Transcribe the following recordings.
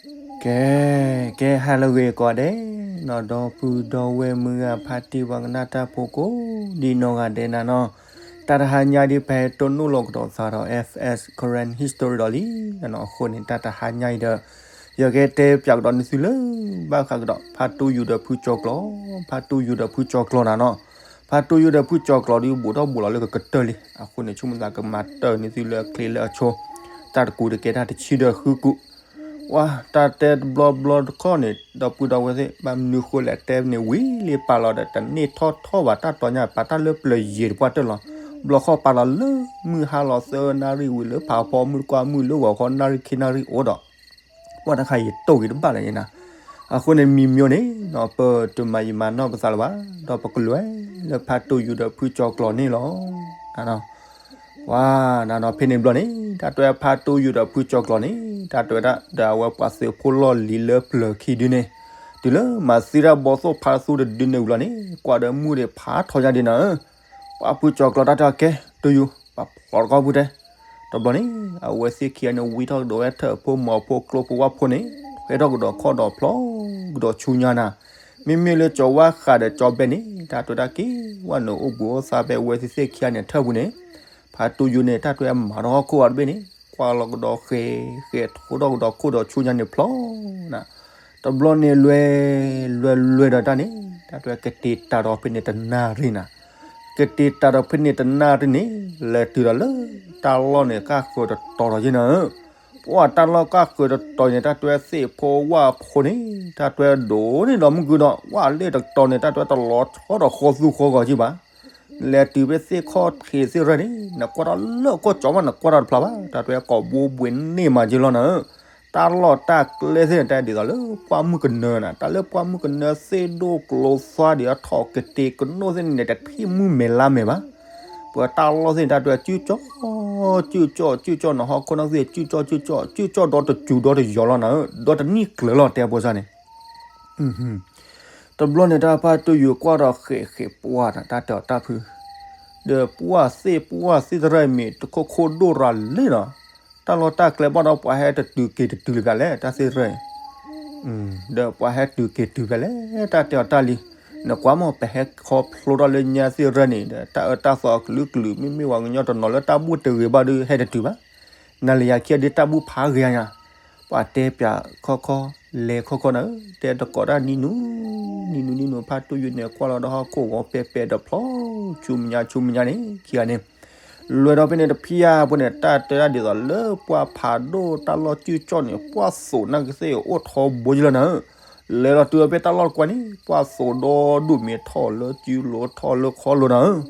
ကဲ ကဲ ဟါလၢအဂ့ၤကိးဂၤဒဲးနီၤ ဒီပုၢ်ဒီဝဲၢ်မုၢ်ဂၤဖါတံၢ်ပှၤကနၣ်တၢ်ဖိကိးဒံနီၢ်ဂၤဒဲးနၤနီၤ, တၢ်တဟါညါဒ်ပဟဲတိၢ်နီၣ်လီၤကဒီးသးဒီး F S Karen History ဒီးလံနၤနီၤ, အဃိန့ၣ် တၢ်တဟါညါအံၤဒီး ယကတဲပၠးကဒီးနသုလၢ ဘၣ်ဃးကဒီး ဖါတိယိၤဒီးဖုကၠီၤကျီၤ, ဖါတိယိၤဒီးဖုကၠီၤကျီၤနၤနီၤ, ဖါတိယိၤဒီးဖုကၠီၤကျီၤဒ်ဘူးထီၣ်ဘူးလီၤလၢကကတၢၢ်လံ, အဃိန့ၣ် ဆိကမိၣ်သးကမၤတၢ်နသုလၢအချ့လၢအဆိ, တၢ်တကူတကဲတၢ်တဆံဒီးဃုကူ, ဝါ တၢ်တဲတဘျီဘျီတခီန့ၣ် ဒီပုၢ်ဒီဝဲၢ်သ့ၣ် ဘၣ်မနုၤဃိလဲၣ် တဲန့ၣ်ဝံၤလံပာ်လီၤဒီး တန့ၢ်ထီၣ်ထီၣ်ဘၣ်တၢ်တီညါ ပာ်တၢ်လၢပျၢၤယံၤတပှၢ်တၢၢ်လီၤ, ဘျီခီၣ်ပာ်လီၤလၢမုၢ်ဟါလီၤသၢနၣ်ရံၣ်ဝံၤလၢဖးဖီမုၢ်တကွၢ်မုၢ်လၢဂီၤခီနၣ်ရံၣ်ခံနၣ်ရံၣ်အိၣ်ဒီး ပှၢ်တခါအံၤတိၢ်ဂ့ၤတဘၣ်လၢၤန့ၣ်နၤ, အဃိန့ၣ်မံၤမံၤန့ၣ်နီၤ ပတမၤယံာ်မၤနီၢ်ပသးလၢၤဘၣ်, ဒီးပကလဲၤလၢဖါတိယိၤဒီးဖုကၠီၤကျီၤန့ၣ်လီၤ. ပှၤနၤနီၤ ဖဲန့ၣ်ဘျီန့ၣ် တၢ်တဲဖါတိယိၤဒီးဖုကၠီၤကျီၤန့ၣ် တၢ်တဲဝဲဒၣ် ဒီးအဝဲပှၤသုးဖိလီၢ်လံၤလၢပျၢၤခံဒုန့ၣ် တုၤလၢမၤသံတၢ်ဘီသိၣ်ဖါသူတဒုန့ၣ်ဝံၤလီၤန့ၣ် ကွၢ်ဒီးမုၢ်ဒံးဖးထီညါဒ်နၤဧၢ, ပှၤဖုကၠီၤကျီၤတၢ်တဲအီၤ ကဲ တိယိၤ ပှၤဖျိးတခီဖုတဲ, တဘျီန့ၣ် အဝဲသ့ၣ်ခံဂၤန့ၣ် ဝံထီၣ်ကဒီးဝဲထၢၣ်ဖိမီၤဖိကျိဖိဝၣ်ဖိန့ၣ် ဟဲထီၣ်ကဒီးခီၣ်ဒီးဖျိးကဒီးဆူညါနၤ, မ့မ့ၢ်လၢကၠီၤဝါဃးဒီးကၠီၤဘဲန့ၣ် တၢ်တဲဝဲဒၣ်က့ၤဝဲန့ၣ် အိၣ်ဘှံးအိၣ်သါဖဲအဝဲသ့ၣ်သ့ၣ်ခံဂၤန့ၣ်ထၢၣ်ပူၤန့ၣ်, ဖါတိယိၤန့ၣ် တၢ်တဲဝဲမၤထီၣ်ဟီၣ်ခိၣ်အီၤတဘ့ၣ်န့ၣ် ကွၢ်လီၤကဒီးဃဲၤဃဲၤ ထိထီၣ်ကဒီးခိၣ်ဒီးဆူညါန့ၣ်ဖျိးနၤ, တဘျီန့ၣ်လွဲ လွဲလွဲဒီးတၢ်န့ၣ် တၢ်တဲဝဲကတ့တၢ်ဒီးဖဲန့ၣ်တနၣ်ရံၣ်နၤ, ကတ့တၢ်ဒီးဖဲန့ၣ်တနၣ်ရံၣ်န့ၣ် လဲၤတုၤဒီးလၢ တၢ်လီၢ်န့ၣ် ကၣ်ဃၢၤတတီၤဒီးယဲနၤဧၢ, ပှၤတၢ်လီၢ်ကၣ်ဃၢၤတတီၤန့ၣ် တၢ်တဲဝဲသ့ၣ်ဖိဝၣ်ဖိန့ၣ် တၢ်တဲဝဲဒိၣ်န့ၢ်ဒီးမုၢ်ကုဒီး ဝၣ်လ့ၣ်တတီၤန့ၣ် တၢ်တဲဝဲတလီၤဆီဒီးဃီသူဃီဂီၤက့ဘၣ် လဲၤတုၤဖဲသ့ၣ်ခီၣ်ထံးသ့ၣ်ရၢၢ်န့ၣ် နကွၢ်ထီၣ်လၢကီၢ်ကၠီမး နကွၢ်ထီၣ်တဖျါဘၣ် တၢ်တဲကိးဘိဘှံးန့ၢ်မးက့လီၤနၤဧၢ, တၢ်လီၢ်တၢ်ကျဲသ့ၣ်န့ၣ် တၢ်ဒ်သိးလၢပှၢ်မုၢ်ကနၢနၤ တၢ်လၢပှၢ်မုၢ်ကနၢသ့ၣ်ဒိၣ်ကျိၤသွါဒံးအထီၣ်ကတ့ကနိၣ်သ့ၣ်န့ၣ် တထံၣ်မုၢ်မဲာ်လါမဲာ်ဘၣ်, ပှၤတၢ်လီၢ်သ့ၣ်န့ၣ် တၢ်တဲဝဲစုၣ်ကၠီၣ် စုၣ်ကၠီၣ် စုၣ်ကၠီၣ် နဟီၣ်ခိၣ်နီၢ်သ့ၣ် စုၣ်ကၠီၣ် စုၣ်ကၠီၣ် စုၣ်ကၠီၣ်ဒီတစူၤဒီတယီၤလီၤနၤဧၢ, ဒီတနံၣ်ကျၢၤလီၤတဲဖိစၢ်န့ၣ် တဘျီန့ၣ် တၢ်ဖါတိယိၤကွၢ်ဒီးဃဲၤဃဲၤပှၢ်တၢ်တဲအီၤတၢ်ဖု, ဒီးပှၢ်သ့ၣ်ပှၢ်သ့ၣ်သရၢၣ်မ့ၢ်တခိၣ်ခိၣ်ဒိၣ်ရၤလံနီၤ, တၢ်လီၢ်တၢ်ကျဲဘၣ်ဒီးပှၤဟဲတတုၤက့ၤတတုၤလၢၤဘၣ်လဲၣ် တၢ်သ့ၣ်သရၢၣ် ဒီးပှၤဟဲတုၤက့ၤတုၤဖဲလဲၣ် တၢ်တဲအီၤတၢ်လံ, နကွၢ်မ့ၢ်ပဟဲခီဖျိထီၣ်လၢညါသ့ၣ်ရၢၢ်န့ၣ်ဒီး တၢ်အၢတၢ်သီအကလုာ်ကလုာ် မ့မ့ၢ်ပှၤကညီတနီၤလၢတၢ်ဘူၣ်တဂ့ၤဘၣ်ဒီး ဟဲတတုၤဘၣ်, နၤလၢယၤခံဂၤဒ်တၢ်ဘူၣ်ဖးဂ့ၤညါ, ပှၤတဲပၠးခီခီ လဲၤခီခီနၤဧၢ, တဲတကိးတၢ်နံၤနူၤ နံၤနူၤနံၤနူၤ ဖါတိယိၤန့ၣ် ကွၢ်လီၤဒီးဟီၣ်ခိၣ်ဂီၤပဲပဲဒီးဖျီ ဆူမဲာ်ညါဆူမဲာ်ညါန့ၣ် ခံဂၤန့ၣ် လဲၤဒီးဖဲန့ၣ်တဖျၢၣ်ဖိန့ၣ် တၢ်တဲဒၣ်ဒ်သိးလၢပှၢ်ဖးဒိၣ်တၢ်လီၢ်စုၣ်ကၠီၣ်န့ၣ် ပှၢ်သိးနာ်က့သ့ၣ်အိၣ်ထီဘိယလီၤနၤဧၢ, လဲၤလီၤတုၤဖဲတၢ်လီၢ်တကွၢ်န့ၣ် ပှၢ်သိးဒီဒူၣ်မ့ၢ်ထီၣ်လၢစုလိၤထီၣ်လၢခီလိၤနၤဧၢ,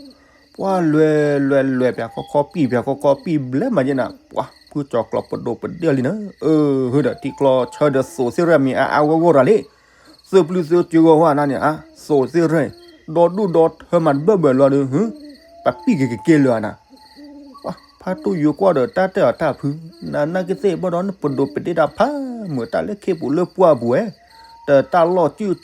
ပှၢ်လွဲလွဲလွဲပၠးခီခီပံၢ်ပၠးခီခီပံၢ်ဘျဲၣ်မးယဲနၤ, ပှၢ်ဖုကၠီၤကျီၤပဒိးပဒ့ၣ်လံနၤဧၢ, အၢ ဟၢဒီးထံကျီဆၢဒီးသိးသ့ၣ်ရၢၢ်မ့ၢ်အါအါဂီၢ်ဂီၢ်ရၤလံ သုးပျုၢ်သုးကၠိဂီၤဝဲနၤန့ၣ် အသိးသ့ၣ်ရၢၢ် ဒီဒူၣ်ဒီထၢမးတဘၢၣ်ဘၢၣ်လီၤဒီး ပပံၢ်က့ၤကက့ၤလၢၤနၤ, ဖါတိယိၤကွၢ်ဒီးတၢ်တဲအီၤတၢ်ဖု, နနာ်က့သ့ၣ်ဘၣ်ဒီးနပဒိးပဒ့ၣ်တၢ်ဖးမုာ်တၢ်လၢခ့ပူၤလၢပှၢ်ပူၤဝဲ, ဒီးတၢ်လီၢ်စုၣ်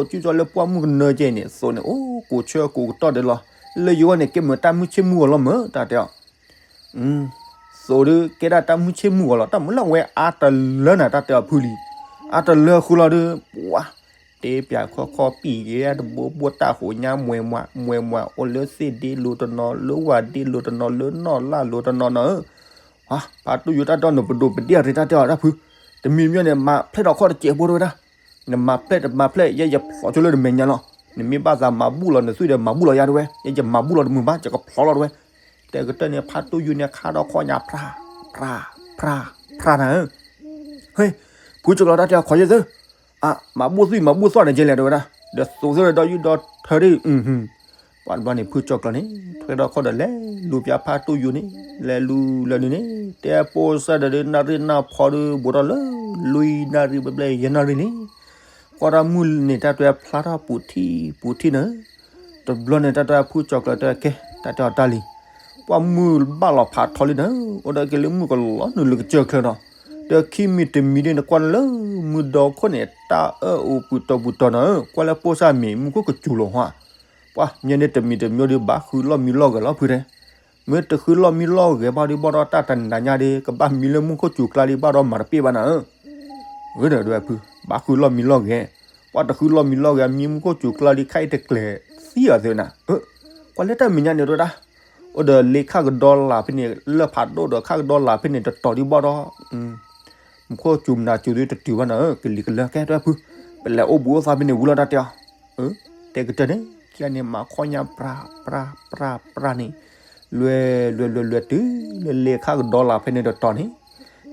ကၠီၣ်စုၣ်ကၠီၣ်လၢပှၢ်မုၢ်ကနၢကဲန့ၣ် သိးန့ၣ်အိၣ်ကိးဆၢကိးကတီၢ်ဒဲးလီၤ, လၢယဂီၢ်န့ၣ် ကဲမုာ်တၢ်မုၢ်ဆ့ၣ်မုၢ်ဂီၤလီၤမး တၢ်တဲအီၤ သိးဒီးကဲဒၣ်တၢ်မုၢ်ဆ့ၣ်မုၢ်ဂီၤလီၤ, တၢ်မုာ်လၢအဝဲအါတလၢနၤ တၢ်တဲအီၤဖုလံ, အါတလၢဃုလီၤဒီး ပှၢ် တဲပၠးခီခီပံၢ်က့ၤတဘိဘိတၢ်ဃိးညါမွဲမွဲ မွဲမွဲအိၣ်လၢသ့ၣ်ဒ့လိၤတနီၤ လၢဝၣ်ဒ့လိၤတနီၤ လၢနီၢ်လၢ်လိၤတနီၤနီၤဧၢ, ဖါတိယိၤတၢ်ဒီးနပဒိးပဒ့ၣ်အရ့ တၢ်တဲအီၤတၢ်ဖု, တမံၤမံၤန့ၣ် မၤဖျဲၣ်ဒီးခီၣ်တစဲးဖိတဝဲဒၣ် နမၤဖျဲၣ်တမၤဖျဲၣ် ယဲယဖျိးဆိလၢနမဲာ်ညါလီၤ, နမ့ၢ်ဘၣ်သးမၤဘူၣ်လီၤနသွံၣ်ဒီးမၤဘူၣ်လီၤယၤတဝဲ ယဲယမၤဘူၣ်လီၤတမုာ်ဘၣ် ယကဖျိးလီၤတဝဲ, တဲကတၢၢ်န့ၣ် ဖါတိယိၤန့ၣ်ခါဒီးခီၣ်ညါ ဖြါ ဖြါ ဖြါ ဖြါနၤဧၢ, ဟဲ ဖုကၠီၤကျီၤတၢ်တဲအီၤခီယဲၢ်သု, အ မၤဘူၣ်သွံၣ်မၤဘူၣ်သွံၣ်န့ၣ်ကဲလဲၣ်တဝဲဒၣ်, ဒီးသိးသ့ၣ်ဒီးယူၢ်ဒီးထၢဒ် ပှၤတဘျီန့ၣ် ဖုကၠီၤကျီၤန့ၣ် ထွဲထီၣ်ခီၣ်ဒီးလဲၤလူၤပၠးဖါတိယိၤန့ၣ် လဲၤလူၤလၢာ်န့ၣ်န့ၣ် တဲပိစၢ်ဒီးနၣ်ရံၣ်နၢ်ဖီဒီး ဘူးထီၣ်လၢ လွံၢ်နၣ်ရံၣ်ဘျဲၣ်ဘျဲၣ်ယဲၢ်နၣ်ရံၣ်လံ, ကွၢ်တၢ်မုၢ်န့ၣ် တၢ်တဲဖျါထီၣ်ပူၤထံၣ်ပူၤထံၣ်နၤ, တဘျီန့ၣ် တၢ်တဲဖုကၠီၤကျီၤတဲကဲ တၢ်တဲအီၤတၢ်လံ, ပှၢ်မုၢ်ဘၣ်လီၤဖးထီလံနၤ, အိၣ်ဒီးက့ၤလၢမုၢ်ကလီၤနုာ်လၢကစၢၢ်ချၢဒီး, ဒီးခံမံၤတမံၤဒ်န့ၣ် ကွၢ်လၢမုၢ်ဒီခိၣ်န့ၣ် တၢ်အၢၣ်အူပူၤတီၤပူၤတီၤနၤ, ကွၢ်လၢပိစၢ်မ့ၢ်မူခိၣ်ကစူၤလီၤဟါ, ပှၢ်မ့ၢ်န့ၣ်တမံၤတမံၤဒီး ဘၣ်ဃုလီၢ်မံလီၢ်ဂဲၤလီၤဖုတဲ မ့ၢ်တဃုလီၢ်မံလီၢ်ဂဲၤဘၣ်ဒီး ဘၣ်ဒီးတၢ်တနၤညါဒီး ကဘၣ်မံလၢမူခိၣ်စူၤကျါဒီး ဘၣ်ဒီးမၤတပ့ၢ်ဘၣ်နၤဧၢ, အၢ ဒီးဒွဲၣ်ဖု ဘၣ်ဃုလီၢ်မံလီၢ်ဂဲၤ, ပှၤတဃုလီၢ်မံလီၢ်ဂဲၤ မံမူခိၣ်စူၤကျါဒ်ခါအံၤတကျဲၤသံအီၤသ့နၤ, ကွၢ်လၢတၢ်မဲာ်ညါန့ၣ်ဒိၣ်ဒၣ်, အိၣ်ဒီးလ့ခၣ်ကဒီလၢ်ဖဲန့ၣ် လၢၢ်ဖးဒိၣ်ဒီးခၣ်ကဒီလၢ်ဖဲန့ၣ် တတီၤဒံးဘၣ်ဒီး မူခိၣ်စူၤမနၤစူၤဒ်တတုၤဘၣ်နၤဧၢ, ကလံၤကလၢၤ ကဲဒွဲၣ်ဖု, ပလဲၤအိၣ်ဘူးအိၣ်သးဖဲန့ၣ်ဝံၤလီၤတၢ်တဲအီၤ, တဲကတၢၢ်န့ၣ် ခံဂၤန့ၣ် မၤခီညါပြး ပြး ပြး ပြးန့ၣ် လွဲၤ လွဲၤ လွဲၤ လွဲၤတုၤလၢလ့ခၣ်ကဒီလၢ်ဖဲန့ၣ်တတီၤန့ၣ်,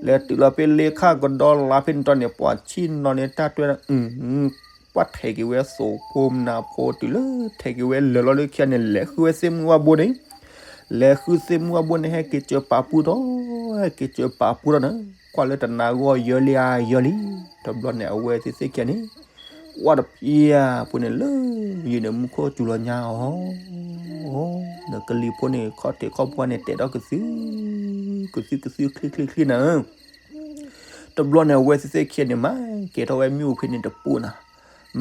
လဲၤတုၤလီၤဖဲလ့ခၣ်ကဒီလၢ်ဖဲန့ၣ်တတီၤန့ၣ် ပှၤဆံၣ်နီၤန့ၣ် တၢ်တွဲ ပှၤထဲးက့ၤဝဲသိးဖိမနၤဖိတုၤလၢထဲးက့ၤဝဲလၢာ်လီၤလၢခံဂၤန့ၣ် လဲၤဃုဝဲသ့ၣ်မုၢ်ဝါဘိန့ၣ်, လဲၤဃုသ့ၣ်မုၢ်ဝါဘိန့ၣ် ဟဲက့ၤစၢၤပာ်ပူထီၣ်, ဟဲက့ၤစၢၤပာ်ပူထီၣ်နၤ, ကွၢ်လၢတနၤဂီၢ်ယၢလံဧါယၢလံ, တဘျီန့ၣ် အဝဲသ့ၣ်သ့ၣ်ခံဂၤန့ၣ် ကွၢ်တဖျၢၣ်ဖိန့ၣ်လၢ ယုၢ်န့ၣ်မူခိၣ်စူၤလီၤညါအီၤ, ဒီးကလံၤဖိန့ၣ် ခီၣ်ထံးခီၣ်ဘိန့ၣ် တဲထီၣ်ကသု, ကသုကသုချ့ချ့ချ့နၤဧၢ, တဘျီန့ၣ် အဝဲသ့ၣ်သ့ၣ်ခံဂၤန့ၣ် မၤကဲၤထီၣ်ဝဲမ့ၣ်အူဖဲန့ၣ်တပူၤနၤ,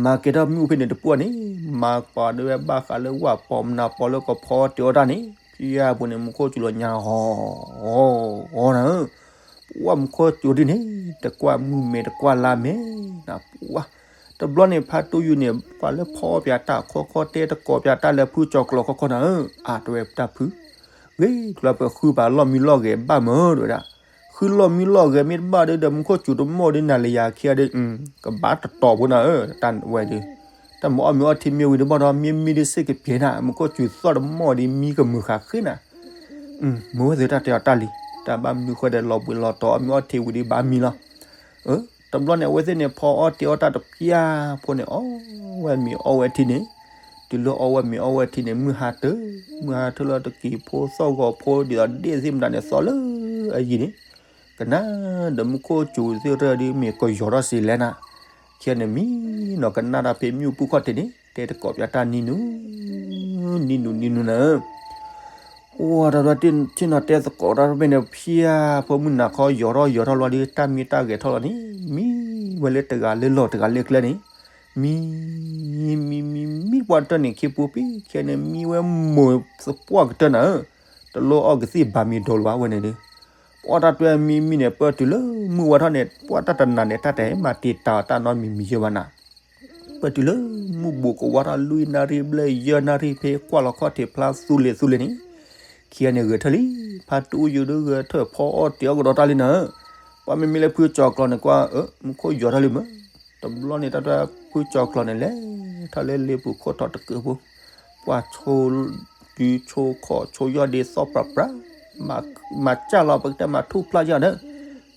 မၤကဲၤထီၣ်မ့ၣ်အူဖဲန့ၣ်တပူၤန့ၣ် မၤပှၤဒၣ်ဝဲဘၣ်ဃးလၢဝၣ်ပီၤမနၤပီၤလၢကဖီအီၣ်တ့ၤအီၣ်တၢ်န့ၣ် ဖံယါပူၤန့ၣ်မူခိၣ်စူၤလီၤညါအီၤ, အီၤနၤဧၢ ပှၤမူခိၣ်စူၤဒ်န့ၣ် တကွၢ်မုၢ်မဲာ်တကွၢ်လါမဲာ်နၤ, ပှၤ တဘျီန့ၣ် ဖါတူၢ်ယူၤန့ၣ် ပှၤလၢဖီအီၣ်ပၠးတၢ်ခီခီတဲတကိးပၠးတၢ်လၢဖုကၠီၤကျီၤခီခီနၤဧၢ, အါတဝဲတၢ်ဖု, ဂ့ၤကျီၤပဃုပာ်လီၢ်မံလီၢ်ဂဲၤဘၣ်မၢဒိၣ်ဒၣ်, ဃုလီၢ်မံလီၢ်ဂဲၤမ့ၢ်တဘၣ်ဒီး မူခိၣ်စူၤတမီၢ်ဒ်နၤလၢယၤခံဂၤဒီး ကဘၣ်တတီၤဖိနၤဧၢ, တၢ်ဝဲဒီး တၢ်မၤအီၣ်မ့ၤအီထံမ့ၢ်ဝံၤတဘၣ်ဒီး မ့ၢ်မံဒ်စ့ၢ်ကပျဲၤနၤ, မူခိၣ်စူၤသီၣ်တမီၢ်ဒီးမံကမုာ်ဃာ်ဃ့နၤ မ့ၢ်ဝဲသ့ၣ်တၢ်တဲအီၤတၢ်လံ, တၢ်ဘၣ်မနုၤဃိဒီးလီၤဘှံးလီၤတီၤအီၣ်မ့ၤအီထံဝံၤဒီးဘၣ်မံလီၤ, တဘျီန့ၣ် အဝဲသ့ၣ်န့ၣ် ဖီအီၣ်တ့ၤအီၣ်တၢ်တဖျၢၣ်ဖိန့ၣ် အီၣ်ဝဲမ့ၤအီၣ်ဝဲထံန့ၣ်, တုၤလၢအီၣ်ဝဲမ့ၤအီၣ်ဝဲထံန့ၣ် မုၢ်ဟါတၢၢ်, မုၢ်ဟါတၢၢ်လၢတက့ၤဖိသီၣ်ဂီၤဖိဒ်သိးဒ့ၣ်သ့ၣ်မတၤန့ၣ် သီၣ်လၢအယံၤန့ၣ်, ကနၣ်ဒီးမူခိၣ်စူၤသ့ၣ်ရၢၣ်ဒီးမ့ၢ်ကယီၤထီၣ်စံးလဲၣ်နၤ, ခံဂၤန့ၣ်မံနီၤကနၣ်တၢ်ဖဲမ့ၣ်အူပူၤခီၣ်ထံးန့ၣ် တဲတကိးပၠးတၢ်နံၤနူၤ, နံၤနူၤနံၤနူၤနၤဧၢ, ပှၤတၢ်ထံၣ်နီၤတဲသကိးတၢ်ဖဲန့ၣ် ဖံယါဖိမုၢ်နၤခီယီၤထီၣ်ယီၤထီၣ်လီၤဒီး တၢ်မံတၢ်ဂဲၤထီၣ်လီၤန့ၣ် မံဝဲလၢတဂၤလၢလီၢ်တဂၤလၢကျဲန့ၣ်, မံ မံမံမံပှၤတၢၢ်န့ၣ်ခံပူၤဖံခံဂၤန့ၣ် မံဝဲမိၢ်သပှၢ်ကတၢၢ်နၤဧၢ, တလိၣ်အီၣ်ကသံၣ်ဘၣ်မံၤဒိးလၢၤဘၣ်ဝဲန့ၣ်ဒီး, ပှၤတၢ်တွဲမံမံန့ၣ် ပၢၢ်တုၤလၢမုၢ်ဝါထီၣ်န့ၣ် ပှၤတၢ်တနၤန့ၣ် တၢ်တဟဲမၤတံာ်တာ်တၢ်နီတမံၤမံၤယဲၢ်ဘၣ်နၤ ပၢၢ်တုၤလၢမုၢ်ဘူးကဝါထီၣ်လွံၢ်နၣ်ရံၣ်ဘျဲၣ်ယဲၢ်နၣ်ရံၣ်ဖဲကွၢ်လီၤခီၣ်ထံးဖျါသူလ့ၤသူလ့ၤန့ၣ်, ခံဂၤန့ၣ်ဂဲၤထၢၣ်လံ, ဖါတူၢ်ယူၤဒုးဂဲၤထၢၣ်ဖီအီၣ်တ့ၤအီၣ်ကဒီးတၢ်လံနၤဧၢ, ပှၤမ့မ့ၢ်လၢဖုကၠီၤကျီၤန့ၣ်ကွၢ် မူခိၣ်ယီၤထီၣ်လံမၢ, တဘျီန့ၣ်တၢ်တွဲဖုကၠီၤကျီၤန့ၣ် လဲၤထီၣ်လၢလ့ပူၤခိၣ်ထီၣ်တကုးဖိ, ပှၤဆိ တုၤဆိခီၣ်ဆိယီၢ်ဒ့သီၣ်ပြးပြး, မၤစၢ်လီၤပကတဲမၤထူၣ်ဖျါယီၤဒီး,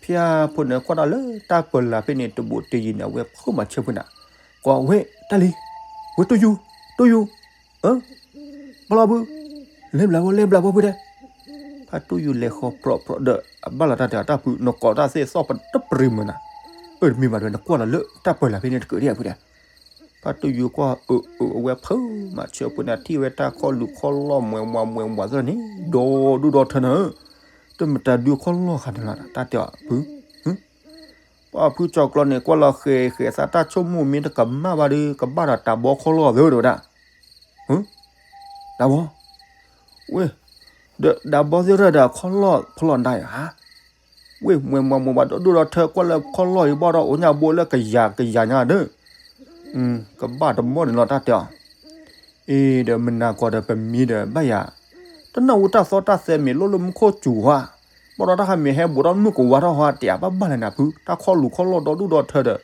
ဖံယါဖိန့ၣ်ကွၢ်တၢ်လၢတၢ်ပၢၢ်လၢ်ဖဲန့ၣ် တဘူးတယံၤန့ၣ် အဝဲဖုမၤဆၢဖုနၤ, ကွၢ်ဝဲတၢ်လံ, ဝဲတူၢ်ယူၤ, တူၢ်ယူၤ, အၢ ပလီၤဖု, လဲၤဘျးဘီ လဲၤဘျးဘီဖုဒဲး, ဖါတူၢ်ယူၤလဲၤဃီၤပြီပြီဒီး အဘၣ်လီၤတၢ်တဲအီၤတၢ်ဖု နကိးတၢ်သ့ၣ်သီၣ်ပတပရံၤမုာ်နၤ, အၢ တမ့ၢ်ဘၣ်ဒီး နကွၢ်လီၤလၢတၢ်ပၢၢ်လၢ်ဖဲန့ၣ်တကုးဒံးဖုဒဲး, ဖါတူၢ်ယူၤကွၢ်အၢ အၢအဝဲဖုမၤဆၢဖုန့ၣ် ထံၣ်ဝဲတၢ်ခီၣ်လူၤခီၣ်လီၢ်မွဲမွဲမွဲမွဲသ့ၣ်န့ၣ် ဒီဒူၣ်ဒီထၢနၤဧၢ, တမတၤဒုးခီၣ်လီၢ်ဃာ်န့ၣ်လီၤ တၢ်တဲအီၤဖု ပှၤဖုကၠီၤကျီၤန့ၣ် ကွၢ်လီၤဃဲၤဃဲၤသးတၢ်ဆိကမိၣ်မ့ၢ်တကမၣ်ဘၣ်ဒီး ကဘၣ်ဒီးတၢ်ဘီခီၣ်လီၢ်သ့ၣ်တဝဲဒၣ်, တၢ်ဘီ, ဝဲ, ဒီးတၢ်ဘီသ့ၣ်တဝဲဒၣ်ခီၣ်လီၢ်ဖီလီၢ်နၤဧါ, ဝဲမွဲမွဲမွဲမွဲဒီဒူၣ်ဒီထၢကွၢ်လၢခီၣ်လီၢ်အံၤဘၣ်ဒီး အိၣ်ညါဘိလၢကယၤကယၤညါဒီး ကဘၣ်တမီၢ်န့ၣ်လီၤတၢ်တဲအီၤ, အ့ ဒီးမနၤကီးဒီးပမံဒီးဘၣ်ယၤ, တနၢ်ဟူတၢ်သီတၢ်သဲမ့ၢ်လိၣ်လၢမူခိၣ်စူၤဟါ, ဘၣ်ဒီးတၢ်ဟးမ့ၢ်ဟဲဘူးထီၣ်မုၢ်ကဝါထီၣ်ဟါ တဲဘၣ်ဘၣ်လဲၣ်နၤဖု တၢ်ခီၣ်လူၤခီၣ်လီၢ်ဒီဒူၣ်ဒီထၢဒီး,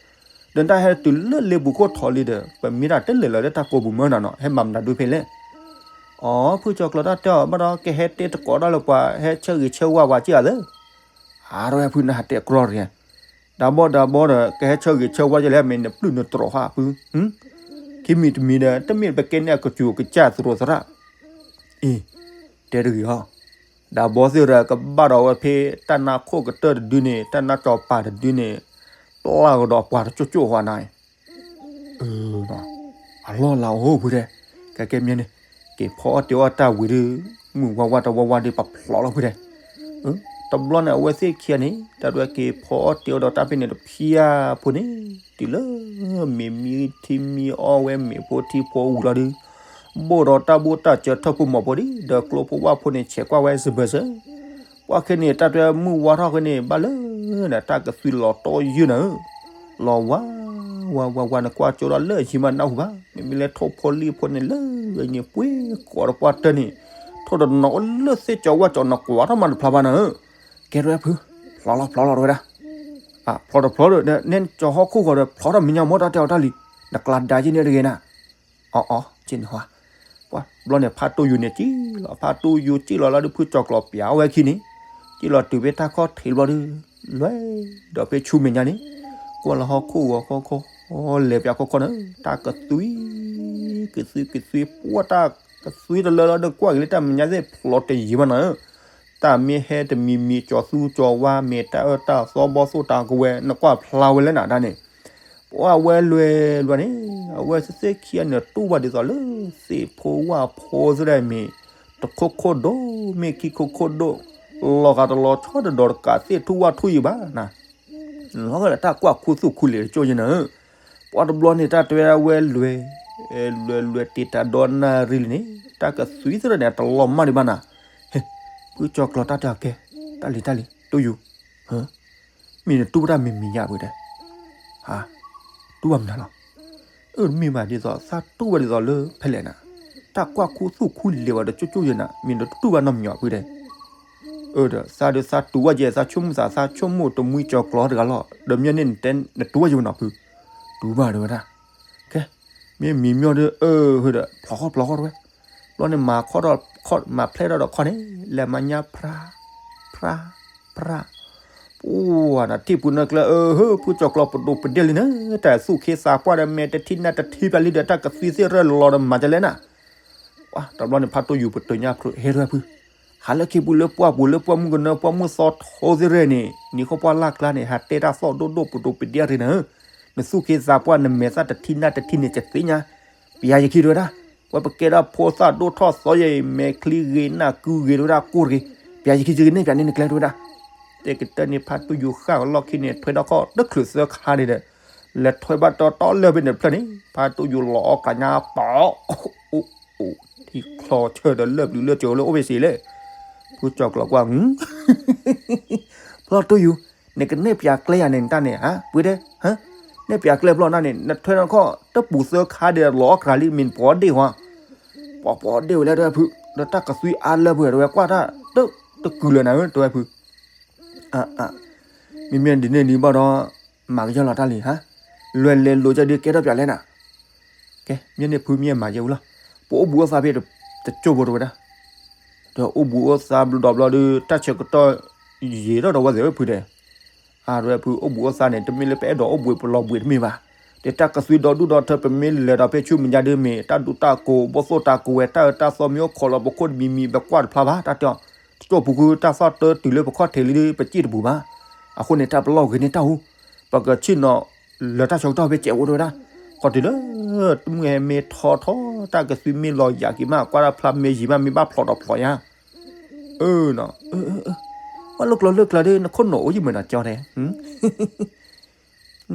ဒီးတၢ်ဟဲတုၤလၢလ့ပူၤခိၣ်ထီၣ်လံဒီး ပမ့ၢ်တၢ်တလဲၤလီၤလၢတၢ်ကိးပူၤမၢနၤနီၤ ဟဲမၤမနုၤဒုဖဲလဲၣ် အိ ဖုကၠီၤကျီၤတၢ်တဲအီၤ ဘၣ်ဒီးကဟဲတဲတကိးဒၣ်လၢပှၤ ဟဲဆၢဂ့ၤဆၢဝါပှၤက့ၢ်အသး, အါ တဝဲဖုနဟးတဲကြီတဂ့ၤ, ဒၢဘီဒၢဘီဒီး ကဟဲဆၢဂ့ၤဆၢဝါကလဲၣ် မ့ၢ်နပျုၢ်နတြီၤဟါဖု, ခံမံၤတမံၤဒီး တမ့ၢ်ပကဲန့ၢ်အကစူၤကစၢ်သရိာ်သရၣ်, အ့ တဲတဂ့ၤဟီ, ဒၢဘီသ့ၣ်ဒီး ကဘၣ်ဒီးဝဲဖဲ တၢ်နါခိၣ်ကတၢၢ်တဒုန့ၣ် တၢ်နါစီၤပၤတဒုန့ၣ်, ပျၢ်ကဒီးပှၤတကၠိၣ်ကၠိၣ်ဟါနၤ အၢ အလီၢ်လၤအိၣ်ဖုဒဲး, ကဲကဲမ့ၢ်န့ၣ်, က့ၤဖီအီၣ်တ့ၤအီၣ်တၢ်ဝံၤဒီး, မုၢ်ဝါဝါတဝါဝါဒီးပဖျိးလီၤဖုဒဲး, တဘျီန့ၣ် အဝဲသ့ၣ်ခံဂၤန့ၣ် တၢ်ဒွဲၣ်က့ၤဖီအီၣ်တ့ၤအီၣ်ဒီးတၢ်ဖဲန့ၣ်တဖျၢၣ်ဖိန့ၣ်, တုၤလၢ မ့ၢ်မံထံမံအီၣ်ဝဲမ့ၣ်ဖိထံဖိဝံၤလီၤဒီး, ဘိၣ်ဒီးတၢ်ဘိၣ်တၢ်စၢၤထၢၣ်ဖိမီၤဖိဒီး ဒီးကျိဖိဝၣ်ဖိန့ၣ် ဆဲးကွၢ်ဝဲစဘၢၣ်စၢၤ ပှၢ်ခဲန့ၣ် တၢ်ဒွဲၣ်မုၢ်ဝါထီၣ်ဃဲန့ၣ် ဘၣ်လၢ တၢ်ကသွံလီၤတီယုၢ်နၤဧၢ, လီၤဝါ ဝါ ဝါ ဝါ နကွၢ်ကၠိဒီးလၢအယံၤမးနၢ်ဟူဘၣ်, မ့မ့ၢ်လၢထိၣ်ဖိလံၣ်ဖိန့ၣ်လၢအယံၤပှ့ၤကိးဒီးပှၢ်တၢၢ်န့ၣ်, ထိၣ်တနီၤအိၣ်လၢသ့ၣ်ကၠီဝၣ်ကၠီနကွၢ်ထီၣ်မးတဖျါဘၣ်နၤဧၢ, ကဲတဝဲဖု, ဖျီလီၤဖျီလီၤတဝဲဒၣ်, ဖျီတဖျီဒီး နဲကၠီဟီၣ်ခိၣ်ဃီဒီး ဖျီထီၣ်မံၤညါမ့ၢ်တၢ်တဲအီၤတၢ်လံ, နကျါဒါယ့ၢ်န့ၣ်တဂ့ၤနၤ, အီအီ က့န့ၣ်ဟါ, ပှၤဘျီန့ၣ်ဖါတိၢ်ယူၤန့ၣ်ကံၣ်လီၤ, ဖါတိၢ်ယူၤကံၣ်လီၤလီၤဒီးဖုကၠီၤကျီၤပျးဝဲခံန့ၣ်, ကံၣ်လီၤတုၤဖဲတၢ်ခီၣ်ထံးဘျီဒီး, လွဲၢ်ဒီးဖဲဆူမဲာ်ညါန့ၣ်, ကွၢ်လၢဟီၣ်ခိၣ်ဂီၤခီခီ, လဲၤပၠးခီခီန့ၣ်, တၢ်ကသွံ, ကသွံကသွံ ပှၢ်တၢ်ကသွံတလၢလီၤဒီးကွၢ်က့ၤလၢတၢ်မဲာ်ညါသ့ၣ်ဖျိးတယံၤမးနၤဧၢ, တၢ်မ့ၢ်ဟဲတမံၤမံၤ ကၠီၤသူကၠီၤဝါ မ့ၢ်တၢ်အၢတၢ်သီဘီၣ်သိၣ်တၢ်ကဝဲၤ နကွၢ်ဖျါဝဲလၢနၤဒၣ်န့ၣ် ပှၤဝဲလွဲၢ်လွဲၢ်န့ၣ်, အဝဲသ့ၣ်ခံဂၤန့ၣ် တူၢ်ဘၣ်ဒ်သိးလၢ သ့ၣ်ဖိဝၣ်ဖိသ့ၣ်တဖၣ်မ့ၢ် တခိခိၣ်ဒိၣ် မ့ၢ်ခံခိခိၣ်ဒိၣ်, လီၤဂာ်တလီၤဆီတဒီးတကးသ့ၣ်ထူၣ်ဝၣ်ထူၣ်ယံၤဘၣ်နၤ, လီၤဂာ်လၢတၢ်ကွၢ်ခူသူၣ်ခူလံာ်တကၠိၢ်ယဲနၤဧၢ, ပှၤတဘျီန့ၣ် တၢ်တဲဝဲဝဲလွဲၢ်, လွဲၢ်လွဲၢ်တ့တၢ်ဒီနၣ်ရံၣ်လံန့ၣ် တၢ်ကသွံသ့ၣ်တဖၣ်န့ၣ် အတလီၤမၢ်ဒံးဘၣ်နၤ, ဟ့, ဖုကၠီၤကျီၤတၢ်တဲအီၤကဲ, တၢ်လံၤတၢ်လံၤ တိၢ်ယူၤ မ့ၢ်နတူၢ်ဘၣ်တၢ်မံၤမံၤညါပူၤတဲ, ဟါ, တူၢ်ဘၣ်မနုၤလီၤ, အၢ တမ့ၢ်ဘၣ်ဒ်သိး သးတူၢ်ဝဲဒ်သိးလၢဖဲလဲၣ်နၤ, တၢ်ကွၢ်ခူသူၣ်ခူလံာ်ဝဲဒီးကၠိၢ်ကၠိၢ်ယဲနၤ မ့ၢ်နတူၢ်ဘၣ်နီတမံၤအီၤဖုတဲ, အၢ ဒီးသးဒီးသးတူၢ်ဝဲယဲ သးဆိကမိၣ်သး သးဆိကမိၣ်တမှံကၠီၤကျီၤတဂၤလီၤ ဒီးမ့ၢ်န့ၣ်နတဲ နတူၢ်ဝဲယဲဝဲနီၤဖု, တူၢ်ဘၣ်တဲဝဲဒၣ်, ကဲ, မ့ၢ်မံၤမ့ၢ်ဒီး အၢ ဟဒီး ဖျီဃီဖျီဃီတဲဝဲ, ဘျီန့ၣ်မၤခီထီၣ် မၤဖျဲထီၣ်ဒီးခီန့ၣ် လဲၤမၤညါဖြါ ဖြါ ဖြါ, ပှၤနထံၣ်ပူၤနၢကျဲ အၢ ဟၢ ဖုကၠီၤကျီၤပဒိၣ်ပဒ့ၣ်လံန့ၣ် တၢ်သူၣ်ခ့သးပှၢ်ဒီး မဲာ်တထံၣ်နၢ်တထံၣ်ပျၢ်လံဒီး တၢ်ကသွံသ့ၣ်ရဲၣ်လီၤဒီးမၤဒ်လဲၣ်နၤ, ပှၤတဘျီန့ၣ် ဖါတိၢ်ယူၤပတုာ်ညါဖျိဟဲရဲၣ်ဖု, ဟးလၢခံပူၤလၢပှၢ်ပူၤလၢပှၢ်မုၢ်ကနၢ ပှၢ်မုၢ်သီထိသ့ၣ်ရဲၣ်န့ၣ် နံၤဃီပှၢ်လၢ်ကျါန့ၣ် ဟးတဲတၢ်သီၣ်ဒိၣ်ဒိၣ်ပဒိၣ်ပဒ့ၣ်ရ့နၤဧၢ, နသူၣ်ခ့သးပှၢ် နမဲာ်သၣ်တထံၣ်နၢ်တထံၣ်န့ၣ် ကသ့ၣ်ညါ, ပျၢ်ယခံတဲဝဲဒၣ်, ဝဲပကဲဒၣ်ဖိသၣ်ဒိၣ်ထီၣ်သီယဲအံၤ မဲာ်ချံဂ့ၤ နၢ်ကုဂ့ၤတဲဝဲဒၣ်ကိၢ်တဂ့ၤ, ပျၢ်ယခံကန့ၣ် ပျၢ်န့ၢ်နကျဲတဲဝဲဒၣ်, တဲကတၢၢ်န့ၣ် ဖါတိၢ်ယူၤဃၣ်ကလီၢ်ခံန့ၣ် ထွဲထီၣ်ခီၣ်တချုးသၢခါန့ၣ်ဒီး, လဲၤထွဲဘၣ်တီတီလၢဖဲန့ၣ်တဖျၢၣ်န့ၣ် ဖါတိၢ်ယူၤလီၤအီၣ်ကးညါပီၤ အိၣ်အိၣ် ထံချီဆၢဒီးလၢၢ်ပျုၤလၢၢ်စၢၤလၢအိၣ်ဖဲစ့းလဲၣ်, ဖုကၠီၤကျီၤကွၢ် ဖါတိၢ်ယူၤ, နကနဲၣ်ပျၢ်ကျဲယၤန့ၣ်တၢ်န့ၣ် ဟါ ပှ့ၤတဲ, နဲၣ်ပျၢ်ကျဲဘျီနၤန့ၣ် နထွဲနီၢ်ခီၣ် တပူၤသၢခါဒီးလီၤအီၣ်ကရၤလံ မ့ၢ်နပှၤဒ့ၣ်ဝဲ, ပှၤပှၤဒ့ၣ်ဝဲလဲၣ်တဲဝဲဖု, ဒီးတၢ်ကသွံအါလၢပှဲၤတဲဝဲ ကွၢ်တၢ် တကုၤလၢၤနၤဧၢ တဲဝဲဖု, မ့မ့ၢ်ဒ်န့ၣ်ဒံးဘၣ်ဒီး မၤကယီၢ်လီၤတၢ်လံၤဟါ, လွဲၢ်လဲၤလိာ်ကဒီးကဲထီၣ်ပျၢ်လဲၣ်နၤ ကဲ မ့ၢ်န့ၣ်ဖုမ့ၢ်မၤယဲဝံၤလီၤ, ပအိၣ်ဘှံးအိၣ်သါဖဲတကၠိၢ်ဖိတဲဝဲဒၣ်, ဒီးအိၣ်ဘှံးအိၣ်သါဘျီဒီးဘျီဒီး တၢ်ဆၢကတီၢ်ယံာ်ထီၣ်ဒီးဝဲသ့ၣ်ဖုတဲ, အါ တဲဝဲဖု အိၣ်ဘှံးအိၣ်သါန့ၣ် တမ့ၢ်လၢပအဲၣ်ဒိးအိၣ်ဘှံးပလီၤဘှံးတမ့ၢ်ဘၣ်, ဒီးတၢ်ကသွံဒီဒူၣ်ဒီထၢ ပမ့ၢ်လဲၤဒီးဖဲဆူမဲာ်ညါဒ်မ့ၢ် တၢ်ဒူတၢ်ကိး ဘီၣ်သိၣ်တၢ်ကဝဲၤ တၢ်အၢတၢ်သီမ့ၢ်အိၣ်ခိးလီၤပခိၣ်တမံၤမံၤ ပကွၢ်တဖျါဘၣ် တၢ်တဲအီၤ, တကၠိၢ်ပူၤဃု တၢ်သီၣ်တၢတုၤလၢပခီၣ်ထံးလံဒီး ပစံၣ်တပူၤဘၣ်, အဃိန့ၣ် တၢ်ပလီၢ်ဂ့ၤန့ၢ်တၢ်ဟူ, ပကဆ့ၣ်နီၤ လၢတၢ်ဆၢကတီၢ်ဖဲစဲးအိၣ်တဲဝဲဒၣ်, ခီၣ်တုၤလၢ တမုၢ်ဟဲမ့ၢ်ထီထီ တၢ်ကသွံမ့ၢ်လီၤယၤက့ၤမး ကွၢ်တၢ်ဖျါမ့ၢ်ယံၤမး မ့ၢ်ဘၣ်ဖျိးဒီးဖျိးယါ, အၢ နီၤ, ဝဲလိာ်ကျိၤလိာ်ကျိၤဒီး နခိၣ်နူာ်အိၣ်ယံၤမ့ၢ်နီၤ ကၠီတဲ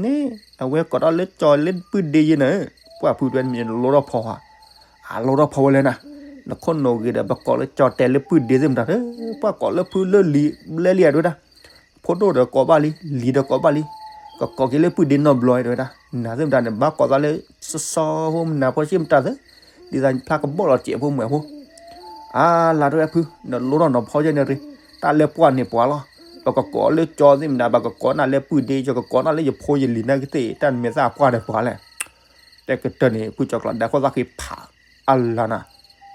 န့ၣ် အဝဲကိးထီၣ်လၢကၠီလၢပုၢ်ဒ့ယဲနၤ, ပှၢ်ဖုတဲနမ့ၢ်လိၣ်ထီၣ်ဖီဧါ, အလိၣ်ထီၣ်ဖီဝဲလဲၣ်နၤ, နခိၣ်နူာ်ဂ့ၤဒီး ပကိးလၢကၠီတဲလၢပုၢ်ဒ့သ့ၣ်မတၤ, ပှၢ်ကိးလၢဖုလၢလံၤဘျဲလံဧါတဲဝဲဒၣ်, ဖိဒိၣ်ဒီးကိးဘၣ်လံ လံၤဒီးကိးဘၣ်လံ, ကကိးက့ၤလၢပုၢ်ဒ့နီတဘျီတဲဝဲဒၣ်, နၤသ့ၣ်မတၤန့ၣ် ဘၣ်ကိးသးလၢ စီစီဖိမနၤဖိဆ့ၣ်မတၤသ့, ဒ်သိးဖျါကဘီၣ်လီၤစဲးဖိမွဲးဖိ အါလါတဲဝဲဖု နလိၣ်ထီၣ်နီၤဖီယဲန့ၣ်ရ့, တၢ်လၢပှၢ်န့ၣ်ပှၤလီၤ, ပကကိးလၢကၠီသ့ၣ်မတၤ ပကကိးနၤလၢပုၢ်ဒ့ ယကကိးနၤလၢယဖိယလံၤနာ်က့သ့ၣ် တၢ်နမဲာ်သၣ်ပှၢ်ဒီးပှၤလဲၣ်, တဲကတၢၢ်န့ၣ် ဖုကၠီကျီၤဒၣ်ခိၣ်သၣ်ဃံဖး အါလါနၤ,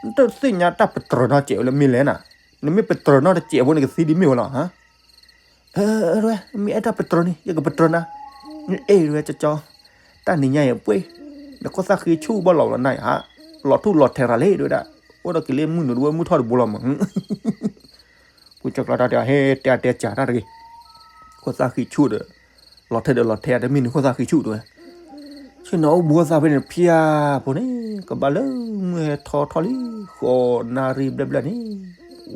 နတသ့ၣ်ညါတၢ်ပတြၢၤနီတစဲးဝဲလၢမ့ၢ်လဲၣ်နၤ, နမ့ၢ်ပတြၢၤနီတစဲးဖိန့ၣ်ကသံဒ်မ့ၢ်ဝဲလီၤ အၢ တဲဝဲ မ့ၢ်အဲၣ်တၢ်ပတြၢၤန့ၣ် ယကပတြၢၤနၤ, အဲၣ်တဲဝဲကၠီကၠီ, တၢ်နံၤညါအံၤပှ့ၤ, နခိၣ်သၣ်ဃံဆူၣ်ဘၣ်လီၤလီၤနၤဧါ, လီၤထူၣ်လီၤထဲးရၤလံတဲဝဲဒၣ်, အိၣ်ဒီးက့ၤလၢမုၢ်နုာ်တဝဲမုၢ်ထီၣ်တဘိလီၤမး ဖုကၠီကျီၤတၢ်တဲ ဟဲတဲတဲစၢ်တၢ်တဂ့ၤ, ခိၣ်သၣ်ဃံဆူၣ်ဒီး, လီၤထဲးဒီးလီၤထဲး တမ့ၢ်နခိၣ်သၣ်ဃံဆူၣ်တဲဝဲ, ဆ့ၣ်နီၤအိၣ်ဘှံးအိၣ်သါဖဲန့ၣ်ဖၠါဖိန့ၣ် ကဘၣ်လၢမုၢ်ဟဲထီထီၣ်လံ, ဃိးနၣ်ရံၣ်ဘျဲၣ်ဘျဲၣ်န့ၣ်,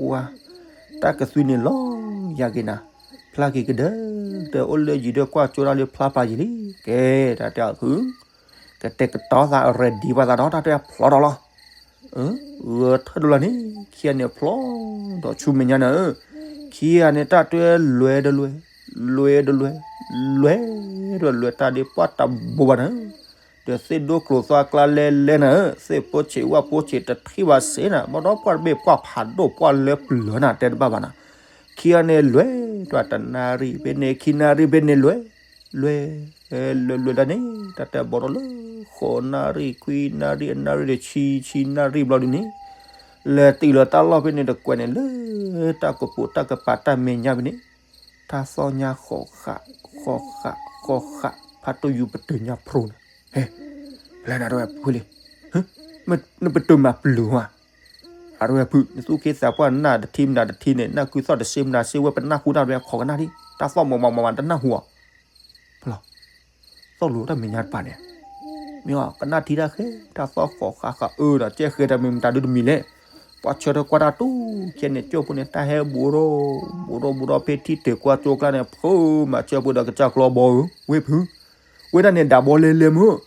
ဝါ, တၢ်ကသွံန့ၣ်လီၤယၤက့ၤနၤ, ဖျါက့ၤကဒၢ, တအိၣ်လၢယံၤဒီးကွၢ်ကၠိဒၣ်လၢဖျါပာ်ယံၤလံ, ကဲတၢ်တဲအီၤဖု ကတဲာ်ကတီၤသး ready ဘၣ်သးဒီး တၢ်တဲဖျီဒီးလီၤ, ဂဲၤထၢၣ်ဒိလီၤန့ၣ်, ခံဂၤန့ၣ်ဖျီ, ဒီးဆူမဲာ်ညါန့ၣ်, ခံဂၤန့ၣ်တၢ်တဲလွဲဒီးလွဲ, လွဲဒီးလွဲ, လွဲၢ်ဒွဲၣ်လွဲၢ်တၢ်ဒ်ပှၢ်တဘိဘၣ်နၤ, ဒီးသ့ၣ်ဒိၣ်ကျိၤသွါကျါလဲလဲနၤဧၢ, သ့ၣ်ဖိဆံးဝၣ်ဖိဆံးတထံၣ်ဘၣ်စ့နၤ, ဘၣ်ဒီးပှၢ်တဘ့ၣ်ပှၢ်ဖးဒိၣ်ပှၢ်လၢပျၢၤနၤ တဲတဘၣ်ဘၣ်နၤ, ခံဂၤန့ၣ်လွဲၢ်ဒွဲၣ်တနၣ်ရံၣ်ဖဲန့ၣ် ခံနၣ်ရံၣ်ဖဲန့ၣ်လွဲၢ် လွဲၢ် လွဲၢ်လွဲၢ်ဒၣ်န့ၣ် တၢ်တဲဘီထီၣ်လၢ ဃိးနၣ်ရံၣ် ခွံနၣ်ရံၣ် အနၣ်ရံၣ်ဒီး ဆံဆံနၣ်ရံၣ်ဘျီဒ်န့ၣ်, လဲၤတုၤလီၤတၢ်လီၢ်ဖဲန့ၣ်တကွဲးန့ၣ် လၢတၢ်ကပိာ်တၢ်ကပၤတၢ်မဲာ်ညါဖဲန့ၣ်, တၢ်သီၣ်ညါဃိးဃး ဃိးဃး ဃိးဃး ဖါတိၢ်ယူၤပတုာ်ညါဖျိနၤ, ဟဲ ဖဲလဲၣ်နၤတဝဲဖုလံ, နပတုာ်မၤပျုၤဝဲ အတဝဲဖု နသူၣ်က့သးပှၢ်နၢ်တထံမနၤတထံန့ၣ် နၢ်ကုသီၣ်တစ့မနၤစ့ဝဲပနၢ်ဟူတၢ်တဝဲခီကနၣ်ထံ တၢ်သီၣ်မၤမၤမၤမၤတနၢ်ဟူအီၤ, ဖဲလီၤ သီၣ်လိၤတၢ်မဲာ်ညါတပၤန့ၣ်, မ့ၢ်အီၤကနၣ်ထံတၢ်ဃဲ တၢ်သီၣ်ဃိးဃးဃးအၢဒီး ကဲဃဲတၢ်မ့ၢ်မတၤဒုတမံၤလဲၣ်, ပှၤဆၢထၢၣ်ကွၢ်တၢ်တူၢ် ခဲန့ၣ် ကၠိဖိန့ၣ် တၢ်ဟဲဘူးဒီး ဘူးဒီးဘူးဒီးဖဲထံတၢၢ်ကွၢ်ကၠိကျါန့ၣ် ဖုမၤဆၢပှဲၤဒီးကစၢ်ကျီဘီဧၢ ဝ့ၢ်ဖု ဝဲဒၣ်န့ၣ် ဒးဘီလဲလဲမ့ၢ်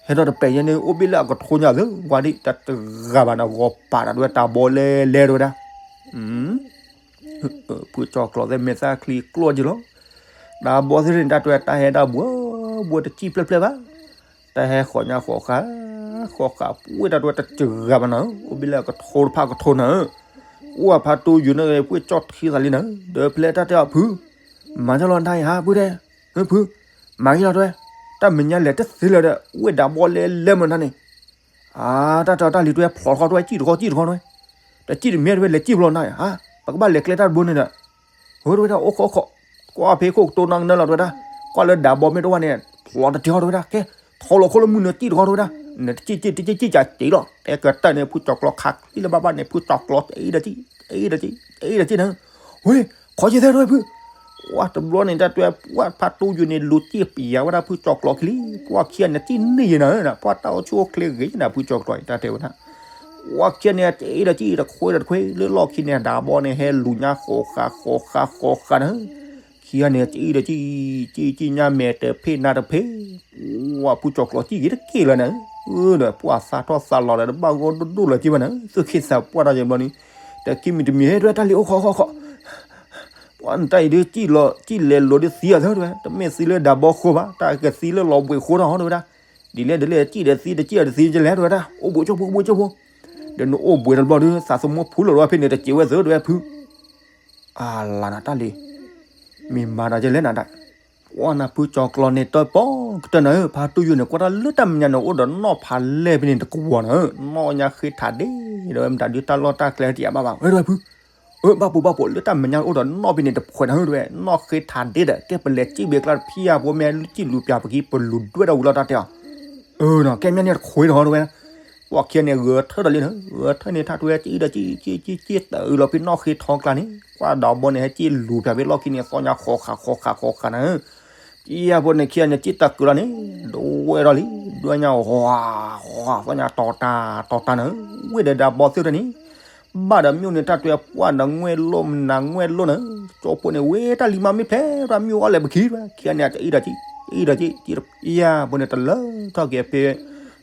ဟဲထီၣ်တပဲာ်ညါန့ၣ် အိၣ်ဘ့ၣ်လၢအကထိညါသၢ ဝါဒံၣ်တတဂၤဘၣ်နၤ ဂီၤပာ်တၢ်တဝဲတၢ်ဘီလဲလဲတဝဲဒၣ်, ဖုကၠီၤကျီသ့ၣ်မဲာ်သၣ်ချံကျိၣ်က့ၤလီၤ, တၢ်ဘီသ့ၣ်န့ၣ် တၢ်တဝဲတၢ်ဟဲဒၣ်ဘှီဘှီတစံၣ်ဖျၢၣ်ဖျၢၣ်ဘၣ်, တၢ်ဟဲဃိးညါဃိးဃး ဃိးဃးပှ့ၢ်တၢ်တဝဲတတဂၤဘၣ်နၤဧၢ, အိၣ်ဘ့ၣ်လၢအကထိတဖၣ်ကထိနၤဧၢ, အိၣ်အဖါတိၢ်ယိာ်န့ၣ် ပှ့ၢ်ကၠီၣ်ထံသးလံနၤဧၢ, ဒီးဖဲလဲၣ်တၢ်တဲအီၤဖု မၤညီလီၤနတၢ်အံၤဟါ ပုၢ်တဲ, ဖု, မၤဂ့ၤလီၤတဝဲ, တၢ်မဲာ်ညါလဲၤတသ့လၢၤဒီး ဝ့ၢ်ဒးဘီလဲလဲမ့ၢ်နၤန့ၣ်, အါ တၢ်တဲအီၤတၢ်လံၤတဝဲဖျိးထီၣ်တဝဲ စံၣ်တခီစံၣ်တခီတဝဲ, တစံၣ်တမ့ၢ်တဝဲလဲၤစံၣ်ဘျီနၤဧါ, ပကဘၣ်လဲၤကျဲတၢ်တဘိန့ၣ်ဒီး, ဟိတဝဲဒၣ်အိၣ်ခိးခိး, ကွၢ်ဖဲခိၣ်ကတိၤနီၢ်ကနၢလီၤတဝဲဒၣ်, ကွၢ်လၢဒးဘီမ့ၢ်တဝဲန့ၣ် ဖျိးတတ့ထီၣ်တဝဲဒၣ်, ကဲ, ထီလီၤခိၣ်လၢမုၢ်နၤစံၣ်တခီတဝဲဒၣ်, နတစံၣ်စံၣ်တစံၣ်စံၣ်စံၣ်လီၤ, တဲကတၢၢ်န့ၣ် ဖုကၠီၤကျီခးချံလၢဘၣ်ဘၣ်န့ၣ် ဖုကၠီၤကျီ တအံၤဒီးစံၣ်, တအံၤဒီးစံၣ်, တအံၤဒီးစံၣ်နၤ ဝ့, ခီက့ၤသဲတဝဲဖု, ဝါတဘျီန့ၣ် တၢ်တဲပှၢ်ဖါတိၢ်ယိာ်န့ၣ် လူၤစံၣ်ပယၤဝဲဒၣ်ဖုကၠီၤကျီခံလံ, ပှၢ်ခံဂၤန့ၣ် စံၣ်န့ၢ်ယဲနၤဧၢ, ပှၢ်တၢ်အိၣ်ဆူၣ်အိၣ်ချ့ဂ့ၤနၤ ဖုကၠီၤကျီအံၤ တၢ်တဲဝဲဒၣ်, ပှၢ်ခံဂၤန့ၣ် တအံၤဒီးစံၣ်တခွဲဒီးတခွဲ လၢလီၢ်ခံန့ၣ် ဒးဘီန့ၣ် ဟဲလူၤညါဃိးဃးဃိးဃးဃိးဃးနၤဧၢ, ခံဂၤန့ၣ် စံၣ်ဒီးစံၣ်, စံၣ်စံၣ်ညါမဲာ်တဖ့နၤတဖ့ ဝါဖုကၠီၤကျီစံၣ်ဂ့ၤတက့ၢ်လၢၤနၤဧၢ, ဒီးပှၢ်သးထီၣ်သးလီၤဒီး တဘၣ်ဂီၢ်ဒိၣ်ဒိၣ်လၢၤက့ဘၣ်နၤဧၢ, သူၣ်က့သးပှၢ်တၢ်ယဲဘျီန့ၣ်, တၢ်ခံမံၤတမံၤဟဲတဝဲတၢ်လံၤအိၣ်ခိးခိးခိး, ပှၢ်နတၢ်အံၤဒ်စံၣ်လီၤ စံၣ်လဲၤလိၤဒ်သံအသၢတဝဲ, တမ့ၢ်သံလၢဒးဘီဃိဘၣ်, တၢ်ကသံလၢလီၤဘှံးဃိထီၣ်ဟီတဝဲဒၣ်, ဒ်လဲၣ်ဒ်လဲၣ် စံၣ်ဒီးသံ တစံၣ်ဒီးသံကလဲၣ်တဝဲဒၣ်, အိၣ်ဘှံးကၠိဖိ ဘှံးကၠိဖိ, ဒီးနအိၣ်ဘှံးတဘျီဒီး သးသမူဖူလီၤတဝဲဖဲန့ၣ် တစံးဝဲသၢတဝဲဖု အလၤနၤတၢ်လံၤ, မ့ၢ်မၤဒီးယလဲၣ်နၤဒၣ်, ပှၢ်နၤဖုကၠီၤကျီန့ၣ် တၢ်ပီကတၢၢ်နၤဧၢ, ဖါတိၢ်ယိာ်န့ၣ် ကွၢ်တၢ်လၢတၢ်မဲာ်ညါန့ၣ် အိၣ်ဒီးနီၢ်ဖးလဲၢ်ဖဲန့ၣ်တကဝီၤနၤဧၢ, နီၢ်ညါဃ့ထးဒ့ဒီးဝဲမတၤဒုးတၢ်လီၢ်တၢ်ကျဲတယာ်ဘၣ်ဘၣ်, ဝဲတဝဲဖု, အၢ ဘၣ်ပူၤဘၣ်ပူၤ လၢတၢ်မဲာ်ညါအိၣ်ဒီးနီၢ်ဖဲန့ၣ်တဖှဲးနၤဧၢတဝဲ, နီၢ်ဃ့ထးဒ့ဒီး ကဲပလဲၤစံၣ်ဘ့ၣ်ကျါတဖံးဧါ ဖိမ့ၢ်စံၣ်လူၤပၠးပကံ ပလူၤဒွဲၣ်ဒီးဝံၤလီၤတၢ်တဲအီၤ အၢ နီၤ ကဲမ့ၢ်န့ၣ်တခွ့ထီၣ်တဝဲ, ပှၢ်ခံဂၤန့ၣ် ဂဲၤထၢၣ်ဒီးလံနၤ, ဂဲၤထၢၣ်န့ၣ် ထါတွဲကံဒီးကံ ကံ ကံ ကံတၢ်အုးလီၤဖဲနီၢ်ဃ့ထီကျါန့ၣ်, ကွၢ်ဒီးဘီန့ၣ် ဟဲကံလူၤပၠးဖဲလီၢ်ခံန့ၣ် သီညါဃိးဃာ်ဃိးဃာ်ဃိးဃာ်နၤ, ကံယါဖိန့ၣ်ခံဂၤန့ၣ် ကံတၢ်ကုးလီၤန့ၣ်, ဒိဝဲဒီးလံ, ဒွဲၣ်ညါ ဃွါဃွါ သီညါတီၤတၢ်တီၤတၢ်နၤ, ဝ့ၢ်ဒီးဒးဘီသ့ၣ်တၢ်န့ၣ် ဘၣ်ဒီးမ့ၣ်အူန့ၣ် တၢ်တွဲပှၢ်ဒီးငွဲၣ်လိၣ်မနၤငွဲၣ်လိၣ်နၤ, ကၠိဖိန့ၣ် ဝဲတၢ်လံၤမးမ့ၢ်ဖျဲး တၢ်မ့ၣ်အူအီၣ်လဲၣ်ပခံ, ခံဂၤန့ၣ် တအံၣ်ဒီးကံ, တအံၣ်ဒီးကံ, ကံတပျၢ်ဖိန့ၣ် တလၢထီၣ်က့ၤဖဲ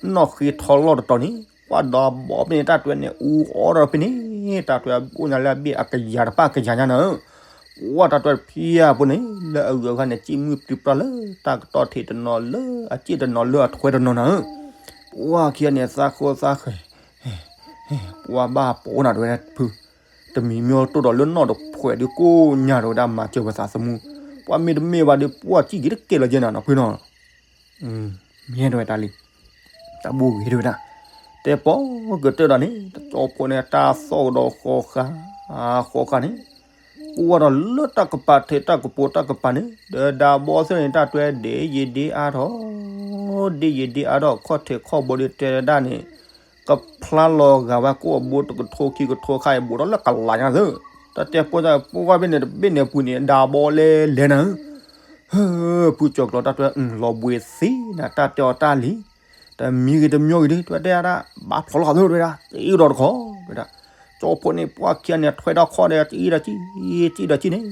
နီၢ်ဃ့ထီလီၢ်တတီၤန့ၣ်, ကွၢ်ဒီးဘီဖဲန့ၣ် တၢ်တွဲန့ၣ် အူအီၣ်ဒီးဖဲန့ၣ်, တၢ်တွဲအိၣ်ညါလၢအဘ့ၣ်အကယၤတပၢ်ကယၤညါနၤ, ပှၢ်တၢ်တွဲတပျၢ်ဖိန့ၣ် လၢအဂုၤအဂၤန့ၣ် စံၣ်မုၢ်ပျံၤပြၢ်လၢ တၢ်ကတီၢ်ထံးတနီၤလၢ အစ့ၣ်တနီၤလၢအထွဲတနီၤနၤ, ပှၢ်ခံဂၤန့ၣ် သးဃိသးဃဲၤ ပှၢ်ဘၣ်ပိာ်နၤတဝဲဒၣ်ဖု, တမံၤမ့ၢ်တိၢ်ဒီးလၢနီၢ်တဖှဲးဒုးကိးညါတဝဲဒၣ်မၤစၢၤပသးသမူ, ပှၢ်မ့ၢ်တမ့ၢ်ဘၣ်ဒီး ပှၢ်စံၣ်က့ၤတကဲလၢၤကဲနၤနီၤဖုနီၤ, မ့ၢ်တဝဲတၢ်လံ, တၢ်ဘူၣ်ဂ့ၤတဝဲဒၣ်, တဲပီကတၢၢ်ဒီးန့ၣ် တကၠိဖိန့ၣ် တၢ်သီၣ်ကဒီးဃိးဃာ်, ဃိးဃာ်န့ၣ် ကွၢ်ဒီးလၢတၢ်ကပၤထဲတၢ်ကပိာ်တၢ်ကပၤန့ၣ် ဒီးဒးဘီသ့ၣ်န့ၣ် တၢ်တွဲဒ့ယံာ်ဒ့အါထီၣ်, ဒ့ယံာ်ဒ့အါထီၣ် ခီၣ်ထံးခီၣ်ဘိဒ်တဲဒၣ်န့ၣ်, ကဖျါလီၤဂာ်ဝဲကိၣ်အဘိတကထိခံကထိခါအံၤ ဘူးထီၣ်လၢကလးညါသၢ, တၢ်တဲဖိသၣ်ဖိခွါဖဲန့ၣ် တဘ့ၣ်န့ၣ်ပူၤန့ၣ် ဒးဘီလဲလဲနၤ, ဖုကၠီၤကျီတၢ်တွဲ လီၤဘှံးသ့နၤ တၢ်တဲအီၤတၢ်လံ, တမံၤဂ့ၤတမံၤဂ့ၤဒီး တဝဲတဲဒၣ် ဘၣ်ဖျိးလီၤသၢတဝဲဒၣ် တအံၣ်ဒီးတခီ, တဝဲဒၣ်, ကၠိဖိန့ၣ် ပှၢ်ခံဂၤန့ၣ် ထွဲဒီးခီၣ်ဒီး တအံၣ်ဒီး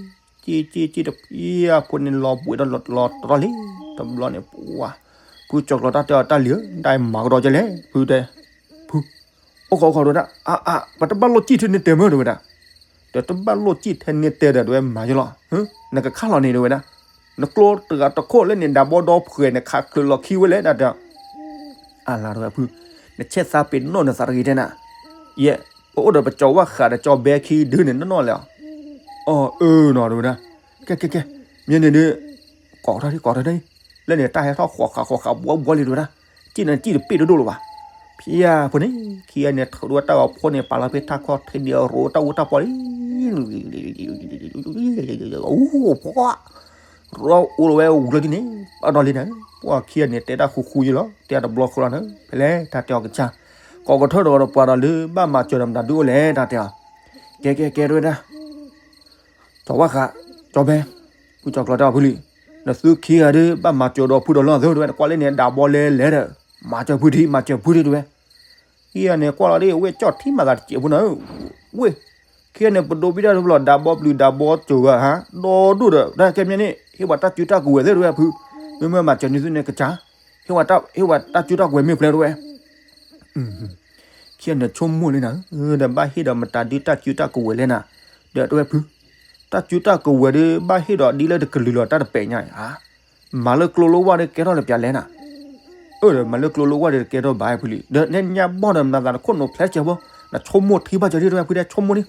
ကံ, ကံဒီးကံန့ၣ်, ကံကံကံတပျၢ်ဖိန့ၣ် လီၤဘှံးဒီးလီၤတရီလံ, တဘျီန့ၣ် ပှၢ်, ဖုကၠီၤကျီတၢ်တဲအီၤတၢ်လံဧၢ, ဒ်မၤကဒီးကလဲၣ် ဖုတဲ, ဖု အိၣ်ခိးအိၣ်ခိးတဝဲဒၣ်, အါအါ ပတဘၣ်လိၣ်စံၣ်ထဲန့ၣ်တဲမ့ၢ်တဝဲဒၣ်, ဒီးတဘၣ်လိၣ်စံၣ်ထဲန့ၣ်တဲဒီးတဝဲမၤယလီၤ, နကခါလီၤန့ၣ်တဝဲဒၣ်, နကျိတဂၤတခိၣ်လၢန့ၣ် ဒးဘီဒီဖှဲးန့ၣ် ခးချုးလီၤခံဝဲလဲၣ် တၢ်တဲအီၤ. အလၤတဝဲဖု, နဆဲးသးပ့ၤနီၣ်နသးတဂ့ၤတဲနၤ, ယဲ, ပအိၣ်ဒီးပကၠီၤဝၣ်ဃးဒီးကၠီၤဘဲခံဒုန့ၣ် နီၢ်နီၢ်လဲၣ်. အီၤ, အၢနီၤ တဝဲဒၣ်, ကဲ ကဲ ကဲ, မ့ၢ်န့ၣ်ဒုး, ကိးထီၣ်ဒံး ကိးထီၣ်ဒံး, လၢန့ၣ်တၢ်ဟဲထီၣ်ဃီးဃးဃီးဃးဘှီဘှီလံ တဝဲဒၣ်, စံၣ်န့ၣ်စံၣ်တပ့ၢ်ဒိၣ်ဒိၣ်လၢၤဘၣ်. ဖဲအံၤဖိန့ၣ် ခံဂၤန့ၣ် ထုးဒိဝဲတၢ်ဂီၤဖိန့ၣ် ပာ်လီၤဖဲထးခီၣ်ထံးန့ၣ် ရိတၢ်အူတၢ်ပီလံ အိၣ်ဖှီၣ်, ရိအူလီၤဝဲဝံၤလီၤဒ်န့ၣ်, ဘၣ်ဒီးလံန့ၣ်, ပှၤခံဂၤန့ၣ် တဲတၢ်ဃူဃူယဲလီၤ, တဲတဘျီဃီလီၤန့ၣ်, ဖဲလဲၣ် တၢ်တဲအီၤကစၢ်, ကိးကထၢၣ်ဒီးပှၤဒီးလၢဘၣ်မၤစၢၤဒီးမတၤဒုအိၣ်လဲၣ် တၢ်တဲအီၤ, ကဲ ကဲ ကဲ တဝဲဒၣ် ကၠီၤဝၣ်ဃး, ကၠီၤဘဲ, ဖုကၠီၤကျီၤတၢ်ဖုလံ, နသုခံဂၤဒုး ဘၣ်မၤစၢၤဒီးဖုဒီးလီၢ်သၢတဝဲ ကွၢ်လၢန့ၣ် ဒးဘီလဲၤလဲၤဒီး, မၤစၢၤဖုထံ မၤစၢၤဖုထံတဝဲ, ခံဂၤန့ၣ် ကွၢ်လီၤဒ် ဝဲကၠီၣ်ထံမၤသးတစဲးဖိနၤ, ဝ့ၢ်, ခံဂၤန့ၣ် ပဒိးဘံၣ်တၢ်တဘျီ ဒးဘီပျုၤဒးဘီစၢၤဂၤဟါ, ဒီဒိၣ်ဒီး တၢ်ကဲမ့ၢ်န့ၣ် ဟ့ၣ်ဝဲတၢ်စုတၢ်ကဝဲၤသ့တဝဲဖု, မ့မ့ၢ်မၤစၢၤန့ၢ်သုန့ၣ်ကစၢ်, ဟ့ၣ်ဝဲတၢ်စုတၢ်ကဝဲၤမ့ၢ်ဖျဲတဝဲ ခံဂၤန့ၣ်ဆိကမိၣ်လံနၤ, ဒီးဘၣ်ဟ့ၣ်ဒီးမတၤဒုတၢ်စုတၢ်ကဝဲၤလဲၣ်နၤ, ဒီးတဝဲဖု, တၢ်စုတၢ်ကဝဲၤဒုး ဘၣ်ဟ့ၣ်ဒီးဒ်လၢတကလုာ်လီၤတၢ်တပဲာ်ညါ, မၤလၢကျိလိဝၢ်ဒုးကဲထီၣ်လၢပျၢၤလဲၣ်နၤ, အၢ ဒီးမၤလၢကျိလိဝၢ်ဒုးတကဲထီၣ်ဘၣ်ဖုလံ, ဒီးနဲညါဘီၣ်ဒီးမၤသးနခိၣ်နူာ်ဖျဲးစဲးဖိ, နဆိကမိၣ်ထံဘၣ်စၢၤဒ်တဝဲဖုဒဲးဆိကမိၣ်န့ၣ်,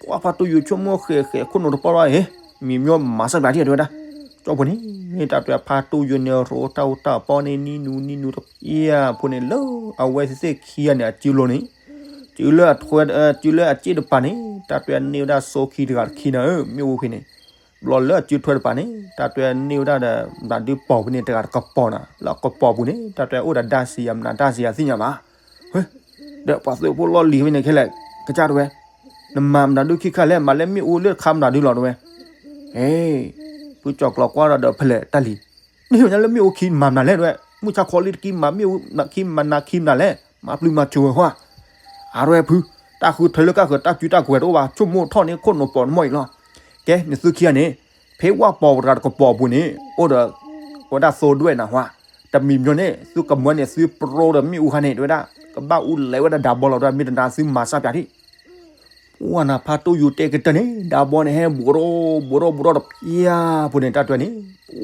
ပှၤဖါတိယိၤဆိကမိၣ်ဃဲးဃဲးခိၣ်နူာ်တပီၢ်လီၤအံၤ, မံၤမၠိမၤစၢ်ပျၢၤထံၣ်တဝဲဒၣ်, ကၠီဖိန့ၣ်, တၢ်တဝဲဖါတိယိၤန့ၣ် ရိတၢ်အူတၢ်ပီၢ်န့ၣ် နံၤနူၤနံၤနူၤတဖျၢၣ်ဖိန့ၣ်လၢ အဝဲသ့ၣ်ခံဂၤန့ၣ် အစုလိၤန့ၣ်, စုလၢအထွဲ, စုလၢအစ့ၣ်တပၤန့ၣ် တၢ်တဝဲန့ၢ်ဝဲဒၣ်စိခံတဂၤတခံနၤဧၢ မ့ၣ်အူဖဲန့ၣ်, ဘျီလၢအစုထွဲတပၤန့ၣ် တၢ်တဝဲန့ၢ်ဝဲဒၣ်ဒီး မတၤဒုပီၢ်ဖဲန့ၣ် တဂၤတကပီၤနၤ လၢအကပီၤပူၤန့ၣ် တၢ်တဝဲအိၣ်ဒီးဒါစံးယၤမနုၤဒါစံးယၤသ့ၣ်ညါဘၣ်, ဒီးပှၤသုးဖိလီၢ်လံၤဖဲန့ၣ်ခဲလၢာ်, ကစၢ်တဝဲ, နမၤမတၤဒုခံခါလဲၣ် မၤလၢမ့ၣ်အူလၢတခါမတၤဒုလီၤတဝဲ, ဟ့ၣ်, ဖုကၠီၤကျီၤကွၢ်ဒီးဒီးဖဲလဲၣ်တၢ်လံၤ, န့ၢ်ညါလၢမ့ၣ်အူခံမၤမနုၤလဲၣ်တဝဲ, မုၢ်ဆါခီလံတကံမၤမ့ၣ်အူခံမၤနၤခံမနုၤလဲၣ် မၤပျုၤမၤစၢၤဝဲဟီ, အါတဝဲဖု, တၢ်ဃုထၢလၢကၢ်ဃုာ်တၢ်စုတၢ်ကဝဲၤတအိၣ်ဘၣ် ဆိကမိၣ်ထီၣ်န့ၢ်ခိၣ်နူာ်ပီၢ်နမိၢ်အံၤလီၤ, ကဲ နသုခံဂၤန့ၣ်, ဖဲဝၣ်ပီၢ်ပူၤတဂၤတကပီၤပူၤန့ၣ် အိၣ်ဒီး, ဝဲဒၣ်သိဒွဲၣ်နၤဟါ, တမံၤမၠိန့ၣ် သုကမၢန့ၣ် သုပရိဒီးမ့ၣ်အူခါန့ၣ် တဝဲဒၣ်, ကဘၣ်အူလဲၤဝဲဒၣ်ဒးဘီလီၤတဝဲ မ့ၢ်တနၤသုမၤစၢ်ပျၢၤထံၣ် ပှၤနၤဖါတိယိၤတဲကတၢၢ်န့ၣ် ဒးဘီန့ၣ်ဟဲဘူးထီၣ်ဘူးထီၣ်ဘူးထီၣ်တဖျၢၣ်ဖိန့ၣ် တၢ်တဝဲန့ၣ်,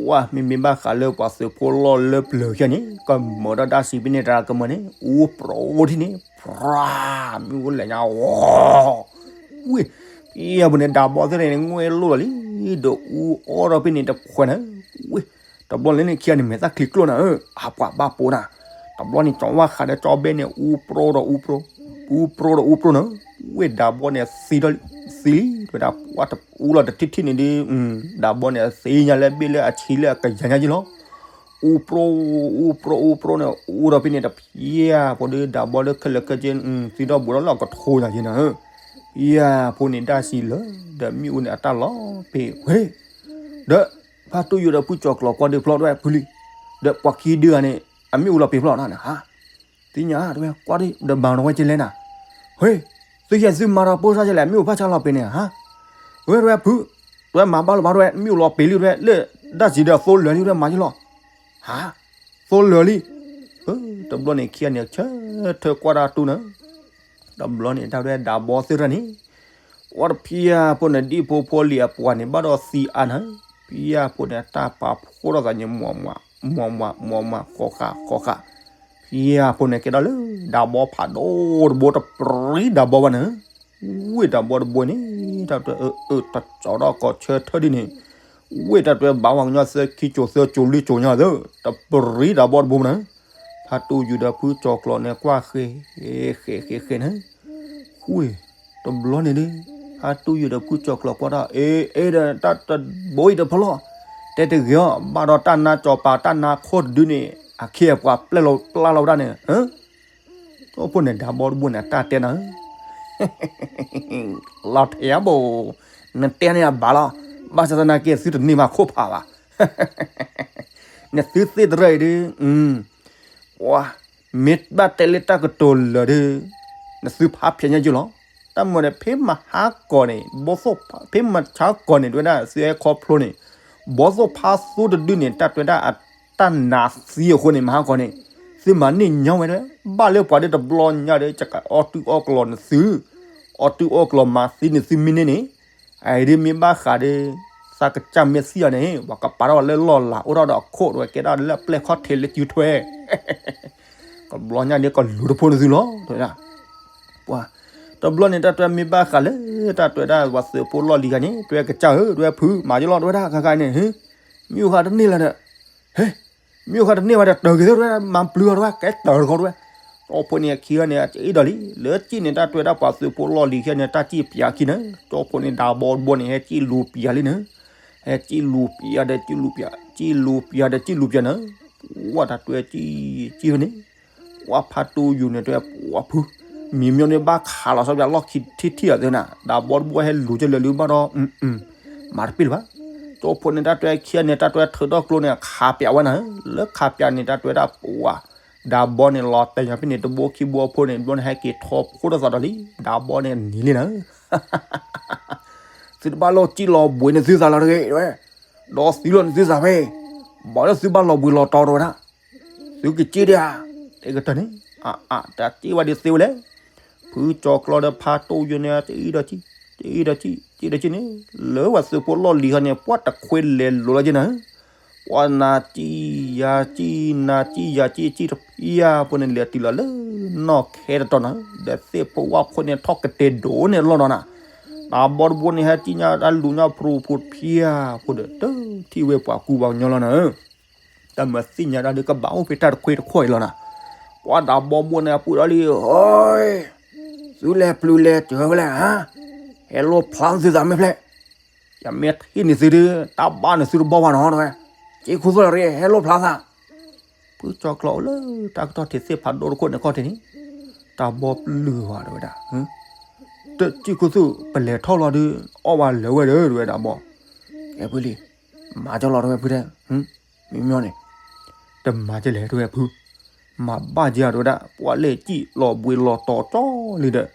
ပှၤမ့မ့ၢ်ဘၣ်ဃးလၢပှၤသုးဖိလီၢ်လၢပျၢၤခံဂၤန့ၣ် ကမၢဒီးဒါစံးဖဲန့ၣ်တဂၤကမၢန့ၣ် အူပရိထံၣ်န့ၣ်, ဖြး, မ့ၣ်အူလဲၤညါအီၤ, ဝ့ၢ်, ဖဲအံၤဖိန့ၣ် ဒးဘီသ့ၣ်န့ၣ် ငွဲၣ်လိၣ်လီၤလံ, ဒီးအူအီၣ်ထီၣ်ဖဲန့ၣ်တဖှဲးနၤ, ဝ့ၢ်, တဘျီလၢန့ၣ်ခံဂၤန့ၣ် မဲာ်သၣ်ချံကျိၣ်နၤဧၢ, အပှၤဘၣ်ပိာ်နၤ, တဘျီန့ၣ် ကၠီၤဝၣ်ဃးဒီးကၠီဘဲန့ၣ် အူပရိဒီးအူပရိ, အူပရိဒီးအူပရိနၤ, ဝ့ၢ်ဒးဘီန့ၣ်သံဒီး, သံလံ, တဝဲဒၣ်ပှၤတအူလီၤတထံၣ်ထံၣ်န့ၣ်ဒုး, ဒးဘီန့ၣ်သ့ညါလၢဘ့ၣ်လၢအဆံလၢအကယၤညါက့လီၤ, အူပရိ, အူပရိအူပရိန့ၣ် အူဒီးဖဲန့ၣ်တဖျၢၣ်ဖိဒီး ဒးဘီလၢခဲလၢာ်ခဲဆ့, သံဒီးဘူးဒီးလၢအကထိညါက့နၤဧၢ, ဖဲအံၤဖိန့ၣ် ဒါစံးလၢ, ဒီးမ့ၣ်အူန့ၣ်အတၢ်လီၤပ့ၤဝဲ, ဒီး, ဖါတိယိၤဒီးဖုကၠီၤကျီၤကွၢ်ဒုးဖျီတဝဲဖုလံ, ဒီးပှၤခံဒုဂၤန့ၣ်, အမ့ၣ်အူလီၤပ့ၤဖျီနၤန့ၣ်, သ့ၣ်ညါတဝဲကွၢ်ဒုး ဒီးမၤနီၣ်ဝဲကလဲၣ်နၤ, ဟ့ၣ်, သုဟဲသုမၤဒီးပိၢ်စၢ်ကလဲၣ် မ့ၣ်အူဖးဆါလီၤပ့ၤန့ၣ်ဧါ, ဝဲတဝဲဖု, တဝဲမၤဘၣ်လီၤဘၣ်တဝဲ မ့ၣ်အူလီၤပ့ၤလံတဝဲ လၢ, ဒါစံးဒီးသိလၢာ်လံတဝဲမၤယလီၤ, ဟါ, သိလၢာ်လံ, တဘျီန့ၣ်ခံဂၤန့ၣ် ဆၢထၢၣ်ကွၢ်တၢ်တူၢ်နၤ တဘျီန့ၣ် တၢ်တဝဲဒးဘီသ့ၣ်တဖၣ်န့ၣ်, ပှၤတဖျၢၣ်ဖိန့ၣ် ဒ်ဖိဖိလံၤအပှၤန့ၣ် ဘၣ်ဒီးသံအါနၤ, ဖျၢၣ်ဖိန့ၣ် အတၢ်ပာ်ဖှိၣ်ထီၣ်သးန့ၣ် မွၤမွၤ, မွၤမွၤ, မွၤမွၤ, ဃီဃာ်, ဃီဃာ်, ဖျၢၣ်ဖိန့ၣ်ကဲဒီးလၢ ဒးဘီဖးဒိၣ်တဘိ တပြံဒးဘီဘၣ်နၤ, ဝ့ၢ်ဒးဘီတဘိန့ၣ် တၢ်တဝဲအၢ အၢ တကၠီၤထီၣ်ကီးဆၢထၢၣ်ဒ်န့ၣ်, ဝ့ၢ်တၢ်တဝဲဘၣ်ဝဲကညီသၢခံကၠိၤသၢကၠိၤလွံၢ်ကၠိၤညါသၢ, တပြံဒးဘီတဘိနၤ, ဖါတိယိၤဒီးဖုကၠီၤကျီၤန့ၣ် ကွၢ်ဃဲ, ဃဲဃဲဃဲဃဲနၤ, ဃု, တဘျီန့ၣ်ဒုး, ဖါတိယိၤဒီးဖုကၠီၤကျီၤကွၢ်တၢ် အ့ အဲၣ်ဒီးတၢ်တဘိအံၤတဖျီၣ်, တဲတဂ့ၤအီၤ ဘၣ်ဒီးတၢ်နါကၠီၤပၤ တၢ်နါခိၣ်တဒုန့ၣ် အခ့အပှၤပျဲလီၤပျၢ်လီၤဝဲဒၣ်န့ၣ်, အဖိန့ၣ် ဒးဘီတဘိန့ၣ် အတၢ်တဲနၤ လီၤထဲးဘိ, နတဲန့ၣ်အဘၣ်လီၤ, ဘၣ်ဆၣ်သနာ်က့ သုတန့ၢ်ဘၣ်ခိၣ်ဖးဘၣ်, နသုသ့ၣ်တရၢၣ်အံၤဒုး, ပှၤ, မ့ၢ်ဘၣ်တဲလၢတၢ်ကတိၤလၢာ်ဒုး, နသုဖးဖျဲးညါယုာ်လီၤ, တၢ်မၤဒီး ဖဲမဟါကီၢ်န့ၣ်, ဖဲမဆါကီၢ်န့ၣ် တဝဲဒၣ် သုဟဲခီဖျိန့ၣ်, ဘီသိၣ်ဖးသိတဒုန့ၣ် တၢ်တဝဲဒၣ်အတၢ်နးသံအဃိန့ၣ် မဟါကီၢ်န့ၣ်, သုမၤန့ၢ်ညီဝဲဒၣ်, ဘၣ်လၢပှၤဒ်တဘျီညါဒီး အီၣ်တုအီၣ်ကျီၤနသု, အီၣ်တုအီၣ်ကျီၤမၤသံနသုမ့ၢ်န့ၢ်န့ၣ်, အအံၤဒ်မ့ၢ်ဘၣ်ဃးဒီး, သ တၢ်ကစၢ်မ့ၢ်သံအီၤန့ၣ် ပှၤကပာ်ထီၣ်လၢလီၢ်လၤ အိၣ်ထီၣ်ဒီးအခိၣ် တဲဝဲ ကဲဒၣ်လၢအပျဲၢ်ခီၣ်ထံးလၢစုထွဲ ကဘျီညါန့ၣ် ကလူၤတဖိနသုလီၤ တဲဝဲဒၣ်. ပှၤ တဘျီန့ၣ် တၢ်တဲဝဲမ့ၢ်ဘၣ်ဃးလၢ တၢ်တဲဝဲဒၣ် ပှၤသုးဖိလီၢ်လံၤဂၤန့ၣ် တဲဝဲ ကစၢ်ဧၢ တဲဝဲ ဖု မၤယလီၤ တဲဝဲဒၣ် ဂၤဂၤန့ၣ် မ့ၣ်အူဃာ်တန့ၢ်လၢၤဒီး ဟဲ မ့ၣ်အူဃာ်တန့ၢ်ဘၣ်ဒီး တၢ်က့ၤသ့ တဲဝဲ မၤပျုၤအီၤ တဲဝဲ ကဲတၢ်တခီ တဲဝဲ. ကၠီဖိန့ၣ်ခံဂၤန့ၣ် အအ့ၣ်ဒီးလံ လၢစံၣ်န့ၣ် တၢ်တဲဝဲဒၣ် ပှၤသုးဖိလီၢ်လံၤခံဂၤန့ၣ် တၢ်စံၣ်ပၠးခံန့ၣ် ကၠီဖိန့ၣ် ဒးဘီတဘိန့ၣ် ဟဲစံၣ်လူၤပၠးလံန့ၣ် ဟဲစံၣ်လူၤပၠးဒီးစံၣ်လူၤပၠး စံၣ်လူၤပၠးဒီးစံၣ်လူၤပၠးန့ၣ် ပှၤတၢ်တဲဝဲစံၣ် စံၣ်ဖဲန့ၣ် ပှၤဖါတိၢ်ယိာ်န့ၣ်တဲဝဲ ပှၤဖု မံၤမၠီန့ၣ် ဘၣ်ခးလီၤဆီပၠးလီၢ်ခံထံၣ်ထံၣ်အီၤသ့နၤ ဒးဘီတဘိဟဲလူၤကလဲၤလၢဘၣ်ဒီး မးတပ့ၢ်လၢၤဘၣ်. ကၠီဖိန့ၣ် တၢ်တဲဝဲခံဂၤန့ၣ် တၢ်တဲဝဲထုးထီၣ်ကျိန့ၣ် ခးပၠးဝဲနၤ လၢခးပၠးန့ၣ် တၢ်တဲဝဲဒၣ်ပှၤ ဒးဘီန့ၣ် လီၤတဲာ်ညါဖဲန့ၣ် တဘိခံဘိအဖိန့ၣ် ဘျီန့ၣ် ဟဲက့ၤထီၣ်ဖိတသးဒီးလံ ဒးဘီန့ၣ်နံၤလံနၤ သုတဘၣ်လီၢ်စံၣ်လီၤဘှံးန့ၣ်သုသးလီၤတဂ့ၤ တဲဝဲ, ဒီးသံလီၤန့ၣ်သုသးဖဲ, ဘၣ်လၢသုဘၣ်လီၤဘှံးလီၤတီၤတဲဝဲဒၣ်, သုကစံၣ်ဒံးဧါ, တဲကတၢၢ်န့ၣ်, အါအါ တၢ်စံၣ်ဝဲဒ်သ့ဝဲလဲၣ်, ဖုကၠီၤကျီဒီးဖါတိၢ်ယိာ်န့ၣ် တအံၤဒီးစံၣ်, တအံၤဒီးစံၣ်, စံၣ်ဒီးစံၣ်န့ၣ်, လၢပှၤသုးဖိလီၢ်လံၤဟီန့ၣ် ပှၤတခွ့လဲၤလိၤလီၤက့ၤနၤ, ပှၤနၤစံၣ်ယၤစံၣ် နၤစံၣ်ယၤစံၣ် စံၣ်တဖၠၣ်ဖိန့ၣ် လဲၤတုၤလီၤလၢနီၢ်ခဲတတီၤနၤ, ဒီးသ့ၣ်ဖိဝၣ်ဖိန့ၣ်ထီၣ်ကတဲာ်ဒိၣ်န့ၣ်လီၤနီၤနၤ, တၢ်ဘီတဘိန့ၣ် ဟဲစံၣ်ညါတၢ်လူၤညါဖရူဖရူဖၠၣ်ဖိဒီး တထံၣ်ဝဲပှၤကူပှၤကညီလီၤနၤ, တၢ်မၤသ့ၣ်ညါတၢ်ဒုးကဘၣ်အိၣ်ဖဲတၢ်တခွ့တခွီအံၤလီၤနၤ, ပှၤတၢ်ဘီဘိန့ၣ် အပူၤဒီးလံ, သုလဲၤပျုၤလဲၤစၢၤဖဲလဲၣ်ဧါ, ဟဲလိၣ်ဖျါသုသးမ့ၢ်ဖျဲၣ် ယမ့ၢ်ထံၣ်န့ၢ်သုဒီး တၢ်ဘၣ်န့ၣ်သုတဘီဘၣ်နီၤ တဲဝဲ, စ့ၢ်ခိၣ်သိၣ်လီၤရ့ ဟဲလိၣ်ဖျါသး, ဖုကၠီၤကျီအိၣ်လၢတၢ်ကတီၢ်ထံးသ့ၣ်ဖးဒိၣ်တခိၣ်န့ၣ်ခီၣ်ထံးန့ၣ်, တၢ်ဘီပျုၢ်ဝဲတဲဝဲဒၣ်, တစံၣ်ခိၣ်သိၣ် ပလဲၤထီၣ်လီၤဒီး အီၣ်ဝဲလဲၤဝဲဒီး တဲဝဲဒၣ်ဘီ, ကဲဖုလံ, မၤကၠီလီၤတဲဝဲဖုတဲ မ့ၢ်မ့ၢ်န့ၣ်, တမၤကလဲၣ်တဲဝဲဖု, မၤဘၣ်ကတဲဝဲဒၣ် ပှၤလဲၣ်စံၣ်လီၤဘှံးလီၤတီၤကၠီလံဒီး,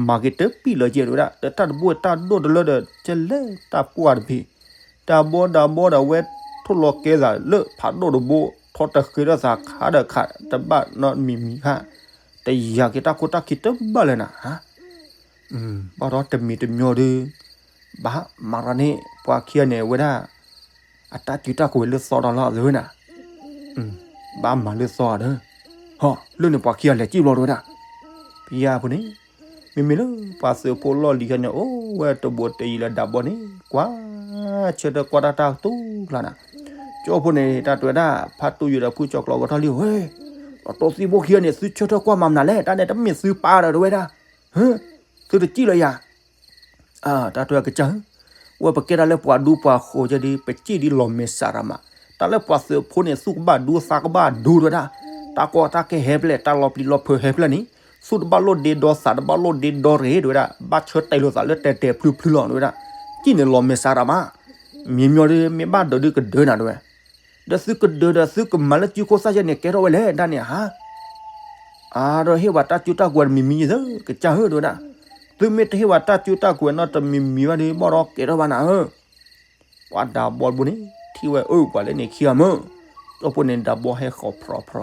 မၤက့ၤတပံၣ်လၢကဲတဲဝဲဒၣ် တၢ်တဘိတၢ်ဒိၣ်တလၢဒီး ကလဲၤတၢ်ပှၢ်တဖံး, တၢ်ဘီတၢ်ဘီဒီးဝဲထိၣ်လီၤကဲသးလၢဖးဒိၣ်တဘိ ထီၣ်တဃ့ဒီးသးခးဒီးခးတဘၣ်နီတမံၤမံၤခါ, တယာ်က့ၤတၢ်ခိတၢ်ခံတဘၣ်လၢၤနၤ, ဘၣ်ဒီးတမံၤတမံၤဒီး, ဘၣ်မၤရၤန့ၣ် ပှၤခံဂၤန့ၣ်ဝဲဒၣ် အတၢ်စုတၢ်ကဝဲၤလၢသီဒီးလီၤအဝဲနၤ, ဘၣ်မၤလၢသီဒီး, ဟီၣ် လၢန့ၣ်ပှၤခံဂၤလဲၤစံၣ်ဘျီတဲဝဲဒၣ်, ဖံယါဖိန့ၣ်, မ့မ့ၢ်လၢပှၤသုးဖိလီၢ်လံၤခဲန့ၣ် အိၣ်ဝဲတဘူးတယံၤလၢဒးဘီန့ၣ် ကွၢ်ဆၢထၢၣ်ကွၢ်တၢ်တၢ်တူၢ်ကျါနၤ, ကၠီဖိန့ၣ် တၢ်တဲဝဲဒၣ် ဖါတူၢ်ယိာ်ဒီးဖုကၠီၤကျီကထီၣ်လံ, လီၤတိၢ်သံဖိခံဂၤန့ၣ် သုဆၢထၢၣ်ကွၢ်မၤမနုၤလဲၣ် တၢ်န့ၣ်တမ့ၢ်သုပၢ်ဒီးတဲဝဲဒၣ်, သုတစံၣ်လၢၤယၤ တၢ်တဲဝဲကစၢ်ဧၢ, ဝဲပကဲဒၣ်လၢပှၤဒူပှၤဃိၤကဲဒ် ပစံၣ်ဒ်လီၤမဲာ်ဆှးတၢ်မး, တၢ်လၢပှၤသုးဖိန့ၣ် သူၣ်ကဘၣ်ဒူသးကဘၣ်ဒူတဲဝဲဒၣ်, တၢ်ကီတၢ်ခဲဟဲဖျဲၣ် တၢ်လီၤပျံၤလီၤဖုးဟဲဖျဲၣ်န့ၣ်, သူၣ်တဘၣ်လိၣ်ဒ့ဒီသးတဘၣ်လိၣ်ဒ့ဒီရ့တဲဝဲဒၣ်, ဘၣ်ဆၢတဲာ်လိာ်သးလၢတဲာ်တဲာ်ဖျုဖျုလီၤတဲဝဲဒၣ်, စံၣ်န့ၣ်လီၤမဲာ်ဆှးတၢ်မး, မံၤမၠီဒီး မ့ၢ်ဘၣ်ဒၢးဒုးကဒၢနၤတဲဝဲ ဒီးသုကဒၢးဒီးသုကမၤလၢစုခိၣ်သၣ်ယဲၢ်န့ၣ် ကဲထီၣ်ဝဲလဲၣ်ဒၣ်န့ၣ်ဧါ, အါဒီးဟ့ၣ်ဝဲတၢ်စုတၢ်ကဝဲၤတမံၤမံၤယသ့ ကစၢ်ဧၢတဲဝဲဒၣ်, သုမ့ၢ်တဟ့ၣ်ဝဲတၢ်စုတၢ်ကဝဲၤနီတမံၤမံၤဘၣ်ဒီး ဘၣ်ဒီးကဲထီၣ်ဘၣ်နၤဧၢ, ပှၤဒးဘီတဘိန့ၣ် ထံၣ်ဝဲအၢပှၤလၢန့ၣ်ခံဂၤမုၢ်, ကၠီဖိန့ၣ်ဒးဘီဟဲဃီၤဖြီဖြီ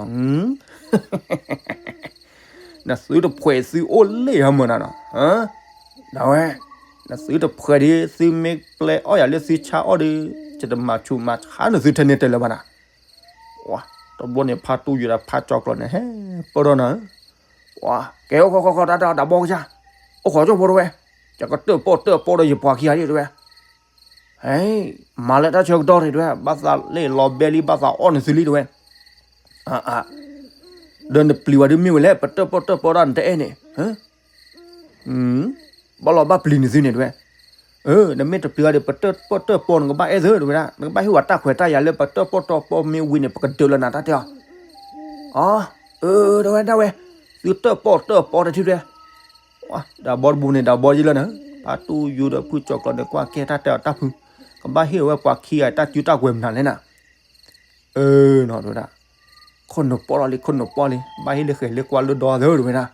နသုတဖှဲးသုအိၣ်လ့ၣ်ဟီမုၢ်နၤနီၤ, ဒၣ်ဝဲ, နသုတဖှဲးဒီး သုမ့ၢ်ပျဲအီၣ်ယၤလၢသုဆါအီၣ်ဒီး ယတမၤဆူးမၤဆါနသုထဲန့ၣ်တဲလၢၤဘၣ်နၤ, ဝါ, တဘျီန့ၣ် ဖါတူၢ်ယိာ်ဒီးဖါကၠီၤကျီန့ၣ် ဟဲပၢၢ်ထီၣ်နၤဧၢ, ဝါ, ကဲအိၣ်ခိးခိးခိးတၢ်တၢ်ဒးဘီကစၢ်, အိၣ်ခိးကၠီဖိတဲဝဲ, ယကတၢၣ်ပီၣ်တၢၣ်ပီၣ်ဒီးယပှၤခံဂၤဒ်တဲဝဲ ဟဲ, မၤလၢတၢ်ဆၢကတီၢ်ရ့တဲဝဲ, ဘၣ်သးလ့ၣ်လီၤဘဲလံ ဘၣ်သးအီၣ်နသုလံတဲဝဲ, အါအါ, ဒီးနပျံၤဝဲဒုးမ့ၢ်ဝဲလဲၣ် ပတၢၣ်ပီၣ်တၢၣ်ပီၣ်ဒၣ်နတအဲၣ်န့ၣ်, ဘၣ်လီၤဘၣ်ပျံၤနသုန့ၣ်တဲဝဲ, နမ့ၢ်တပျံၤဝဲဒီး ပတၢၣ်ပီၣ်တၢၣ်ပီၣ်နကဘၣ်အဲၣ်သုတဲဝဲဒၣ်, နကဘၣ်ဟ့ၣ်ဝဲတၢ်ခွဲးတၢ်ယာ်လၢပတၢၣ်ပီၣ်တၢၣ်ပီၣ်မ့ၢ်ဝံၤန့ၣ် ပကဒၢးလၢနၤတၢ်တဲအီၤ အၢ တဲဝဲဒၣ်ဝဲ, သုတၢၣ်ပီၣ်တၢၣ်ပီၣ်တထံၣ်တဲ, ဒးဘီတဘိန့ၣ် ဒးဘီယံလၢနၤ, ဖါတူၢ်ယိာ်ဒီးဖုကၠီၤကျီန့ၣ် ကွၢ်ကဲတၢ်တဲအီၤတၢ်ဖု, ကဘၣ်ဟ့ၣ်ဝဲပှၤခံဂၤတၢ်စုတၢ်ကဝဲၤမနုၤလဲၣ်နၤ, အၢ နီၤတဲဝဲဒၣ်, ခိၣ်နူာ်ပီၣ်လီၤလံ ခိၣ်နူာ်ပီၣ်လံ ဘၣ်ဟ့ၣ်လၢဃဲၤလၢကွၢ်လၢဒီသၢတဲဝဲဒၣ်,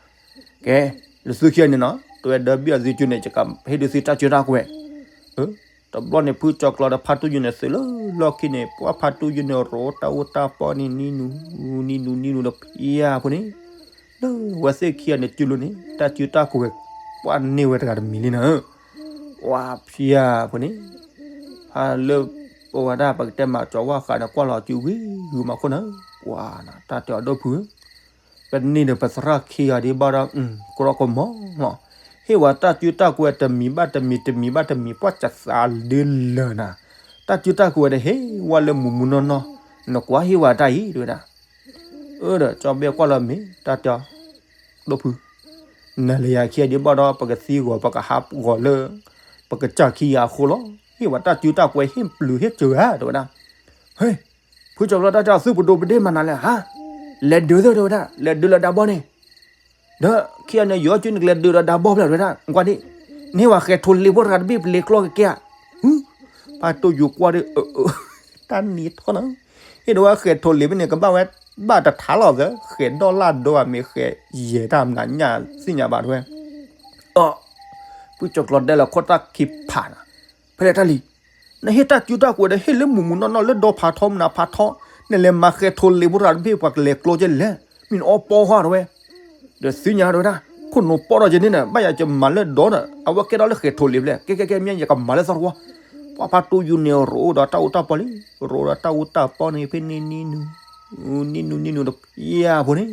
ကဲ, လၢသုခံဂၤန့ၣ်နီၤ တဲဝဲဒီးဘံၣ်အီၤသုကၠိန့ၣ် ယကဟ့ၣ်ဒုးသုတၢ်စုတၢ်ကဝဲၤ တဘျီန့ၣ် ဖုကၠီၤကျီဒီးဖါတူၢ်ယိာ်န့ၣ် သုးလၢလီၢ်ခံန့ၣ် ပှၤဖါတူၢ်ယိာ်န့ၣ် ရိးတၢ်အိၣ်တၢ်ပီၣ်န့ၣ် နံၤနူၤ နံၤနူၤ နံၤနူၤဒီးဖံယါဖိန့ၣ်, လၢဝဲသ့ၣ်ခံဂၤန့ၣ် စုလိၤန့ၣ် တၢ်စုတၢ်ကဝဲၤ ပှၤန့ၢ်ဝဲတဂၤတမံၤလံနၤ, ပှၤဖံယါဖိန့ၣ်, ဖ အလၢ ပဝဲဒၣ်ပကတဲမးကၠီၤဝါဃးန့ၣ် ကွၢ်လီၤစုဝံၤဂုာ်မးခိၣ်နၢ်, ပှၤနၤ တၢ်တဲအီၤဒိၣ်ဖုဧၢ, ပန့ၢ်ဒီးပသရၣ်ခံဂၤဒ်ဘၣ်ဒီး ကရီကမီၤလီၤ, ဟ့ၣ်ဝဲတၢ်စုတၢ်ကဝဲၤတမံၤဘၣ်တမံၤ တမံၤဘၣ်တမံၤ ပှၢ်စသးဒ်လၢာ်နၤ, တၢ်စုတၢ်ကဝဲၤဒီးဟ့ၣ်ဝဲလၢမုၢ်မုၢ်နီၢ်နီၢ်, နကွၢ်ဟ့ၣ်ဝဲတၢ်အံၤ တဲဝဲဒၣ် အၢ ဒီးကၠီဘဲကွၢ်လီၤမ့ၢ် တၢ်တဲအီၤ ဒိၣ်ဖု, နလဲၤယၤခံဂၤဒ်ဘၣ်ဒီး ပကသံဂီၤ ပကဟးဂီၤလၢ ပကစၢ်ခံဂၤအဃိလီၤ, ဟ့ၣ်ဝဲတၢ်စုတၢ်ကဝဲၤ ဟ့ၣ်ပျုၤဟ့ၣ်စၢၤဧါ တဲဝဲဒၣ်, ဟ့ၣ်, ဖုကၠီၤကျီတၢ်တဲအီၤ သုပဒိးပဒ့ၣ်မးနၤလဲၣ်ဧါ, လဲၤဒုးသၢ တဲဝဲဒၣ် လဲၤဒုးလၢဒၢဘီန့ၣ် ဒီးခံဂၤန့ၣ် ယီၤစုနကလဲၤဒုးဒီးဒၢဘီဖျၢၣ် တဲဝဲဒၣ် ကွၢ်ဒ်, နဟ့ၣ်ဝဲဃဲၤထိးလ့ၤဖိတဂၤတဘ့ၣ် ပလဲၤကျီကကဲဧါ, ဖါတိယူၤကွၢ်ဒီး တၢ်နံၤထီၣ်နၤ, ဟ့ၣ်ဒိးဝဲဃဲၤထိးလ့ၤဖဲန့ၣ် ကဘၣ်ဝဲဘၣ်တထါလီၤသၢ ဃဲၤဒီၣ်လၣ်ဒိဧါ မ့ၢ်ဃဲၤယဲၢ်တၢ်မနုၤညါသ့ၣ်ညါဘၣ်တဲဝဲ, အီ, ဖုကၠီၤကျီတဲလီၤခိၣ်တၢ်ခံဖးနၤ, ဖဲလဲၣ်တၢ်လံ နဟ့ၣ်တၢ်စုတၢ်ကဝဲၤဒီး ဟ့ၣ်လၢမုၢ်မုၢ်နီၢ်နီၢ် လၢဒီဖးထီမနုၤဖးထီ, နလဲၤမၤဃဲၤထိးလ့ၤဖိတဂၤတဘ့ၣ် ပှၤကလဲၤကျီကဲလဲၣ်, မ့ၢ်နအီပီဃီတဲဝဲ, ဒီးသ့ၣ်ညါတဲဝဲဒၣ် ခိၣ်နူာ်ပီၢ်ထီၣ်ကဲန့ၣ်ဒီး ဘၣ်ယၤကမၤလၢဒီဒီး အဝဲကဲထီၣ်လၢဃဲၤထိးလ့ၤဖဲလဲၣ် ကဲကဲကဲ မ့ၢ်ယကမၤလၢသီတဝီ, ပှၤဖါတိယူၤန့ၣ် ရိးဒီးတၢ်အူတၢ်ပီလံ, ရိးဒီးတၢ်အူတၢ်ပီန့ၣ် ဖဲန့ၣ်နံၤနုၤ နံၤနုၤနံၤနုၤဒီး ယၤဖိန့ၣ်,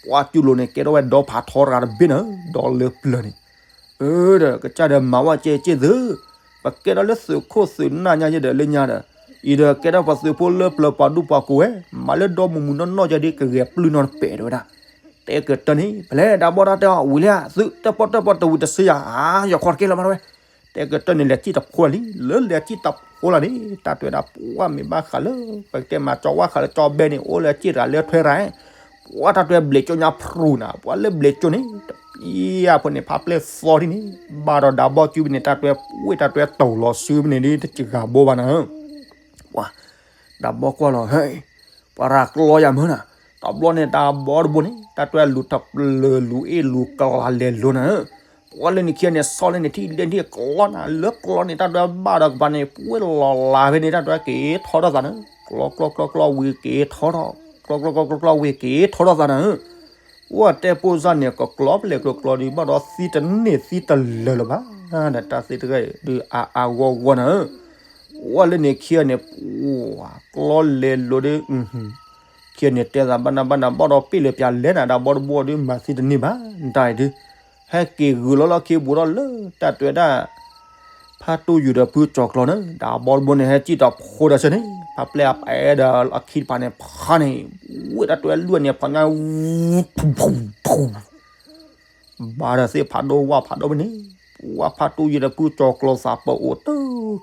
ပှၤစုလိၤန့ၣ် ကဲထီၣ်ဝဲဒီဖးထီတဂၤတဘ့ၣ်နၤ, ဒီလၢပျၢၤန့ၣ် အၢ ဒီးကစၢ်ဒီးမၤဝဲကဲကဲသု, ပကဲထီၣ်လၢသုးခိၣ်သုးနၢ်ညါယဲဒီးလၢညါဒီး, အံၤဒီးကဲထီၣ်ပှၤသုးဖိလၢပျၢၤပှၤဒူပှၤကိးဝဲ, မၤလၢဒီမုၢ်မုၢ်နီၢ်နီၢ်ယဲဒီး ကဂဲၤပျုၢ်နီတပဲာ်တဲဝဲဒၣ်, တဲကတၢၢ်န့ၣ် ဖဲလဲၣ် ဒၢဘီတၢ်တဲအီၤ ဝံၤလံဧါ သုတၢၣ်ပီၣ်တၢၣ်ပီၣ်တဝံၤတစ့ယၤ ယီၤခီတကဲလီၤမးတဲဝဲ, တဲကတၢၢ်န့ၣ် လဲၤစံၣ်တဖိလံ, လၢလဲၤစံၣ်တဖိလီၤန့ၣ် တၢ်တဲဝဲဒၣ် ပှၤမ့ၢ်ဘၣ်ဃးလၢ ပကတဲမၤကၠီၤဝါဃးလၢကၠီဘဲန့ၣ် အိၣ်လၢစံၣ်တဂၤလၢထွဲရၤ ပှၤတၢ်တွဲဘျဲးကၠိညါဖရူၤနၤ ပှၤလၢဘျဲးကၠိန့ၣ် တပျံၤအဖိန့ၣ် ဖးပျဲၢ်သီဒ်န့ၣ် ဘၣ်ဒီးဒၢဘီစုဖဲန့ၣ် တၢ်တွဲဝ့ၢ်တၢ်တွဲတိၤလီၤစုဖဲန့ၣ်ဒ် တစှၤဘိဘၣ်နၤဧၢ, ပှၤ ဒၢဘီကွၢ်လီၤ ဟဲ ပှၤရၤကျီယၤမၢနၤ, တဘျီန့ၣ် ဒၢဘီတဘိန့ၣ် တၢ်တွဲလူၤတပျၢၤ လူၤအ့ၣ်လူၤကျါလဲၤလိၤနၤဧၢ, ပှၤလၢန့ၣ်ခံဂၤန့ၣ် ဆီလၢန့ၣ်ထံၣ်လဲထံၣ်ကျီနၤ လၢကျီန့ၣ် တၢ်တွဲဘၣ်ဒီးကပၤန့ၣ် ပှဲၤလီၤလးဖဲန့ၣ် တၢ်တွဲက့ၤထီထီၣ်သးနၤ, ကျီကျီကျီကျီဝံၤက့ၤထီထီၣ်, ကျီကျီကျီကျီဝံၤက့ၤထီထီၣ်သးနၤဧၢ, အိၣ်တဲပိၢ်စၢ်န့ၣ် ကကျီပလဲၤကျိၤကျီဒုး ဘၣ်ဒီးသံတန့ၢ်သံတလၢာ်လၢၤဘၣ်, ဒီးတၢ်သ့တဂၤအံၤဒုး အါအါဂီၢ်ဂီၢ်နၤဧၢ, အိၣ်လၢန့ၣ်ခံဂၤန့ၣ် ပှၤကျီလဲၤလိၤဒုး ခံဂၤန့ၣ် တဲသးဘၣ်နၤဘၣ်နၤ ဘၣ်ဒီးပ့ၢ်လၢပျၢၤလဲၤနၤ ဒၢဘီတဘိဒုး မၤသံတန့ၢ်ဘၣ် တၢ်အံၤဒုး, ဟဲက့ၤဂုာ်လီၤလီၢ်ခံဘူးထီၣ်လၢ တၢ်တွဲဒၣ် ဖါတိယူၤဒီးဖုကၠီၤကျီန့ၣ် ဒၢဘီတဘိန့ၣ် ဟဲစံၣ်တဖိဒီးဆၢန့ၣ် ဖးပျဲၢ်အပှဲၤဒီးအခံတဖၣ်န့ၣ် ဖးန့ၣ် ဝ့ၢ်တၢ်တွဲလွံၢ်န့ၣ် ဖးညါ ဘၣ်ဒီးသ့ၣ်ဖးဒိၣ်ဝၣ်ဖးဒိၣ်ဖဲန့ၣ်, ပှၤဖါတိယူၤဒီးဖုကၠီၤကျီသးပအိၣ်တ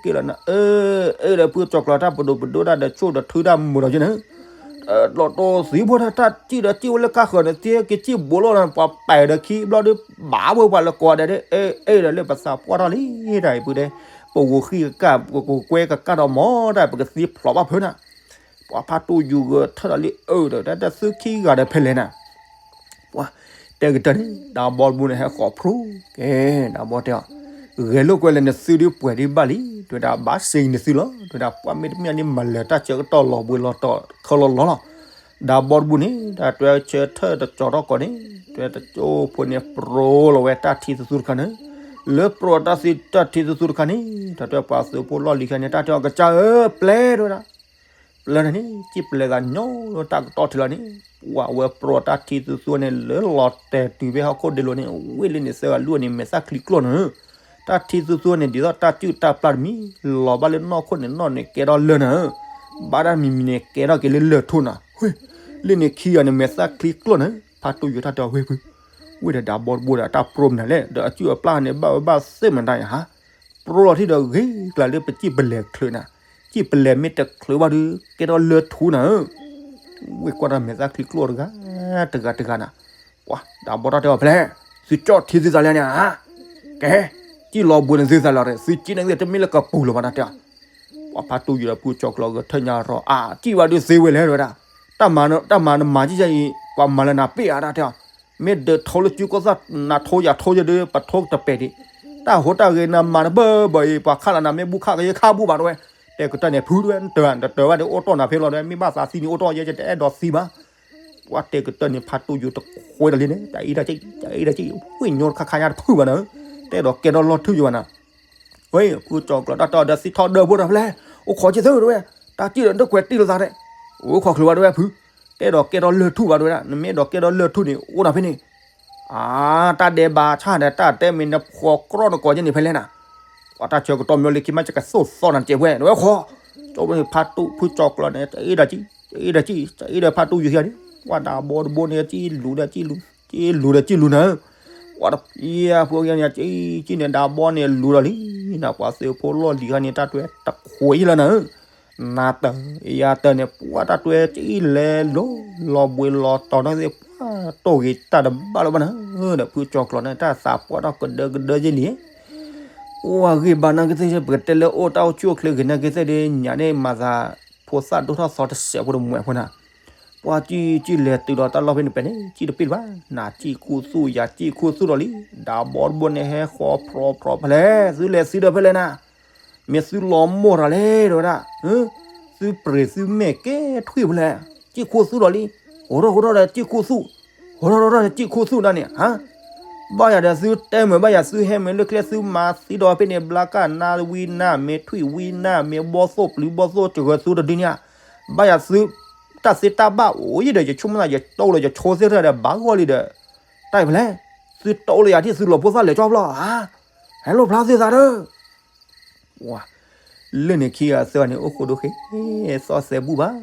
က့ၢ်လီၤနၤ, အၢ အၢ ဒီးဖုကၠီၤကျီတၢ်ပဒိၣ်ပဒိၣ်တၢ်ဒီးဆိၣ်ဒီးထုတၢ်မုာ်ဒီးက့န့ၣ်, လီၤတိၢ်သံဖိတၢ် တၢ်စံၣ်ဒီးစံၣ်ဝဲလၢကါဃၢၤန့ၣ် သ့က့ၤစံၣ်ဘိလီၤနၤ ပှၤပဲာ်ဒီးခံဘျီဒုး ဘၣ်ဝဲပှၤလၢကိးဂၤဒဲးဒ် အၢ အၢ ဒီးလၢပသးပှၢ်ထီၣ်လံ တၢ်အံၤပုၢ်ဒဲး, ပဂိၤဃံကကၢ် ပကကွဲကကၢ်ဒီးမၤတၢ် ပကသံဖျိးဘၣ်ဖၢနၤ ပှၤဖါတိယူၤဂဲၤထၢၣ်ဒီးလံ အၢ ဒီးတၢ်တသုခံဂၤဒီးဖဲလဲၣ်နၤ, ပှၤတဲကတၢၢ်န့ၣ် ဒၢဘီတဘိန့ၣ် ဟဲဃီၤဖျိက့ၤ ဒၢဘီတဲအီၤ, ဂဲၤလိာ်ကွဲလဲၣ်နသုဒုးပှဲၤဒံးဘၣ်လံ, တဲဝဲဒၣ်ဘၣ်စ့ၢ်ကီးနသုလီၤ, တဲဝဲဒၣ်ပှၤမ့တမ့ၢ်န့ၣ် မၤလၢာ်တၢ်ဆၢကတီၢ်လီၤဘှံးလီၤတီၤခဲလီၤလီၤလီၤ, ဒၢဘီတဘိန့ၣ် တၢ်တွဲဆၢထၢၣ်တကၠီၤထီၣ်ကီးန့ၣ် တွဲတကၠိဖိန့ၣ် ပြိလီၤဝဲတၢ်ထံသူသူတခါန့ၣ်, လၢပြိတၢ်သံတၢ်ထံသူသူတခါန့ၣ် တၢ်တွဲပှၤသုးဖိလီၢ်လံၤခံဂၤန့ၣ် တၢ်တဲအီၤကစၢ်ဧၢ ပျဲ တဲဝဲဒၣ် ပျဲနၤန့ၣ် စံၣ်ပျဲသးညီလၢတၢ်ကတီၢ်ထံလီၤန့ၣ်, ပှၤဝဲပြိတၢ်ထံသူသူန့ၣ် လၢလီၤတဲာ်တုၤဖဲဟီၣ်ခိၣ်ဒ့လိၤန့ၣ် ဝ့ၢ်လၢန့ၣ်သၢဂၤလွံၢ်န့ၣ် မဲာ်သၣ်ချံကျိၣ်နၤဧၢ, တၢ်ထံသူသူန့ၣ် ဒ်သိးတၢ်စုၣ်တၢ်ပျၢ်တမံၤ လီၤဘၣ်လၢနီၢ်ခိၣ်န့ၣ် နီၢ်န့ၣ်ကဲထီၣ်လၢနၤဧၢ, ဘၣ်တၢ်မံၤမံၤန့ၣ် ကဲထီၣ်က့ၤလၢလၢၢ်ထူနၤ, ဝ့ၢ်လၢန့ၣ်ခံဂၤန့ၣ် မဲာ်သၣ်ချံကျိၣ်နၤဧၢ, ဖါတိယူၤတၢ်တဲအီၤဝ့ၢ်ဖု, ဝ့ၢ်ဒီးဒၢဘီတဘိဒီးတၢ်ပြိမနုၤလဲၣ် ဒီးအစုၣ်အပျၢ်န့ၣ် ဘၣ်ဝဲဘၣ်သ့ၣ်မတၤယါဟါ ပြိလီၤထံၣ်ဒီးဂ့ၤကျါလၢပစံၣ်ပလဲၤချုးနၤ, စံၣ်ပလဲၤမ့ၢ်တချုးဘၣ်ဒီး ကဲထီၣ်လၢထူနၤဧၢ, ဝ့ၢ်ကွၢ်တၢ်မဲာ်သၣ်ချံကျိၣ်တဂၤ တဂၤတဂၤနၤ, ပှၤဒၢဘီတၢ်တဲအီၤဖဲလဲၣ်, သုကၠီၣ်ထံသုသးလၢန့ၣ်ဧါ, ကဲ, စံၣ်လီၤဘှံးန့ၣ်သုသးလီၤဒီး သုစံၣ်န့ၣ်ဂ့ၤတမ့ၢ်လၢကပူၤလၢၤဘၣ်နၤတဲအီၤ, ပှၤဖါတိယူၤဒီးဖုကၠီၤကျီၤဂဲၤထၢၣ်ညါရီၤ အါ စံၣ်ဘၣ်ဒုးသ့ဝဲလဲၣ်တဲဝဲဒၣ်, တၢ်မၤနမၤကံယါအံၤ ပှၤမၤလၢနၤပ့ၢ်ဧါတၢ်တဲအီၤ, မ့ၢ်ဒၢးထိလၢစုကီၢ်သၣ် နထိယၤထိယဲဒုး ပထိကတပဲာ်ဒံး, တၢ်ဟိတၢ်ဂဲၤနမၤတဘၢဘၢအံၤ ပှၤခးလၢနၤမ့ၢ်ဘူၣ်ခးကယဲၢ်ခးဘူၣ်ဘၣ်တဲဝဲ, တဲကတၢၢ်န့ၣ် ဖုတဲဝဲ နတၢၢ်ဘၣ် နတၢၢ်ဘၣ်ဒီးအိၣ်တီၢ်နၤဖဲလီၤတဲဝဲ မ့ၢ်ဘၣ်သးသံန့ၣ်အိၣ်တီၢ်ယဲ ယတအဲၣ်ဒိးသံဘၣ်, ပှၤတဲကတၢၢ်န့ၣ် ဖါတိယူၤတခွဲဒီးလံန့ၣ် တၢ်အံၤတၢ်ကံၣ် တၢ်အံၤတၢ်ကံၣ် ဝ့ၢ်ညိခါခါညါတဖုဘၣ်နၤ, တအဲၣ်ဒိးကဲထီၣ်လီၢ်ထူယိာ်ဘၣ်နၤ, ဖုကၠီၤကျီၤတၢ်တဲအီၤဒီး သံထီၣ်ဒၢဖိတၢ်ဖဲလဲၣ်, အိၣ်ခိးက့ၤသၢတဲဝဲ, တၢ်စံၣ်ဒီးတကွဲးတံၢ်လိာ်သးဒဲး, အိၣ်ခိးချုးဘၣ်တဲဝဲဖု, ကဲဒီးကဲထီၣ်လၢၢ်ထူၣ်ဘၣ်တဲဝဲဒၣ်, နမ့ၢ်အဲၣ်ဒိးကဲထီၣ်လၢၢ်ထူၣ်န့ၣ် အိၣ်ဒၣ်ဖဲန့ၣ်, အါ, တၢ်ဒဲးဘးဆၣ်ဒီး တၢ်တဲမ့ၢ်နဖှီၣ်ကြီနကိးက့ၤန့ၣ်ဖဲလဲၣ်နၤ, ပှၤတၢ်ဆၢကတီၢ်မ့ၢ်လၢခံမး ယကသိၣ်သီနၤတစဲးဖဲ တဲဝဲဃီ, ကၠီၤဖဲန့ၣ် ဖါတူၣ်ဖုကၠီၤကျီၤန့ၣ် တအ့ၣ်ဒီးကံၣ်, တအ့ၣ်ဒီးကံၣ်, တအ့ၣ်ဒီးဖါတူၣ်ယုၤခံဂၤန့ၣ်, ပှၤဒးဘီတဘိန့ၣ် ကံၣ်လူၤဒီးကံၣ်လူၤ, ကံၣ်လူၤဒီးကံၣ်လူၤနၤ, ပှၤတဖံဖုကၠီၤကျီၤန့ၣ် ကံၣ်ကံၣ်န့ၣ် ဒးဘီန့ၣ်လူၤဒီးလံနၤ, ပှၤသုးဖိလီၢ်လံၤခါန့ၣ် တၢ်တွဲတခွဲးလၢနၤ နၤတၢ်ယၤတၢ်န့ၣ် ပှၤတၢ်တွဲကံၣ်လဲၤလီၤ လီၤဘှံးလီၤတီၤနီၣ်သ့ၣ် ပှၤတိၢ်ဂ့ၤတၢ်တဘၣ်လၢၤဘၣ်နၤ, ဒီးဖုကၠီၤကျီၤန့ၣ် တၢ်သးပှၢ်ထီၣ်ကဒၢကဒၢက့ၤလံ, အိၣ်အဂ့ၢ်ဘၣ်နာ်က့သ့ၣ် ပကတဲလၢအိၣ်တၢ်အိၣ်ဆူၣ်အိၣ်ချ့ဂ့ၤနာ်က့သ့ၣ်ဒီး ညၣ်န့ၣ်မၤသး ဖိသၣ်ဒိၣ်ထီၣ်သီတစဲးဖိတမှဲးဖိနၤ, ပှၤကံၣ်ကံၣ်လဲၤတုၤဒီးတၢ်လီၢ်ဖဲန့ၣ်ပဲန့ၣ် ကံၣ်တပ့ၢ်တဘၣ်, နၤကံၣ်ခူသူၣ် ယၤကံၣ်ခူသူၣ်ဒီးလံ, ဒးဘီတဘိန့ၣ် ဟဲဃီဖျီဖျီဖဲလဲၣ်, သုလဲၤသုဒီးဖဲလဲၣ်နၤ မ့ၢ်သုလီၤမိၢ်တၢ်လဲၣ် တဲဝဲဒၣ်, သုပြံးသုမဲာ်ကဲထွံၣ်ဖဲလဲၣ်, ကံၣ်ခူသူၣ်ဒီးလံ, ဟိးထီၣ်ဟိးထီၣ်ဒီးကံၣ်ခူသူၣ်, ဟိးထီၣ်ဟိးထီၣ်ဒီးကံၣ်ခူသူၣ်ဒၣ်န့ၣ်, ဘၣ်ယၤဒီးသုတဲမုာ် ဘၣ်ယၤသုဟဲမုာ်လၢကျဲ သုမၤသံဒီးဖဲန့ၣ် ဘျါကၣ်နါဝံနါ မ့ၢ်ထွံၣ်ဝံနါ မ့ၢ်ဘီသိၣ်ပျုၤဘီသိၣ်စှၤသုတဒုန့ၣ်, ဘၣ်ယၤသု တၢ်သ့တၢ်ဘၣ်အိၣ်ယံၤဒီး ယဆိကမိၣ်သး ယတိၢ်လၢယဆိသ့ၣ်တဖၣ်ဒီး ဘၣ်ဂီၢ်လံဒီး တၢ်အံၤဖဲလဲၣ်, သုတိၢ်လၢယၤထံၣ်သုလီၤဖိသၣ်လဲၤကၠီဖျီဧါ, ဟဲလိၣ်ဖျါသ့ၣ်သးဒီး လၢန့ၣ်ခံဂၤသၢဂၤန့ၣ် အိၣ်ဃိဒိၣ်ဃ့ သီၣ်သဲးဘူၣ်ဘၣ်,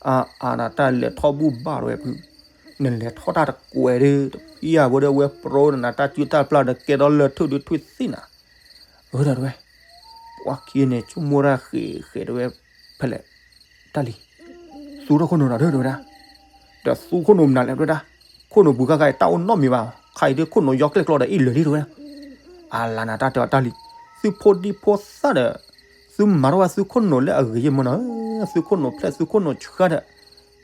အါအါ နတၢ်လဲၤထီၣ်ဘူၣ်ဘၣ်တဝဲဖု, နလဲၤထီၣ်တၢ်တကွဲးဒီး တဖံယၤဖိဒီး ဝဲပရိနၤ တၢ်စုတၢ်ပျၢ်ဒီး ကဲထီၣ်လၢၢ်ထူၣ်ဒုးထွံၣ်သ့ၣ်နၤ, အၢ ဒီးတဝဲ, ပှၤခံဂၤန့ၣ် ဆိကမိၣ်တၢ်ဃ့ဃ့တဝဲ, ဖဲလဲၣ် တၢ်လံၤ, သူထီၣ်ခိၣ်နူာ်ဒီးတဝဲဒၣ်, ဒီးသူခိၣ်နူာ်မနုၤလဲၣ်တဝဲဒၣ်, ခိၣ်နူာ်ပူၤခါခါအံၤ တၢ်အိၣ်နီတမံၤဘၣ်, ခါအံၤဒ်ခိၣ်နူာ်ယီကျဲၣ်ကျီဒီးအ့ၣ်လၢာ်လံတဝဲဒၣ်, အလၤနၤတၢ်တဲအီၤတၢ်လံၤ, သုဖိဒံဖိသၣ်ဒီး, သုမၤထီၣ်ဝဲသုခိၣ်နူာ်လၢအဂ့ၤယဲၢ်မၢ်နီၤ, သုခိၣ်နူာ်ဖျဲၣ်သုခိၣ်နူာ်ဆှါဒီး,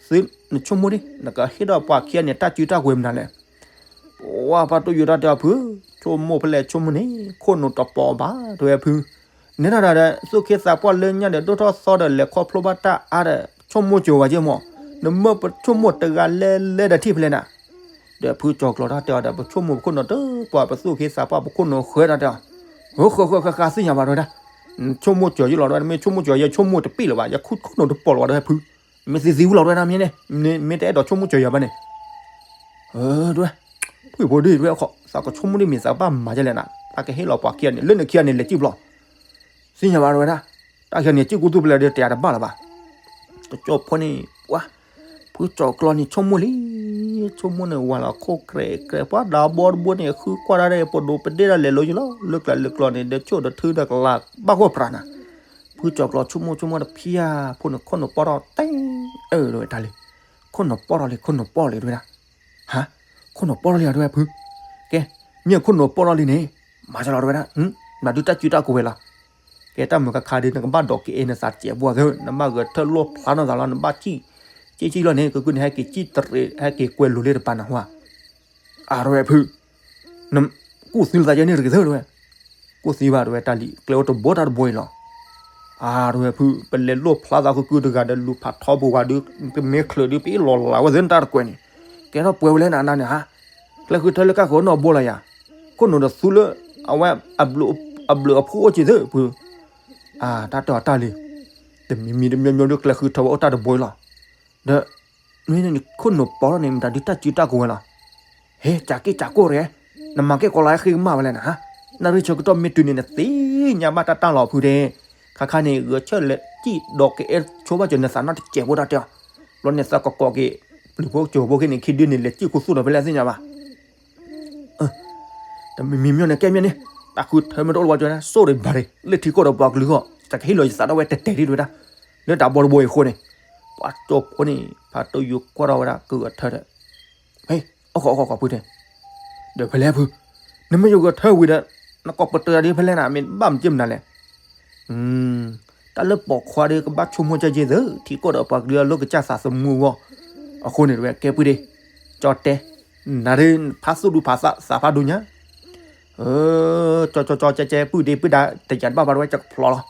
သုနဆိကမိၣ်ဒ် နကဟ့ၣ်ဒီးပှၤခံဂၤန့ၣ် တၢ်စုတၢ်ကွဲးမနုၤလဲၣ် ပှၤဖါတိၢ်ယိၤတၢ်တဲအီၤဖု, ဆိကမိၣ်ဖဲလဲၣ်ဆိကမိၣ်န့ၣ် ခိၣ်နူာ်တပီၤဘၣ် တဲဝဲဖု, နဲဒၣ်ဒီး သူၣ်က့သးပှၢ်လၢညါဒီး ဒိၣ်ထီၣ်သီဒီး လဲၤခီဖျိဘၣ်တၢ်အါဒီး ဆိကမိၣ်ကၠိၤဝဲက့မၢ်, နမ့ၢ်ပဆိကမိၣ်တဂၤလဲၤလဲၤဒီးထံၣ်ဖဲလဲၣ်နၤ, ဒီးဖုကၠီၤကျီၤတၢ်တဲအီၤဒီး ပဆိကမိၣ်ပခိၣ်နူာ်တပီၤ ပသူၣ်က့သးပှၢ်ပခိၣ်နူာ်ဃၢတၢ်တဲအီၤ, ဃၢဃၢဃၢဃၢ သ့ၣ်ညါဘၣ်တဲဝဲဒၣ်, ဆိကမိၣ်ကၠိၤယလီၤတဲဝဲဒၣ် မ့ၢ်ဆိကမိၣ်ကၠိၤယဲ ဆိကမိၣ်တပ့ၢ်လၢၤဘၣ် ယခိၣ်နူာ်တပီၤလၢၤဘၣ်တဲဝဲဖု, မ့ၢ်သ့သ့ဝံၤလီၤတဲဝဲဒၣ်မ့ၢ်န့ၣ်, မ့ၢ်တအဲၣ်ဒိးဆိကမိၣ်ကၠိၤယၤဘၣ်န့ၣ် တဲဝဲ, ဖုဖိဒ်တဲဝဲ သးကဆိကမိၣ်ဒ်မ့ၢ်သးကဘၣ်မၤဒ်လဲၣ်နၤ, သးကဟ့ၣ်လီၤပှၤခံဂၤန့ၣ် လၢနခံဂၤန့ၣ် လဲၤစံၣ်ဖျိး, သ့ၣ်ညါဘၣ်တဲဝဲဒၣ်, တၢ်ခံဂၤန့ၣ် စံၣ်ကူသူၣ်ဖဲလဲၣ်ဒီး တယၤတဘၣ်လၢၤဘၣ်, ကၠီဖိန့ၣ် ပှၤ, ဖုကၠီၤကျီၤန့ၣ် ဆိကမိၣ်လံ, ဆိကမိၣ်န့ၣ် ဝၤလီၤခိၣ်ကြဲးကြဲး ပှၤဒးဘီတဘိန့ၣ် ဃုကွၢ်တၢ်ဒီး ပဒိးပဒ့ၣ်တၢ်လဲၤလိၤယလီၤ လၢကျဲလၢကျီန့ၣ် ဒီးဆိၣ်ဒီးထုဒီးကလၤဘၣ်ဂီၢ်ပြးနၤ, ဖုကၠီၤကျီၤဆိကမိၣ်ဆိကမိၣ်တဖံယၤ ဖိန့ၣ်ခိၣ်နူာ်ပီၢ်ထီၣ်တဲ, အၢ တဲဝဲတၢ်လံ, ခိၣ်နူာ်ပီၢ်ထီၣ်လံ ခိၣ်နူာ်ပီၢ်လံတဲဝဲဒၣ်, ဟါ, ခိၣ်နူာ်ပီၢ်ထီၣ်လံတဲဝဲဖု, ကဲ, မ့ၢ်ခိၣ်နူာ်ပီၢ်ထီၣ်လံန့ၣ်, မၤစၢၤလီၤတဲဝဲဒၣ်, မၤဒုးတၢ်စုတၢ်ကဝဲၤလီၤ, ကဲတၢ်မုာ်ခါခါဒီး နကဘၣ်ဒိးက့ၤအဲၣ်နသးတစဲးဘၣ်သ့, နဘၣ်ဂဲၤထၢၣ်လိၣ်ဖျါနီၢ်သးလီၤ နဘၣ်စံၣ်, စံၣ်စံၣ်လီၤန့ၣ် ကကုန့ၣ် ဟဲက့ၤစံၣ်တရံး ဟဲက့ၤကွဲလိၤလၢတပၤနဟါ, အၢ တဲဝဲဖု ကူၣ်သံလၢသးယဲန့ၣ်တဂ့ၤသၢတဲဝဲ, ကူၣ်သံဘၣ်တဲဝဲတၢ်လံၤ ကျဲအိၣ်တဘိတၢ်တဘိအံၤလီၤ, အၢ တဲဝဲဖု ပလဲၤလိၣ်ဖျါသးကကုတဂၤဒီး လူၤဖးထီပူၤဝဲဒုး ပမ့ၢ်ချုးဒုး ပအ့ၣ်လီၤလးဝဲသ့ၣ်နတၢ်တကွဲးန့ၣ်, ကဲထီၣ်ပှဲၤဝဲလဲၣ်နၤနၤန့ၣ်ဟါ, ကျဲဃုထၢလၢကၢ်ဃုာ်နီၢ်ဘိလီၤယၤ, ခိၣ်နူာ်ဒီးသူလၢ အဝဲ အဘျုးအဖှိၣ်အိၣ်က့ၤသၢဖု, အၢ တၢ်တဲအီၤတၢ်လံၤ, တမံၤမံၤတမံၤမံၤဒုး ကျဲဃုထၢဝဲအိၣ်တၢ်တဘိအံၤလီၤ, ဒီး မ့ၢ်န့ၣ်ခိၣ်နူာ်ပီၢ်ထီၣ်န့ၣ် မတၤဒုးတၢ်စုတၢ်ကဝဲၤလီၤ, ဟဲ ကးက့ၢ်ကးကိၢ်ရဲ, နမၤက့ၢ်ကီလီၤဟဲဃ့ကမၣ်ဝဲလဲၣ်နၤ, နၣ်ရံၣ်ဆၢကတီၢ်မ့ၢ်တုၤန့ၣ် နသ့ၣ်ညါဘၣ်တၢ်တၢ်လီၤဖုတဲ, ခါခါန့ၣ် ဂဲၤဆၢၣ်လဲၤစံၣ်ဒီးကအဲၣ်ဆိဘၣ်စၢၤနသးနီတစဲးဖိတၢ်တဲအီၤ, ဘျီန့ၣ်သးကကိးက့ၤ ပျုၤဖိကၠိၤဖိခဲန့ၣ် ခံဒုန့ၣ် လဲၤစံၣ်ခူသူၣ်ဒီးဖဲလဲၣ်သ့ၣ်ညါဘၣ် တမံၤမံၤမ့ၢ်န့ၣ် ကဲမ့ၢ်န့ၣ်, တၢ်ဃုထၢမ့ၢ်တအိၣ်လၢၤဘၣ်ကၠီၤန့ၣ် စိၣ်ဒံးဘၣ်ဒံး လၢထံကီၢ်ဒီးပှၤကလုာ်အဂီၢ် တၢ်ကဟ့ၣ်လီၤယသးဒၣ်ဝဲတဲာ်တဲာ်ဒံးတဲဝဲဒၣ်, လၢတၢ်ဘီတဘိအံၤအဃိန့ၣ်, ပှၤကၠိဖိန့ၣ် ဖးတိၢ်ယူၤကွၢ်ထီၣ်ဝဲဒၣ်ကဂဲၤထၢဒီး, ဟဲ, အိၣ်ခိးအိၣ်ခိးဖုတဲ, ဒီးဖဲလဲၣ်ဖု, နမ့ၢ်ယဂဲၤထၢဝံၤဒီး နကိးပတၢၢ်ယၤဒ်ဖဲလဲၣ်နၤ မ့ၢ်ဘၣ်မၤက့ၢ်မနုၤလဲၣ် တၢ်လၢပိာ်ခွါဒီးကဘၣ်ဆိကမိၣ်ကၢ်က့ၢ်သၢ ထံကီၢ်ဒီးပှၤကလုာ်အလိၤကစၢ်သးသမူအဂီၢ်, အဃိန့ၣ်တဝဲကဲပုၢ်ဒ့, ကၠီတဲ, နၤဒ်ဖးသူၣ်ဒူဖးသးသးဖးဒူညါ, ကၠီကၠီကၠီကဲကဲပုၢ်ဒ့ပုၢ်ဒါ တယၤတဘၣ်ဘၣ်တဝဲကဖျီလီၤ,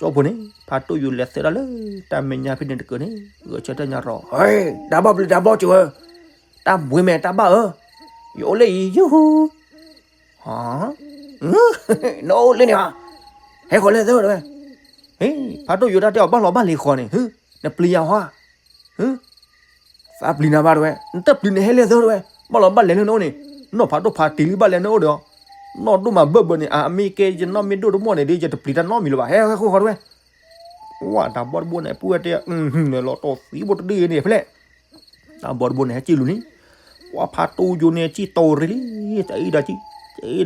ကၠီဖိန့ၣ် ဖးတိၢ်ယူၤလဲၤသဲဒၣ်လၢ တၢ်မဲာ်ညါဖဲန့ၣ်တကၢၢ်န့ၣ် ဂဲၤဆၢထၢၣ်ညါရီၤ, ဟဲ, တၢ်ဘၣ်ဘျုးတၢ်ဘီကၠိၤဧၢ, တၢ်ဘှံးမဲာ်တၢ်ဘၣ်ဧၢ, ယအိၣ်လၢအံၤယဟူ နအိၣ်လၢန့ၣ်ဧါ, ဟဲဃီၤလဲၣ်သၢတဲဝဲ, ဟ့ ဖါတိၢ်ယိၤတၢ်တဲအီၤဘၣ်လီၤဘၣ်လဲၤဃီၤန့ၣ် ဟ့ နပျံၤယၤဟါ, ဟ့ သးပျံၤနၤဘၣ်တဲဝဲ, နတပျံၤန့ၣ်ဟဲလဲၣ်သၢတဲဝဲ, ဘၣ်လီၤဘၣ်လဲၤလၢနအိၣ်န့ၣ်, နီၢ်ဖးဒိၣ်ဖးတံၤလံဘၣ်လဲၤနအိၣ်ဒီး, နီၢ်ဒိၣ်မးဘၢၣ်ဘၢၣ်န့ၣ် အမ့ၢ်ကဲယနီၢ်မ့ၢ်ဒိၣ်တမီၢ်န့ၣ်ဒီး ယတပျံၤတၢ်နီတမံၤလၢၤဘၣ်, ဟဲဟဲဃီၤဃီၤတဲဝဲ ဝဲတၢ်ဘီတဘိန့ၣ် ပုၢ်ဝဲတဲ လီၤတီၢ်သံဘိတဒုန့ၣ်ဖဲလဲၣ်, တၢ်ဘီတဘိန့ၣ် ဟဲစံၣ်လူၤလံ, ပှၤဖးတိၢ်ယိၤန့ၣ် စံၣ်တီၤရ့လံ, တအံၤဒီးစံၣ်,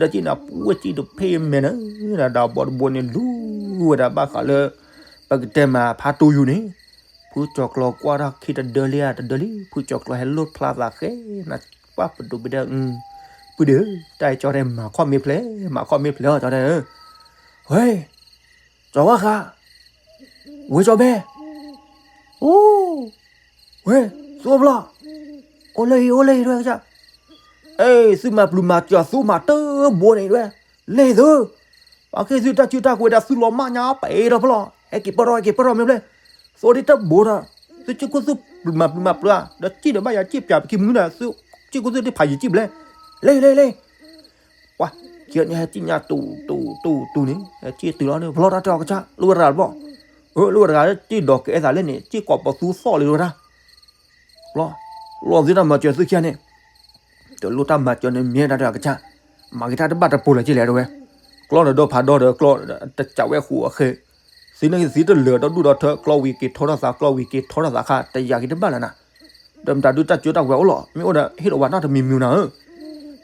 တအံၤဒီးစံၣ်န့ၣ် ပုၢ်ဝဲစံၣ်တဖ့မ့ၢ်နၤ, တၢ်ဘီတဘိန့ၣ် လူၤဝဲဒၣ်ဘၣ်ဃးလၢ ပကတဲမးဖးတိၢ်ယိၤန့ၣ်, ဖုကၠီၤကျီၤကွၢ်တၢ်ခံတဒၢလံဧါ တဒၢလံ, ဖုကၠီၤကျီၤဟဲလိၣ်ဖျါသးဃဲ နပှၢ်ပဒိၣ်ပဒဲ ပုၢ်ဒီး တၢ်အံၤကၠီတဲ မၤခီၣ်မ့ၢ်ဖျဲး, မၤခီၣ်မ့ၢ်ဖျဲးအီၤ ကၠီတဲ, ဝဲ, ကၠီၤဝါဃး, ဝဲကၠီၤဘဲ, အိ, ဝဲ, သုအိၣ်ဖျီၣ်, အိၣ်လၢအံၤ အိၣ်လၢအံၤတဲဝဲကစၢ်, အဲ သုမၤပျုၤမၤကၠီၤ သုမၤတဘိန့ၣ်တဲဝဲ, လဲၤသု, ပှၤကဲသုတၢ်စုတၢ်ကဝဲၤဒီး သုလီၤမၢ်ညါပှဲၤဒီးဖျီၣ်, ဟဲက့ၤပၢၢ်ထီၣ် ဟဲက့ၤပၢၢ်ထီၣ်မ့ၢ်ဖျဲး, သုဒ်တဘိဒီး, သုစ့ၢ်ကီးသုပျုၤမၤပျုၤမၤပျုၤဧါ, ဒီးစံၣ်ဒီးဘၣ်ယၤစံၣ်ပၠးပခံမုၢ်ဒီး သုစ့ၢ်ကီးသုဒ်ဖးယံၤစံၣ်ဖျဲး, လဲၤလဲၤလဲၤ ပှၤ, ကဲန့ၣ်ဟဲစံၣ်ညါတူၤတူၤတူၤတူၤန့ၣ် ဟဲစံၣ်တုၤလီၤန့ၣ် ဖျီၣ်တၢ်တဲအီၤကစၢ် လၢဝဲတဂၤတဘျီ, အၢ လၢဝဲတဂၤစံၣ်ဒီးကအဲၣ်သးလဲၣ်န့ၣ် စံၣ်ကိးပသူသီၣ်လံဝဲဒၣ်, လီၤ, လီၤသုတၢ်မၤစၢၤသုခံဂၤန့ၣ်, တလိၣ်တၢ်မၤစၢၤန့ၣ် မ့ၢ်တၢ်တဲအီၤကစၢ်, မၤက့ၤတၢ်တဘၣ်တပိၤလၢၤက့လဲၣ်တဲဝဲ, ကျီၢ်ဒီးဒီဖးဒီဒီးကျီၢ်, တစးဝဲဃူအဃဲ, သံန့ၣ်သံတလၢာ်ဒီဒူၣ်ဒီထၢ ကျီၢ်ဝံၤက့ၤထီထီၣ်သး ကျီၢ်ဝံၤက့ၤထီထီၣ်သးခါ တယာ်က့ၤတဘၣ်လၢၤနၤ, ဒီးမတၤဒုတၢ်ကၠိတၢ်ဝဲၤအိၣ်လီၤ မ့ၢ်အိၣ်ဒီးဟ့ၣ်လီၤဝဲနီတမံၤမံၤနၤဧၢ,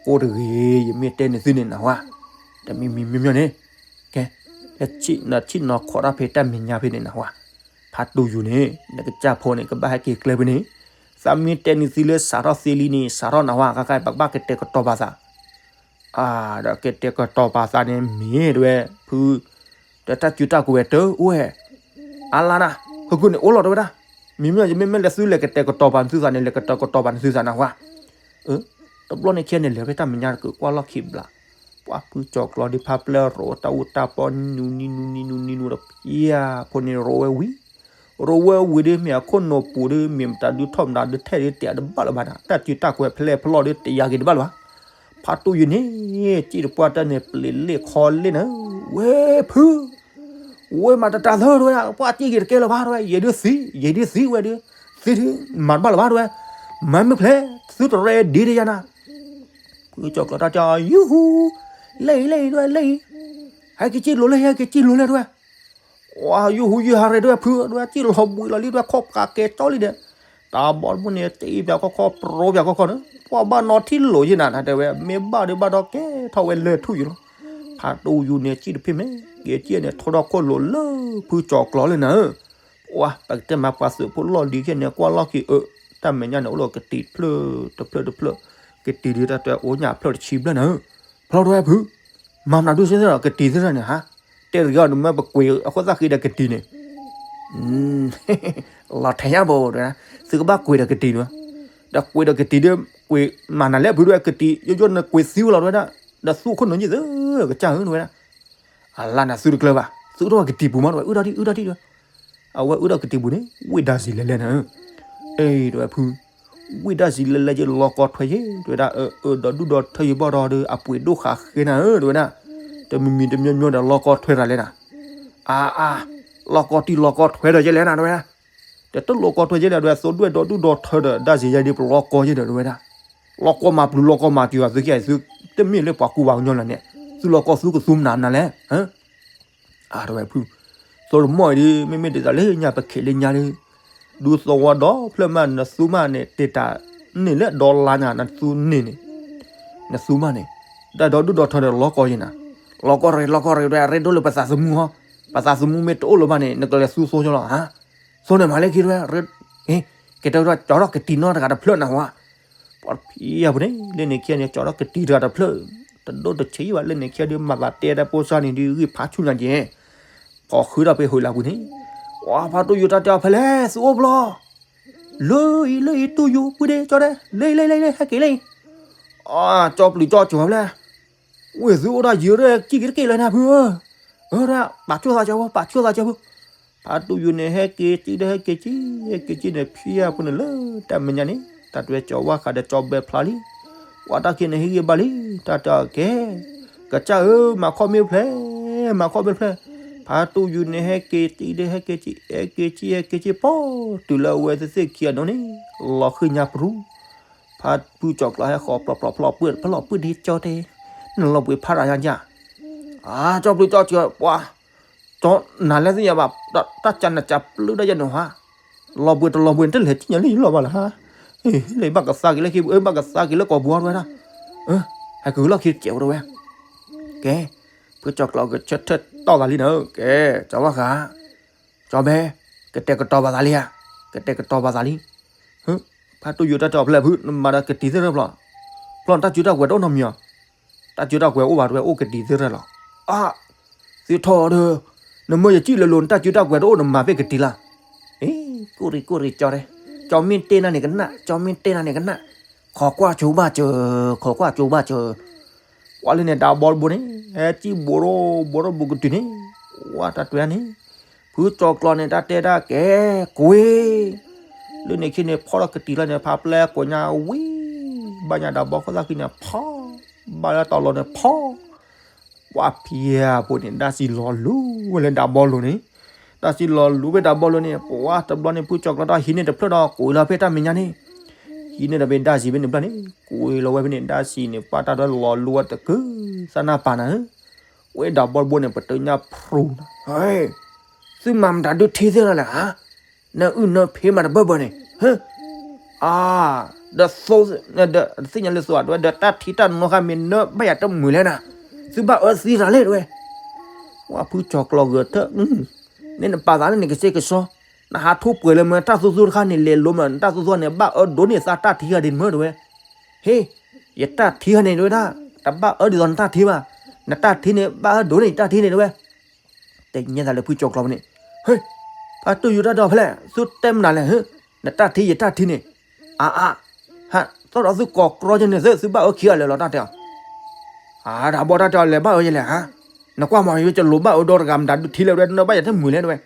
ကိးတဂ့ၤ ယမ့ၢ်တဲန့ၢ်သုန့ၣ်နၢ်ဟူဧါ, တမံၤမံၤမံၤမံၤန့ၣ်, ကဲ, နဆံၣ်နီၤခိးတၢ်ဖဲတၢ်မဲာ်ညါဖဲန့ၣ်နၢ်ဟူဧါ, ဖးတူၢ်ယူၤန့ၣ် နကစၢ်ဖိန့ၣ် ကဘၣ်ဟဲက့ၤကျဲဖဲန့ၣ်, သးမ့ၢ်တဲန့ၢ်သုလၢစးထီၣ်သ့လံန့ၣ် စးထီၣ်နၢ်ဟူဧါ ခဲခါ ပကဘၣ်ကတဲာ်ကတီၤပာ်သး အါ, ဒီးကတဲာ်ကတီၤပာ်သးန့ၣ်မ့ၢ်တဲဝဲ, ဖု, ဒီးတၢ်စုတၢ်ကဝဲၤတအိၣ်ဝဲ, အါလါနၤ, ဟီၣ်ခိၣ်န့ၣ်အိၣ်လီၤတဲဝဲဒၣ်, မ့မ့ၢ်ယမ့မ့ၢ်လဲၤသုလဲၤကတဲာ်ကတီၤပာ်နသုသးန့ၣ် လဲၤကတဲာ်ကတီၤပာ်နသုသးနၢ်ဟူဧါ, အၢ, တဘျီန့ၣ်ခံဂၤန့ၣ် လဲၤဖဲတၢ်မဲာ်ညါတက့ၢ် ကွၢ်လီၢ်ခံဘျး, ပှၤဖုကၠီၤကျီၤဒုးဖးပျဲၢ်ရိးတၢ်အူတၢ်ပီနူနံနူနံနူနံနူနံနူဒီး ပှၤဖိန့ၣ်ရိးဝဲဝံၤ ရိးဝဲဝံၤဒီးမ့ၢ်အခိၣ်နူာ်ပူၤဒီး မ့ၢ်မတၤဒုးထီၣ်မတၤဒုးထဲးဒုးတဲာ်တဘၣ်လၢၤဘၣ်နၤ, တၢ်စုတၢ်ကဝဲၤဖဲလဲၣ်ဖဲလဲၣ်ဒီးတယာ်က့ၤတဘၣ်လၢၤဘၣ်, ဖးတူၢ်ယူၤန့ၣ်, စံၣ်တပှၢ်တၢ်န့ၣ် ပျံၤလ့ၣ်ခီလ့ၣ်နၤ, ဝဲဖု, ဝဲမၤတတၤသၢတဲဝဲဒၣ် ပှၢ်စံၣ်က့ၤတကဲလၢၤဘၣ်တဲဝဲ ယဲဒုးသံ, ယဲဒုးသံဝဲဒုး, သံဒုး, မၤတဘၣ်လၢၤဘၣ်တဲဝဲ, မၤမ့ၢ်ဖျဲး, သုတရဲဒ့တယၤနၤ, ဖုကၠီၤကျီၤတၢ်တဲအီၤ ယူၤဟူ, လဲၣ်အံၤ လဲၣ်အံၤတဲဝဲ လဲၣ်အံၤ, ဟဲက့ၤစံၣ်လိၤလဲၣ် ဟဲက့ၤစံၣ်လိၤလဲၣ်တဲဝဲ ဝါ ယူၤဟူယုၢ်ဟးရဲၣ်တဲဝဲ ဖုတဲဝဲ စံၣ်လီၤဘှံးလီၤလံတဲဝဲ ခီၣ်ဖးကဲကၠီလံဒီး, တၢ်ဘီတဘိန့ၣ် တအံၤပၠးခီခီ ပြီပၠးခီခီန့ၣ် ပှၤဘၣ်နီထံၣ်လိာ်ယဲနၤ တဲဝဲ မ့ၢ်ဘၣ်ဒီးဘၣ်ဒီးကဲထီၣ်ဝဲလၢၢ်ထူၣ်ယံၤလီၤ, ဖးတူၢ်ယူၤန့ၣ် စံၣ်တဖ့ၣ်မ့ၢ် ကဲစံၣ်န့ၣ် ထီထီၣ်ခိၣ်လိၤလၢဖုကၠီၤကျီၤလၢနၤဧၢ, ပှၤ ပကတဲမးပှၤသုးဖိလီၢ်လံၤခဲန့ၣ် ကွၢ်လီၢ်ခံအၢ, တၢ်မဲာ်ညါန့ၣ် အိၣ်လီၤကတံၤတဖျၢၣ်တဖျၢၣ်တဖျၢၣ်, ကတံၤဒုးတၢ်တဲအိၣ်ညၣ်ဖျၢၣ်တဆံဘျဲၣ်နၤဧၢ, ဖျီတဲဝဲဖု မၤမနုၤဒုးစ့ၢ်ကီး ကတံၤသ့ၣ်တဖၣ်န့ၣ်ဟါ, တဲတဂ့ၤအီၤ နမ့ၢ်ပကွံာ်အခိၣ်သၣ်ဃံဒီးကတံၤန့ၣ်, လီၤထဲးညါဘၣ်တဲဝဲဒၣ်, သုကဘၣ်ကွံာ်ဒီးကတံၤန့ၣ်, ဒီးကွံာ်ဒီးကတံၤဒီး ကွံာ်မၤနၤလဲၣ်ဖုတဲဝဲ ကတံၤ ယိယိန့ၣ်ကွံာ်သံဝဲလီၤတဲဝဲဒၣ်, ဒီးသူၣ်ခိၣ်နူာ်ယံာ်သၢ ကစၢ်ဧၢတဲဝဲဒၣ်, အလါနၤသုတကျၢၤဘၣ် သုအိၣ်ထီၣ်ဝဲကတံၤပူၤမးတဲဝဲ အုၣ်ထီၣ်ဒံး အုၣ်ထီၣ်ဒံးတဲဝဲ, အဝဲအုၣ်ထီၣ်ကတံၤပူၤန့ၣ် ဝံၣ်ဒါစံးလဲၤလဲၤနၤဧၢ, အ့ တဲဝဲဖု ဝံၣ်ဒါစံးလဲၤလဲၤယလီၤကီထွဲယဲ တဲဝဲဒၣ်, အၢ ဒီးဒူၣ်ဒီထၢယဘီၣ်ဒီးဒီး အပှ့ၤဒိၣ်ဃာ်ဃဲနၤဧၢ တဲဝဲဒၣ်, တမံၤမံၤတမံၤမံၤဒီးလီၤကီထွဲတၢ်လဲၣ်နၤ, အါအါ, လီၤကီတံၢ်လီၤကီထွဲဒီးယဲလဲၣ်နၤ တဲဝဲဒၣ်, ဒီးတလီၤကီထွဲယဲလဲၣ် တဲဝဲ သိဒွဲၣ်ဒီးဒူၣ်ဒီထၢဒီး ဒါစံးယဲဒ်ပလီၤကီယဲဒီး တဲဝဲဒၣ်, လီၤကီမၤပျုၤလီၤကီမၤတုၤအီၤ သုခံဂၤအံၤသုတမ့ၢ်လၢပှၤကူပှၤကညီလၢၤန့ၣ်, သုလီၤကီသုကသူမနုၤမနုၤလဲၣ် အါ တဲဝဲဖု, သိတမီၢ်အံၤဒ် မ့မ့ၢ်ဒ်သိးလၢညါပခဲးလၢညါဒ်, ဒူသဝီဒီဖျၢၣ်မး နသူမးန့ၣ် တ့တၢ်န့ၢ်လၢဒီလါညါ နသူန့ၢ်န့ၣ်, နသူမးန့ၣ်, တၢ်ဒီဒူၣ်ဒီထၢဒီးလီၤကီယဲနၤ, လီၤကီရ့ၣ်လီၤကီရ့ၣ်ဒီး ရ့ဒိၣ်လၢပသးသမူဟီ, ပသးသမူမ့ၢ်တအိၣ်လၢၤဘၣ်န့ၣ် နကလဲၤသူသိလီၤဧါ, သိန့ၣ်မၤလၢခံတဲဝဲ, ကဲတဲဝဲဒၣ် ကၠီထီၣ်ကတံၤနီတဂၤတဖျၢၣ်နၢ်ဟူဧါ, ပှၤဖံးယၤပူၤန့ၣ် လၢန့ၣ်ခံဂၤန့ၣ် ကၠီထီၣ်ကတံၤတဂၤတဖျၢၣ်, တဒိၣ်တဆံးဘၣ် လၢန့ၣ်ခံဂၤဒ် မၤသးတဲတၢ်ဖိစၢ်န့ၣ်ဒ် ဂံၢ်ဖးဆူၣ်ညါက့ၤ, ကိးဃုထီၣ်ဖဲဟူးလၢပူၤန့ၣ်, ဝါ ဖါတူၢ်ယိၤတၢ်တဲအီၤဖဲလဲၣ် သုအိၣ်ဖျီၣ်, လၢအံၤလၢအံၤတူၢ်ယိၤ ပုၢ်ဒ့ ကၠီဒ့ လၢအံၤလၢအံၤလၢအံၤ ဟဲက့ၤလၢအံၤ, အါ ကၠီပျုၤကၠီစၢၤဖဲလဲၣ် ဝ့ၢ်သုအိၣ်ဒၣ်ယံၤဒီး စံၣ်က့ၤတက့ၢ်လၢနၤဖုဧၢ, အၢ ဒၣ် ပာ်ဆိၣ်သးကၠီဖိ ပာ်ဆိၣ်သးကၠီဖိ, ဖါတူၢ်ယိၤန့ၣ် ဟဲက့ၤစံၣ်ဒီး ဟဲက့ၤစံၣ် ဟဲက့ၤစံၣ်န့ၣ် ဖံးယၤပူၤန့ၣ်လၢ တၢ်မဲာ်ညါန့ၣ် တၢ်တဲဝဲကၠီဝါဃးဒီးကၠီဘဲဖျါလံ, ဝါတၢ်ခံန့ၣ် ဟ့ၣ်ဂံၢ်ဘါလံ, တၢ်တဲအီၤကဲ, ကစၢ်ဧၢ မၤခီၣ်မ့ၢ်ဖျဲး, မၤခီၣ်မ့ၢ်ဖျဲး, ဖါတူၢ်ယူၤန့ၣ် ဟဲက့ၤတံၢ်ဒီး ဟဲက့ၤက့ၤ ဟဲက့ၤက့ၤ ဟဲက့ၤက့ၤ ပီၢ်တုၤလၢအဝဲသ့ၣ်ခံဂၤဒိၣ်န့ၣ် လီၤဃံၢ်ညါပရူၤ, ဖါဖုကၠီၤကျီဟဲဃီၤဖျီၣ်ဖျီၣ်ဖျီၣ် ဖျီၣ်ဖျီၣ်ပုၢ်ဒ့ကၠီတဲ, နလီၤဘှံးဖးဒိၣ်ညါ, အၢ ကၠီပျုၢ်ကၠီစှၤပှၤ, ကၠီနၤလဲၣ်သ့ၣ်ညါဘၣ်, တၢ်ကၢ်နးကၢ်ပျုၢ်ဒၣ်ယဲၢ်န့ၣ်ဟါ, လီၤဘှံးတလီၤဘှံးန့ၣ် တလဲၤထံၣ်ညါလၢယလီၤဘၣ်လၢၤဟါ, လၢဘၣ်ကသါက့ၤလၢခံ ဘၣ်ကသါက့ၤလၢကိာ်ပူၤအီၤတဝဲဒၣ်, ဟဲက့ၤလီၢ်ခံတစဲးဝဲတဝဲ, ကဲ, ဖုကၠီၤကျီကဆၢထၢၣ်တီၢ်သးလံနၤ, ကဲ, ကၠီဘၣ်ဃး ကၠီဘဲ, ကတဲာ်ကတီၤပာ်သးလံဧါ, ကတဲာ်ကတီၤပာ်သးလံ, ဖါတူၢ်ယူၤတၢ်တဲအီၤဖဲလဲၣ်ဖု နမၤဒီးကတံၤသ့ၣ်ရဲၣ်ဖျီၣ်, ဖျီၣ်နတၢ်စုတၢ်ကွဲးတအိၣ်နီတမံၤဧါ, တၢ်စုတၢ်ကွဲးအိၣ်ဘၣ်တဝဲအိၣ်ကတံၤသ့ၣ်ရဲၣ်လီၤ, အါ, သုထီၣ်ဒီး, နမ့ၢ်ယစံၣ်လၢလိၤ နတၢ်စုတၢ်ကွဲးတအိၣ် နမၤဖဲကတံၤလၢ်, အ့ ကိၢ်ရံၣ်ကိၢ်ရံၣ်ကၠီတဲ, ကၠီမ့ၢ်တဲနၤန့ၣ်ကနၣ်, ကၠီမ့ၢ်တဲနၤန့ၣ်ကနၣ်, ခိးကွၢ်ကၠိဘၣ်စၢၤ, ခိးကွၢ်ကၠိဘၣ်စၢၤ ပှၤလၢန့ၣ် ဒးဘီတဘိန့ၣ် ဟဲစံၣ်ဘိးရိၣ်ဘိးရိၣ်ဘူးကတုၤန့ၣ်, ဝဲတၢ်တွဲန့ၣ်, ဖုကၠီၤကျီၤန့ၣ် တၢ်တဲတၢ်ကဲ, ကွ့, လၢန့ၣ်ခံန့ၣ် ဖီၣ်ထီၣ်ကတံၤလီၤန့ၣ် ဖးပျဲကိးညါဝံၤ, ဘၣ်ညါဒးဘီခိၣ်သၣ်ခံန့ၣ် ဖီၣ်, ဘၣ်လၢတီၤလိၤန့ၣ် ဖီၣ် ပှၤဖံးဖိန့ၣ် တၢ်စံၣ်လီၤလူၤဝဲလၢဒးဘီလိၤန့ၣ်, တၢ်စံၣ်လီၤလူၤဖဲဒးဘီလိၤန့ၣ် ပှၤတဘျီန့ၣ် ဖုကၠီၤကျီၤတၢ်ဟံးန့ၢ်တဖျၢၣ်ဒီး ကွံာ်လီၤဖဲတၢ်မဲာ်ညါန့ၣ်, ဟံးန့ၢ်ဒီးဖဲဒၣ်စံၣ်ဖဲန့ၣ်ဘျီန့ၣ် ကွံာ်လီၤဝဲဖဲန့ၣ် ဒၣ်စံၣ်န့ၣ် ပှၤတၢ်ဒွဲလီၤလူၤဝဲတကုၤသၣ်နၢ်ပၢၢ်နၤဧၢ, ဝဲဒးဘီတဘိန့ၣ် ပတုာ်ညါဖရူၤနၤ, သုမၤမတၤဒုးထံသ့ၣ်လီၤလဲၣ်ဧါ, နအုၣ်နဖံးမးတဘၢဘၢန့ၣ်, ဟၢ အါ, ဒီးသိ, ဒီးသ့ၣ်ညါလၢသိအဝဲ ဒီးတၢ်ထံတၢ်နိဃၣ်မ့ၢ်နၢဘၣ်ယၤတမုာ်လဲၣ်နၤ, သုဘၣ်အၢသံတၢ်လဲၣ်တဝဲ, ပှၤဖုကၠီၤကျီၤဂဲၤထၢၣ်, န့ၣ်နပာ်သးလၢနကစ့ကစီ, နဟးထူပှဲၤလၢမ့ၢ်တၢ်သူသူတခါန့ၣ် လဲၤလိမ့ၢ်နတၢ်သူသူန့ၣ် ဘၣ်အၢဒိးန့ၢ်သးတၢ်ထံဂၤဒ်မၢတဝဲ, ဟ့, ယတၢ်ထံဂၤန့ၣ်တဝဲဒၣ်, တဘၣ်အၢဒ်သိးနတၢ်ထံဘၣ်, နတၢ်ထံန့ၣ် ဘၣ်အၢဒိးန့ၢ်ယတၢ်ထံန့ၣ်တဝဲ တဲညါသးလၢဖုကၠီၤကျီၤန့ၣ်, ဟ့, ဖါတူၢ်ယူၤတၢ်ဒီးဖဲလဲၣ် သုတဲမနုၤလဲၣ်, ဟ့, နတၢ်ထံယတၢ်ထံန့ၣ်, အါအါ, ဟး, သီဒီးသုကိးကြီကန့ၣ်သ့ သုဘၣ်အၢခံဂၤလၢာ်လီၤတၢ်တဲအီၤ, အါ ဒးဘီတၢ်တဲအီၤလဲၤဘၣ်အၢယလဲၣ်ဧါ, နကွၢ်မီၤ ယကလိၤဘၣ်အၢဒီတဂၤမတၤဒုးထံလဲၣ်ဝဲ နဘၣ်ယၤတမုာ်လဲၣ်တဝဲ,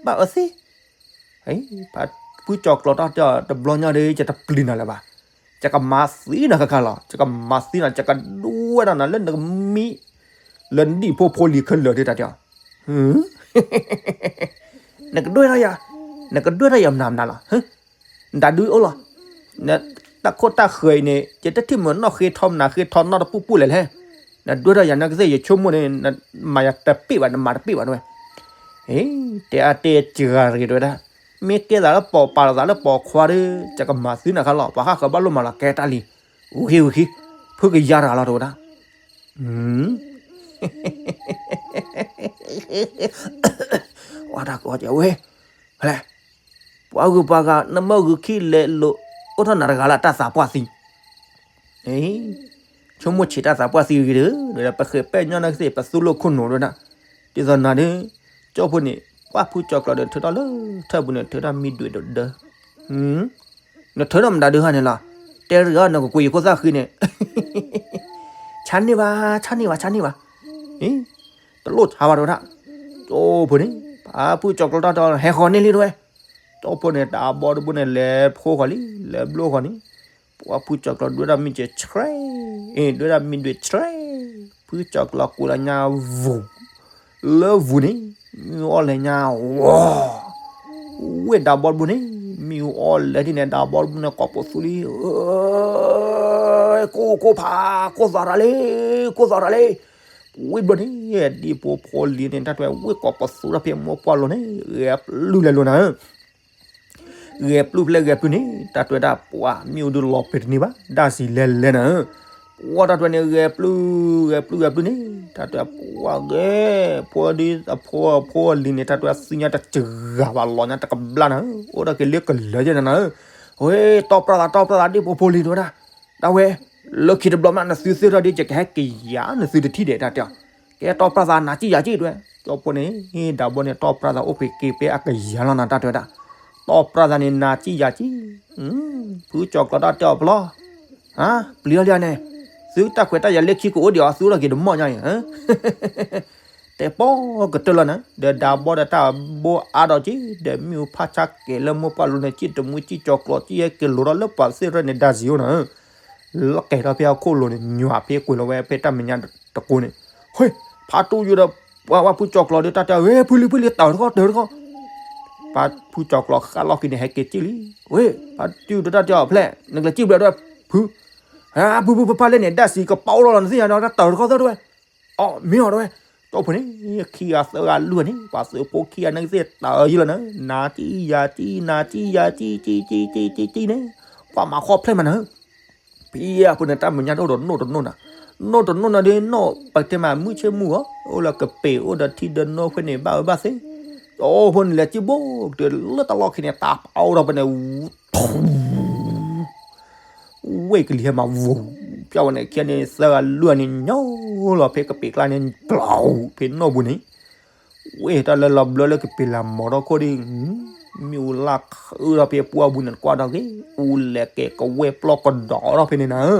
ဘၣ်အၢသ့ ဖုကၠီၤကျီၤတၢ်တဲအီၤတဘျီညါဒီး ယတပျံၤနၤလၢၤဘၣ်, ယကမၤသံနၤခါခါလီၤ, ယကမၤသံနၤ ယကဒွဲၣ်ဒီးနၤလၢနကမံ လၢနဒံၣ်ဖိဖိလံၤခဲလၢာ်ဒ်တၢ်တဲအီၤ, နကဒွဲၣ်ထီၣ်ယၤ, နကဒွဲၣ်ထီၣ်ယၤမနုၤမနုၤလီၤ, နတၢ်ဒုးအိၣ်လီၤ, တၢ်ခိၣ်တၢ်ဃၢၤအံၤန့ၣ် ယတထံၣ်မုာ်နီၢ်ဃ့ထီမနုၤ ဃ့ထီနီၢ်တပူၤပူၤလဲၣ်လဲၣ်, နဒွဲၣ်ထီၣ်ယၤနာ်က့သ့ၣ် ယဆိကမိၣ်န့ၣ် နမၤယၤတပ့ၢ်ဘၣ် နမၤတပ့ၢ်ဘၣ်တဝဲ, တဲအါတဲစှၤတဂ့ၤတဝဲဒၣ်, မ့ၢ်ကဲသးလၢပိာ်ပာ်လီၤသးလၢပိာ်ခွါဒီး ယကမၤသံနၤခါလီၤ, ပှၤဃၣ်ဃၢၤဘၣ်လိၣ်မးလီၤ ကဲတၢ်လံ, ဝံၤခံဝံၤခံ, ဖုကယၤတဂၤလီၤတဝဲဒၣ် ဝဲတၢ်ကီဝဲ, ဖဲလဲၣ်, ပှၤဂုၤပှၤဂၤ နမၢဂုၤခံလဲၤလိာ် အိၣ်ထီၣ်နၤတဂၤလၢတၢ်သးပှၢ်သံ, ဆိကမိၣ်ဆံးတၢ်သးပှၢ်သံဂ့ၤဒီး ပဃဲၤပဲာ်ညီနုၢ်ကသ့ၣ် ပသူလိာ်ခိၣ်နူာ်ဒၣ်, ဒ်သိးနၤဒီး ကၠီဖိန့ၣ် ပှၤဖုကၠီၤကျီၤဒီးထုးထီၣ်လၢထၢၣ်ပူၤန့ၣ် ထုးထီၣ်မံဒွဲၣ်ဒိၣ်ဒၢ နထုးထီၣ်မတၤဒုးဟါန့ၣ်လီၤ, တဲတဂၤနကကွံာ်ယခိၣ်သၣ်ဃံန့ၣ်, ဆါန့ၢ်ဘၣ် ဆါန့ၢ်ဘၣ် ဆါန့ၢ်ဘၣ်, တလိၣ်ဆါဘၣ်တဝဲဒၣ်, ကၠီဖိန့ၣ် ပှၤဖုကၠီၤကျီၤတၢ်တဲအီၤ ဟဲဃီၤန့ၢ်လံတဝဲ, ကၠီဖိန့ၣ် တၢ်ဘီတဘိန့ၣ် လဲၤဖိဃီၤလံ လဲၤဘျိဃီၤန့ၣ်, ပှၤဖုကၠီၤကျီၤဒွဲဒၣ်မံကဲဆှဲ, ဒွဲဒၣ်မံဒွဲဆှဲ, ဖုကၠီၤကျီၤကွံာ်လီၤညါဝူၤ လၢဝူၤန့ၣ် မ့ၣ်အူအီၣ်လဲၤညါဝီၤ, ဝ့ၢ်ဒၢဘီတဘိန့ၣ် မ့ၣ်အူအီၣ်လဲၤဒ်န့ၣ် ဒၢဘီတဘိန့ၣ် ကိးပသူလံ, ကိၢ်ကိၢ်ဖး ကိၢ်သီရၤလံ, ကိၢ်သီရၤလံ, ဝ့ၢ်ဘျီန့ၣ် ဒံၣ်ဖိဖိလံၤန့ၣ် တၢ်တွဲဝ့ၢ်ကိးပသူတၢ်ဖဲမိၢ်ပှၢ်လိၤန့ၣ် ဂဲၤပျုၢ်လဲၤလိၤနၤဧၢ ဂဲၤပျုၢ်ဖဲလဲၣ်ဂဲၤပျုၢ်န့ၣ် တၢ်တွဲဒၣ်ပှၤမ့ၣ်အူဒုးလီၤပှီၤတန့ၢ်ဘၣ် ဒၣ်စံးလဲၤလဲၤနၤဧၢ, ပှၤတၢ်တွဲန့ၣ် ဂဲၤပျုၢ် ဂဲၤပျုၢ်ဂဲၤပျုၢ်န့ၣ် တၢ်တွဲပှၤဂဲၤ ဖိဒ်အဖိအဖိအလံၤန့ၣ် တၢ်တွဲသံညါတစှၤဘၣ်လီၤညါတကဘျါနၤဧၢ, အိၣ်ဒၣ်က့ၤလၢကလၢာ်ယဲနၤဧၢ, ဝဲ တီၢ်ပြၢ်သး တီၢ်ပြၢ်သး ဒံၣ်ဖိဖိလံၤတဝဲဒၣ်, တၢ်ဝဲ လၢခံတဘျီမး နသုသ့ၣ်ထီၣ်ဒ် ယကဟဲက့ၤယၤနသုတထံၣ်ဒဲးတၢ်တဲအီၤ, ကဲတီၢ်ပြၢ်သး နၤစံၣ်ယၤစံၣ်တဝဲ, ကၠီဖိန့ၣ် ဒၢဘီန့ၣ် တီၢ်ပြၢ်သးအိၣ်ဖဲက့ၤပဲအကယၤလီၤနၤတၢ်တဲဝဲဒၣ်, တီၢ်ပြၢ်သးန့ၣ် နၤစံၣ်ယၤစံၣ်, ဖုကၠီၤကျီၤတၢ်တဲအီၤပလီၢ်, ပျံၤထီၣ်လံန့ၣ်, သုတၢ်ခွဲးတၢ်ယာ်လၢခံကအိၣ်ဒံးအီၤ သုထီၣ်က့ၤတမီၢ်ညါအံၤ တဲပီကတၢၢ်လီၤနၤ, ဒီးဒၢဘီဒီးတၢ်ဘိအါဒီးက့ၤ ဒီးမ့ၣ်အူဖးဆါကဲၤလၢမိၢ်ပှၢ်လိၤန့ၣ် စံၣ်တမှံစံၣ်ကၠီၤကျီၤ စံၣ်ဟဲက့ၤလိာ်ထီၣ်လၢပှၤသ့ၣ်ရဲၣ်န့ၣ် ဒၢစံၣ်အိၣ်နၤဧၢ, လီၤကဲၤထီၣ်ဖဲအခိၣ်လိၤန့ၣ် ညွၤဖဲကွံာ်လီၤဝဲဖဲတၢ်မဲာ်ညါတကိးန့ၣ်, ဟဲ, ဖါတူၢ်ယိဒီး ပှၤဝဲဖုကၠီၤကျီၤဒီး တၢ်တဲ ဝဲ ဖုလံ ဖုလံ တၢၢ်တခီ တၢၢ်တခီ, ဖုကၠီၤကျီၤဃၣ်လီၢ်ခံန့ၣ် ဟဲက့ၤစံၣ်လံ, ဝဲ ဖါတူၢ်ဒီးတၢ်တဲအီၤ ဖျဲၣ် နကလဲၤစံၣ်ဘျဲးဒဝဲ ဖု, ဖုဖုဖုဖါလဲၣ်န့ၣ် ဒၣ်စံးကပီၤလီၤလီၤ နသ့ၣ်ညါဒီး တၢၢ်တခီသၢတဝဲ, အီၣ်မ့ၢ်အီၤတဝဲ, ကၠီဖိန့ၣ် ခံဂၤသၢဂၤလွံၢ်ဂၤန့ၣ် ပှၤသုးဖိခံဂၤန့ၣ်ကသ့ၣ်တၢၢ်ယံလီၤနၤ, နၤစံၣ်ယၤစံၣ် နၤစံၣ်ယၤစံၣ် စံၣ်စံၣ်စံၣ်စံၣ်စံၣ်န့ၣ်, ပှၤမၤခီဖျဲၣ်မးနၤ ဖံအဖိန့ၣ် တၢ်မဲာ်ညါတအိၣ်ဒီးနိၣ်တနိၣ်နၤ, နိၣ်တနိၣ်နၤဒီး နိၣ်ပတဲမးမုၢ်ဆ့ၣ်မုၢ်ဂီၤ အိၣ်လၢကပ့ၤအိၣ်ဒီးထံဒီးနိဖဲန့ၣ် ဘၣ်အၢဘၣ်သီ, ကၠီဖိန့ၣ် လဲၤစံၣ်ဘိကတၢၢ်လၢတၢ်လီၢ်ခံန့ၣ် တၢ်ပီၤဒီးဖဲန့ၣ် ဝ့ၢ်ကလံၤဟဲမးဝူၤ, ပျၢ်ဝဲန့ၣ် ခံဂၤန့ၣ် သၢဂၤလွံၢ်ဂၤန့ၣ် ညီလီၤဖဲကပ့ၤကျါန့ၣ် ပျီ ဖဲနိၣ်ပူၤန့ၣ်, ဝ့ၢ်တၢ်လၢလီၤဘျၢလၢကပ့ၤလၢမီၤထီၣ်ခိၣ်ဒီး မ့ၣ်အူလၢ်ခုဒီးဖဲပှၢ်ပူၤန့ၣ် ကွၢ်ထီၣ်က့ၤ အူလဲၤကဲကဝဲၢ်ပျီကဒီးထီၣ်ဖဲန့ၣ်နၤ,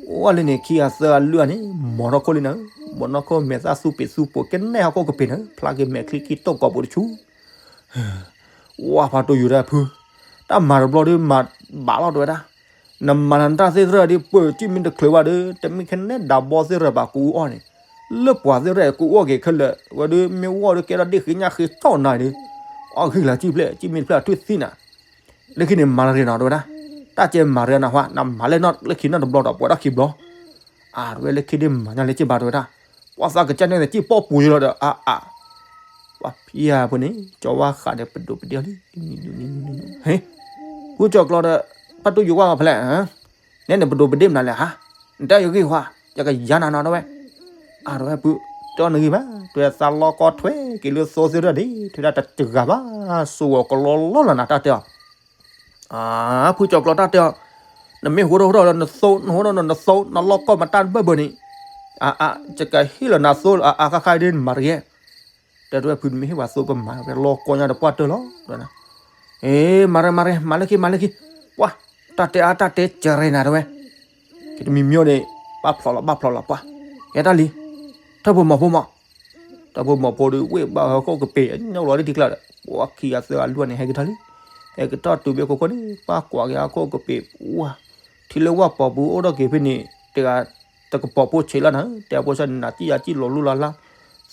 အိၣ်လၢန့ၣ် ခံဂၤသၢဂၤလွံၢ်ဂၤန့ၣ် မီၤထီၣ်ခိၣ်လံနၤ, မီၤထီၣ်ခိၣ်မဲာ်သၣ်သူပ့ၤသူပိၤ ကနဲၣ်ဟီၣ်ခိၣ်ကပ့ၤန့ၣ် ဖျါက့ၤမဲာ်ချံခံတိၢ်ကီးပူၤတဆူ ဝဲဖါတိၢ်ယိၤတၢ်ဖု, တၢ်မၤတဘျီဒီးမၤဘၣ်လီၤတဝဲဒၣ်, နမၤနတၢ်သ့ၣ်သရၣ်ဒီး ပၢၢ်စံၣ်မ့ၢ်တချုးဘၣ်ဒီး တမ့ၢ်ခဲနဲဒၣ်ဘီသ့ၣ်သရၣ်ဘၣ်ကအူအီၣ်န့ၣ်, လၢပှၤသ့ၣ်သရၣ်ကအူအီၣ်က့ၤခဲလၢာ် ဝဲဒီးမ့ၢ်အူအီၣ်ဒီးကဲထီၣ်ဒ့ၣ်ဃ့ညၣ်ဃ့ကၠီၣ်နၤဒီး, အီၣ်ဂံၢ်လၢစံၣ်ဖျဲၣ် စံၣ်မ့ၢ်တဖျဲၣ်အထုးသံနၤ, လၢခံန့ၣ်မၤတရံးနီၤတဝဲဒၣ်, တၢ်ကဲမၤတရံးနၤဟါ နမၤလဲၣ်နီၣ်လၢခံနီတဘျီဒီး ပှဲၤထီၣ်ခံဘျီ အဝဲလၢခံဒ်မၤညါလၢက့ဘၣ်တဝဲဒၣ်, ပှၤသးကစၢ်န့ၣ်စံၣ်ပိာ်ပူၤယလီၤဒီး အါအါ, ပှၤဖံယၤဖိန့ၣ် ကၠီဝါဃးဒီးပဒိၣ်ပဒ့ၣ်လံ, ဟ့, ဖုကၠီၤကျီၤဒီး ဖါတိၢ်ယိၤဝါဖဲလဲၣ်, နဲန့ၣ် ပဒိၣ်ပဒ့ၣ်မနုၤလဲၣ်ဟါ, နတဲယဂံၢ်ဟါ, ယကယၤနၤနီၤတဝဲ, အါတဝဲဖု, တအီၣ်နဂံၢ်ဘၣ်, တဝဲသးလီကီထွဲက့ၤလၢသိသ့ၣ်တဖၣ်ဒံး ထွဲဒၣ်တဂၤဘၣ်စိဝဲကလီလီလီၤနၤတၢ်တဲအီၤ ဖုကၠီၤကျီၤတၢ်တဲအီၤ, နမ့ၢ်ဟိထီၣ်ဟိထီၣ်ဒီးနသိ နဟိထီၣ်ဒီးနသိ နလီၢ်ကီၢ်မတၢ်ဘၢၣ်ဘၢၣ်န့ၣ်, အါအါ ယကဟ့ၣ်လီၤနသိ အါအါဃၣ်ဃၣ်ဒ်နမၤတဂ့ၤ, တဲတဝဲဖု နမ့ၢ်ဟ့ၣ်ပှၤသိပမၤဝဲလီၢ်ကီၢ်ညါဒီးပှၢ်တၢၢ်လီၤ, အ့ မၤရဲမၤရဲ မၤလၢခံ မၤလၢခံ, ပှၢ် တၢ်တဲအါတၢ်တဲကရဲနၤတဝဲ ကတမံၤမံၤန့ၣ် ဘၣ်ဖျိးလီၤ ဘၣ်ဖျိးလီၤပှၢ်, ဟဲတၢ်လံ, ထၢၣ်ဖိမီၤဖိမီၤ, ထၢၣ်ဖိမီၤဖိဒီး ဝ့ၢ်ဘၣ်ဟီၣ်ခိၣ်ကပ့ၤ ညိၣ်လီၤလၢထံကျါဒီး ပှၤခံဂၤသၢဂၤလွံၢ်ဂၤန့ၣ် ဟဲက့ၤထီၣ်လံ, ဟဲက့ၤထီၣ်တုၤဖဲခိခိၣ်န့ၣ် ပှၤကွၢ်က့ၤဟီၣ်ခိၣ်ကပ့ၤ ဝါ, ထံလၢဝၣ်ပိာ်ပူၤအိၣ်ထီၣ်က့ၤဖဲန့ၣ် တဂၤ တကပီၤဖိဆံးလီၤနၤ, တဲအဖိဆၢန့ၣ် နၤစံၣ်ယၤစံၣ်လီၤလူလီၤလါ,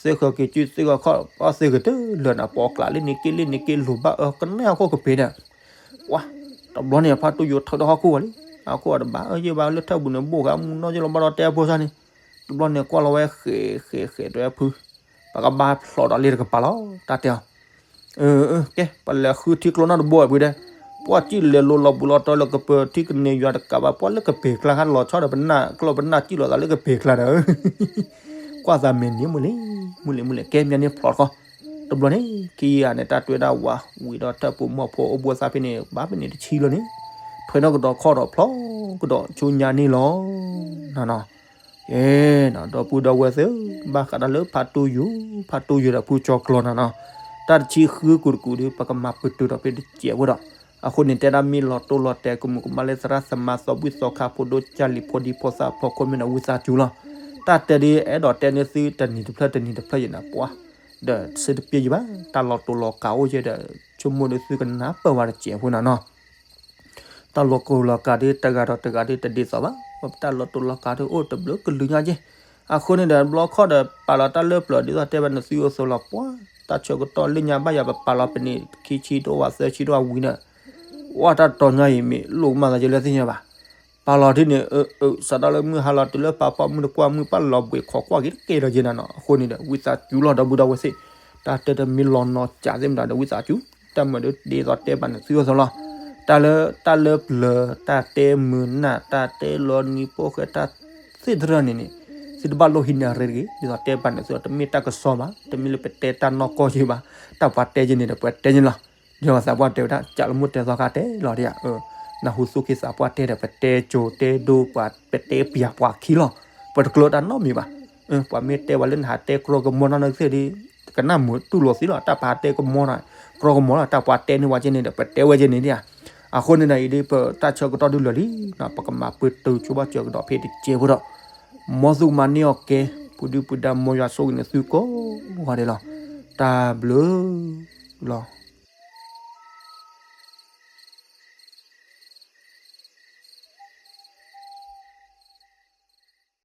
သ့ၣ်ဃၢၤက့ၤစုသ့ၣ်ဃၢၤခီၣ် အီၣ်သ့ၣ်ဂ့ၤတလၢာ်နၤ ပိာ်ကျးလၢန့ၣ်က့လၢန့ၣ်က့လိာ်ဘၣ်အၢ ကနဲၣ်ဟီၣ်ခိၣ်ကပ့ၤဒီး ပှၤ, တဘျီန့ၣ် ဖါတိၢ်ယိၤထၢထီၣ်ဟီၣ်ခိၣ်ဝဲလံ, ဟီၣ်ခိၣ်အတဘၣ်အၢယဲၢ်ဘၣ် လၢထၢၣ်ပူၤန့ၣ် ဘိၣ်ဃာ်မူနီၢ်ယဲၢ်လီၤဘၣ်ဒီးတဲအဖိဆၢန့ၣ်, တဘျီန့ၣ်ကွၢ်လီၤဝဲဃဲးဃဲးဃဲးတဝဲဖု, ပကဘၣ်ဖျိးဒီးလ့တကပၤလီၤ တၢ်တဲအီၤ အၢ အၢ ကဲ ပလဲၤဃုထံကျိနီတဘိဝဲဖုဒီး, ပှၤစံၣ်လဲၤလိၤလီၤဘူးလီၤတီၤလၢကပၢၤထံကန့ၢ်ယွၤတကးဘၣ် ပှၤလၢကပ့ၤကျါခါလီၤဆီဒီးပနၢ်ကျီၢ်ပနၢ်စံၣ်လီၤသးလၢကပ့ၤကျါဒီး, ကွၢ်သးမဲာ်နံၤမုၢ်လံ, မုၢ်လံ မုၢ်လံ ကဲမ့ၢ်န့ၣ်ဖျိးတခီ, တဘျီန့ၣ် ခံဂၤန့ၣ် တၢ်တွဲဒၣ်ဝၤ ဝံၤဒီးထၢၣ်ပူၤမီၢ်ဖိအိၣ်ဘှီသးဖဲန့ၣ် ဘၣ်ဖဲန့ၣ်တဆံလီၤန့ၣ်, ထွဲထီၣ်ကဒီးခီၣ်ဒီးဖျိကဒီးဆူညါန့ၣ်လီၤ. နီၤနီၤ ကဲနီၤ ဒီပုၢ်ဒီဝဲၢ်သ့ၣ်, ဘၣ်ဃးတၢ်လၢဖါတိၢ်ယိၤ, ဖါတိၢ်ယိၤဒီးဖုကၠီၤကျီၤနီၤနီၤ, တၢ်တဆံဃုကူာ်တကူာ်ဒီး ပကမၤပတုာ်ဒီးဖဲတစဲးဖိဒီး, အဃိန့ၣ် တဲဒၣ်မ့ၢ်လီၤတိၢ်လီၤတဲာ်ကမူးကမၣ်လၢသရၣ်သမါသီဘူၣ်သီခါဖိဒိၣ်ကၢ်လံၤဖိဒံဖိသၣ်ဖျီခိၣ်မ့ၢ်နီၤ ဝံသးစူၤလီၤ. တၢ်တဲဒ်အဲၣ်ဒိးတဲန့ၢ်သု တနံၤတဖျၢၣ်တနံၤတဖျၢၣ်ယဲၢ်နၤပှၤ, ဒီးစ့တပျဲယဘၣ် တၢ်လီၤတိၢ်လီၤကးအိၣ်ယဲၢ်ဒီး ဆိကမိၣ်ဒီးသုကနၢ်ပၢၢ်ဝဲတစဲးဖိနီၤနီၤ တၢ်လီၤတိၢ်လီၤကးဒီး တဂၤဒီးတဂၤဒီးတဒ်သိးဘၣ်, တၢ်လီၤတိၢ်လီၤကးဒီးအိၣ်တဘျုးကလုာ်ညါက့, အဃိန့ၣ်ဒီး တဘျီခီၣ်ဒီး ပာ်လီၤတၢ်လၢပျၢၤဒ်သိးတဲဘၣ်နသုအိၣ်သိးလီၤပှၤ, တၢ်ဆၢကတီၢ်လၢညါဘၣ်ယၤ ပပာ်လီၤပန့ၣ် ခံဆံတအိၣ်ဘၣ်သၢဆံတအိၣ်ဘၣ်ဝံၤဒီး, ဝဲတၢ်တီၤညါအံၤမ့ၢ်လိၣ်ကမၣ်သးကလၢသ့ၣ်ညါဘၣ် ပာ်လီၤဒ်န့ၣ် အၢ အၢ စးထီၣ်လၢမုၢ်ဟါလီၤတုၤလၢပာ်ဖီမုၢ်တကွၢ်မုၢ်ပာ်လီၤဘှံးခိးကွၢ်က့ၤတကဲလီၤက့နၤနီၤ, အဃိန့ၣ်ဒီး ဝံသးစူၤလီၤ ဒီပုၢ်ဒီဝဲၢ်သ့ၣ်, တၢ်တဲတမ့ၢ်လီၤနီၤစးသ့ၣ်မတၤဒီး ဝံသးစူၤ, တၢ်မၤဒီးဒ်သိးတဲဘၣ်နသုအိၣ်သိးလီၤ, တၢ်လၢ တၢ်လၢပျၢၤ တၢ်တဲမုာ်နၢ် တၢ်တဲလီၤနံၤဖိၣ်ဃဲ တၢ်သ့ၣ်တဖၣ်န့ၣ်န့ၣ်, သုတဘၣ်လိၣ်ဟံးန့ၢ်ရ့တဂ့ၤ, ဒ်သိးတဲဘၣ်နသုဒီး တမ့ၢ်တၢ်ကစီၣ်ဘၣ်, တမ့ၢ်လၢပတဲတၢ်နီၢ်ကီၢ်ယဲၢ်ဘၣ်, တၢ်ပှၤတဲယဲၢ်န့ၣ်ဒီး ပှၤတဲယဲၢ်လီၤ ယွၤသးပှၢ်တဲဝဲဒၣ် ကးလၢမူတဲသီခါတဲလီၤဒ်ဧါ, နၢ်ဟူသူၣ်က့သးပှၢ်တဲဒီး ပတဲကၠိတဲဒိပှၤ ပတဲပျၢ်ပှၤခံလီၤ, ပတကျၢတၢ်နီတမံၤဘၣ်, ပှၤမ့ၢ်တဲဝဲလၢနဟးတဲကြီကမီၤနီၢ်နသ့ၣ်ဒီး ကနၣ်မုာ်တူၢ်လိာ်သ့လီၤ, တၢ်ပဟးတဲကမီၤနီၢ် ကြီကမီၤလီၤ တၢ်ပှၤတဲန့ၢ်ဝဲကဲန့ၣ်ဒီး ပတဲဝဲကဲန့ၣ်ဒ်ဧါ, အဃိန့ၣ်ဒီး အံၤဒ်ပတၢ်ဆၢကတီၢ်ဒုးလၢာ်လံ, ပကမၤပတုာ်ဆိဘၣ်စၢၤကဒီးဖဲတစဲးဖိဒီး, မ်သုကမၤန့ၢ်အီၤကဲ, ပူၤဒုပူၤဒါ မ်ယွၤဆိၣ်ဂ့ၤန့ၢ်သုကိးဂၤဒဲးလီၤ, တၢ်ဘျုးလီၤ.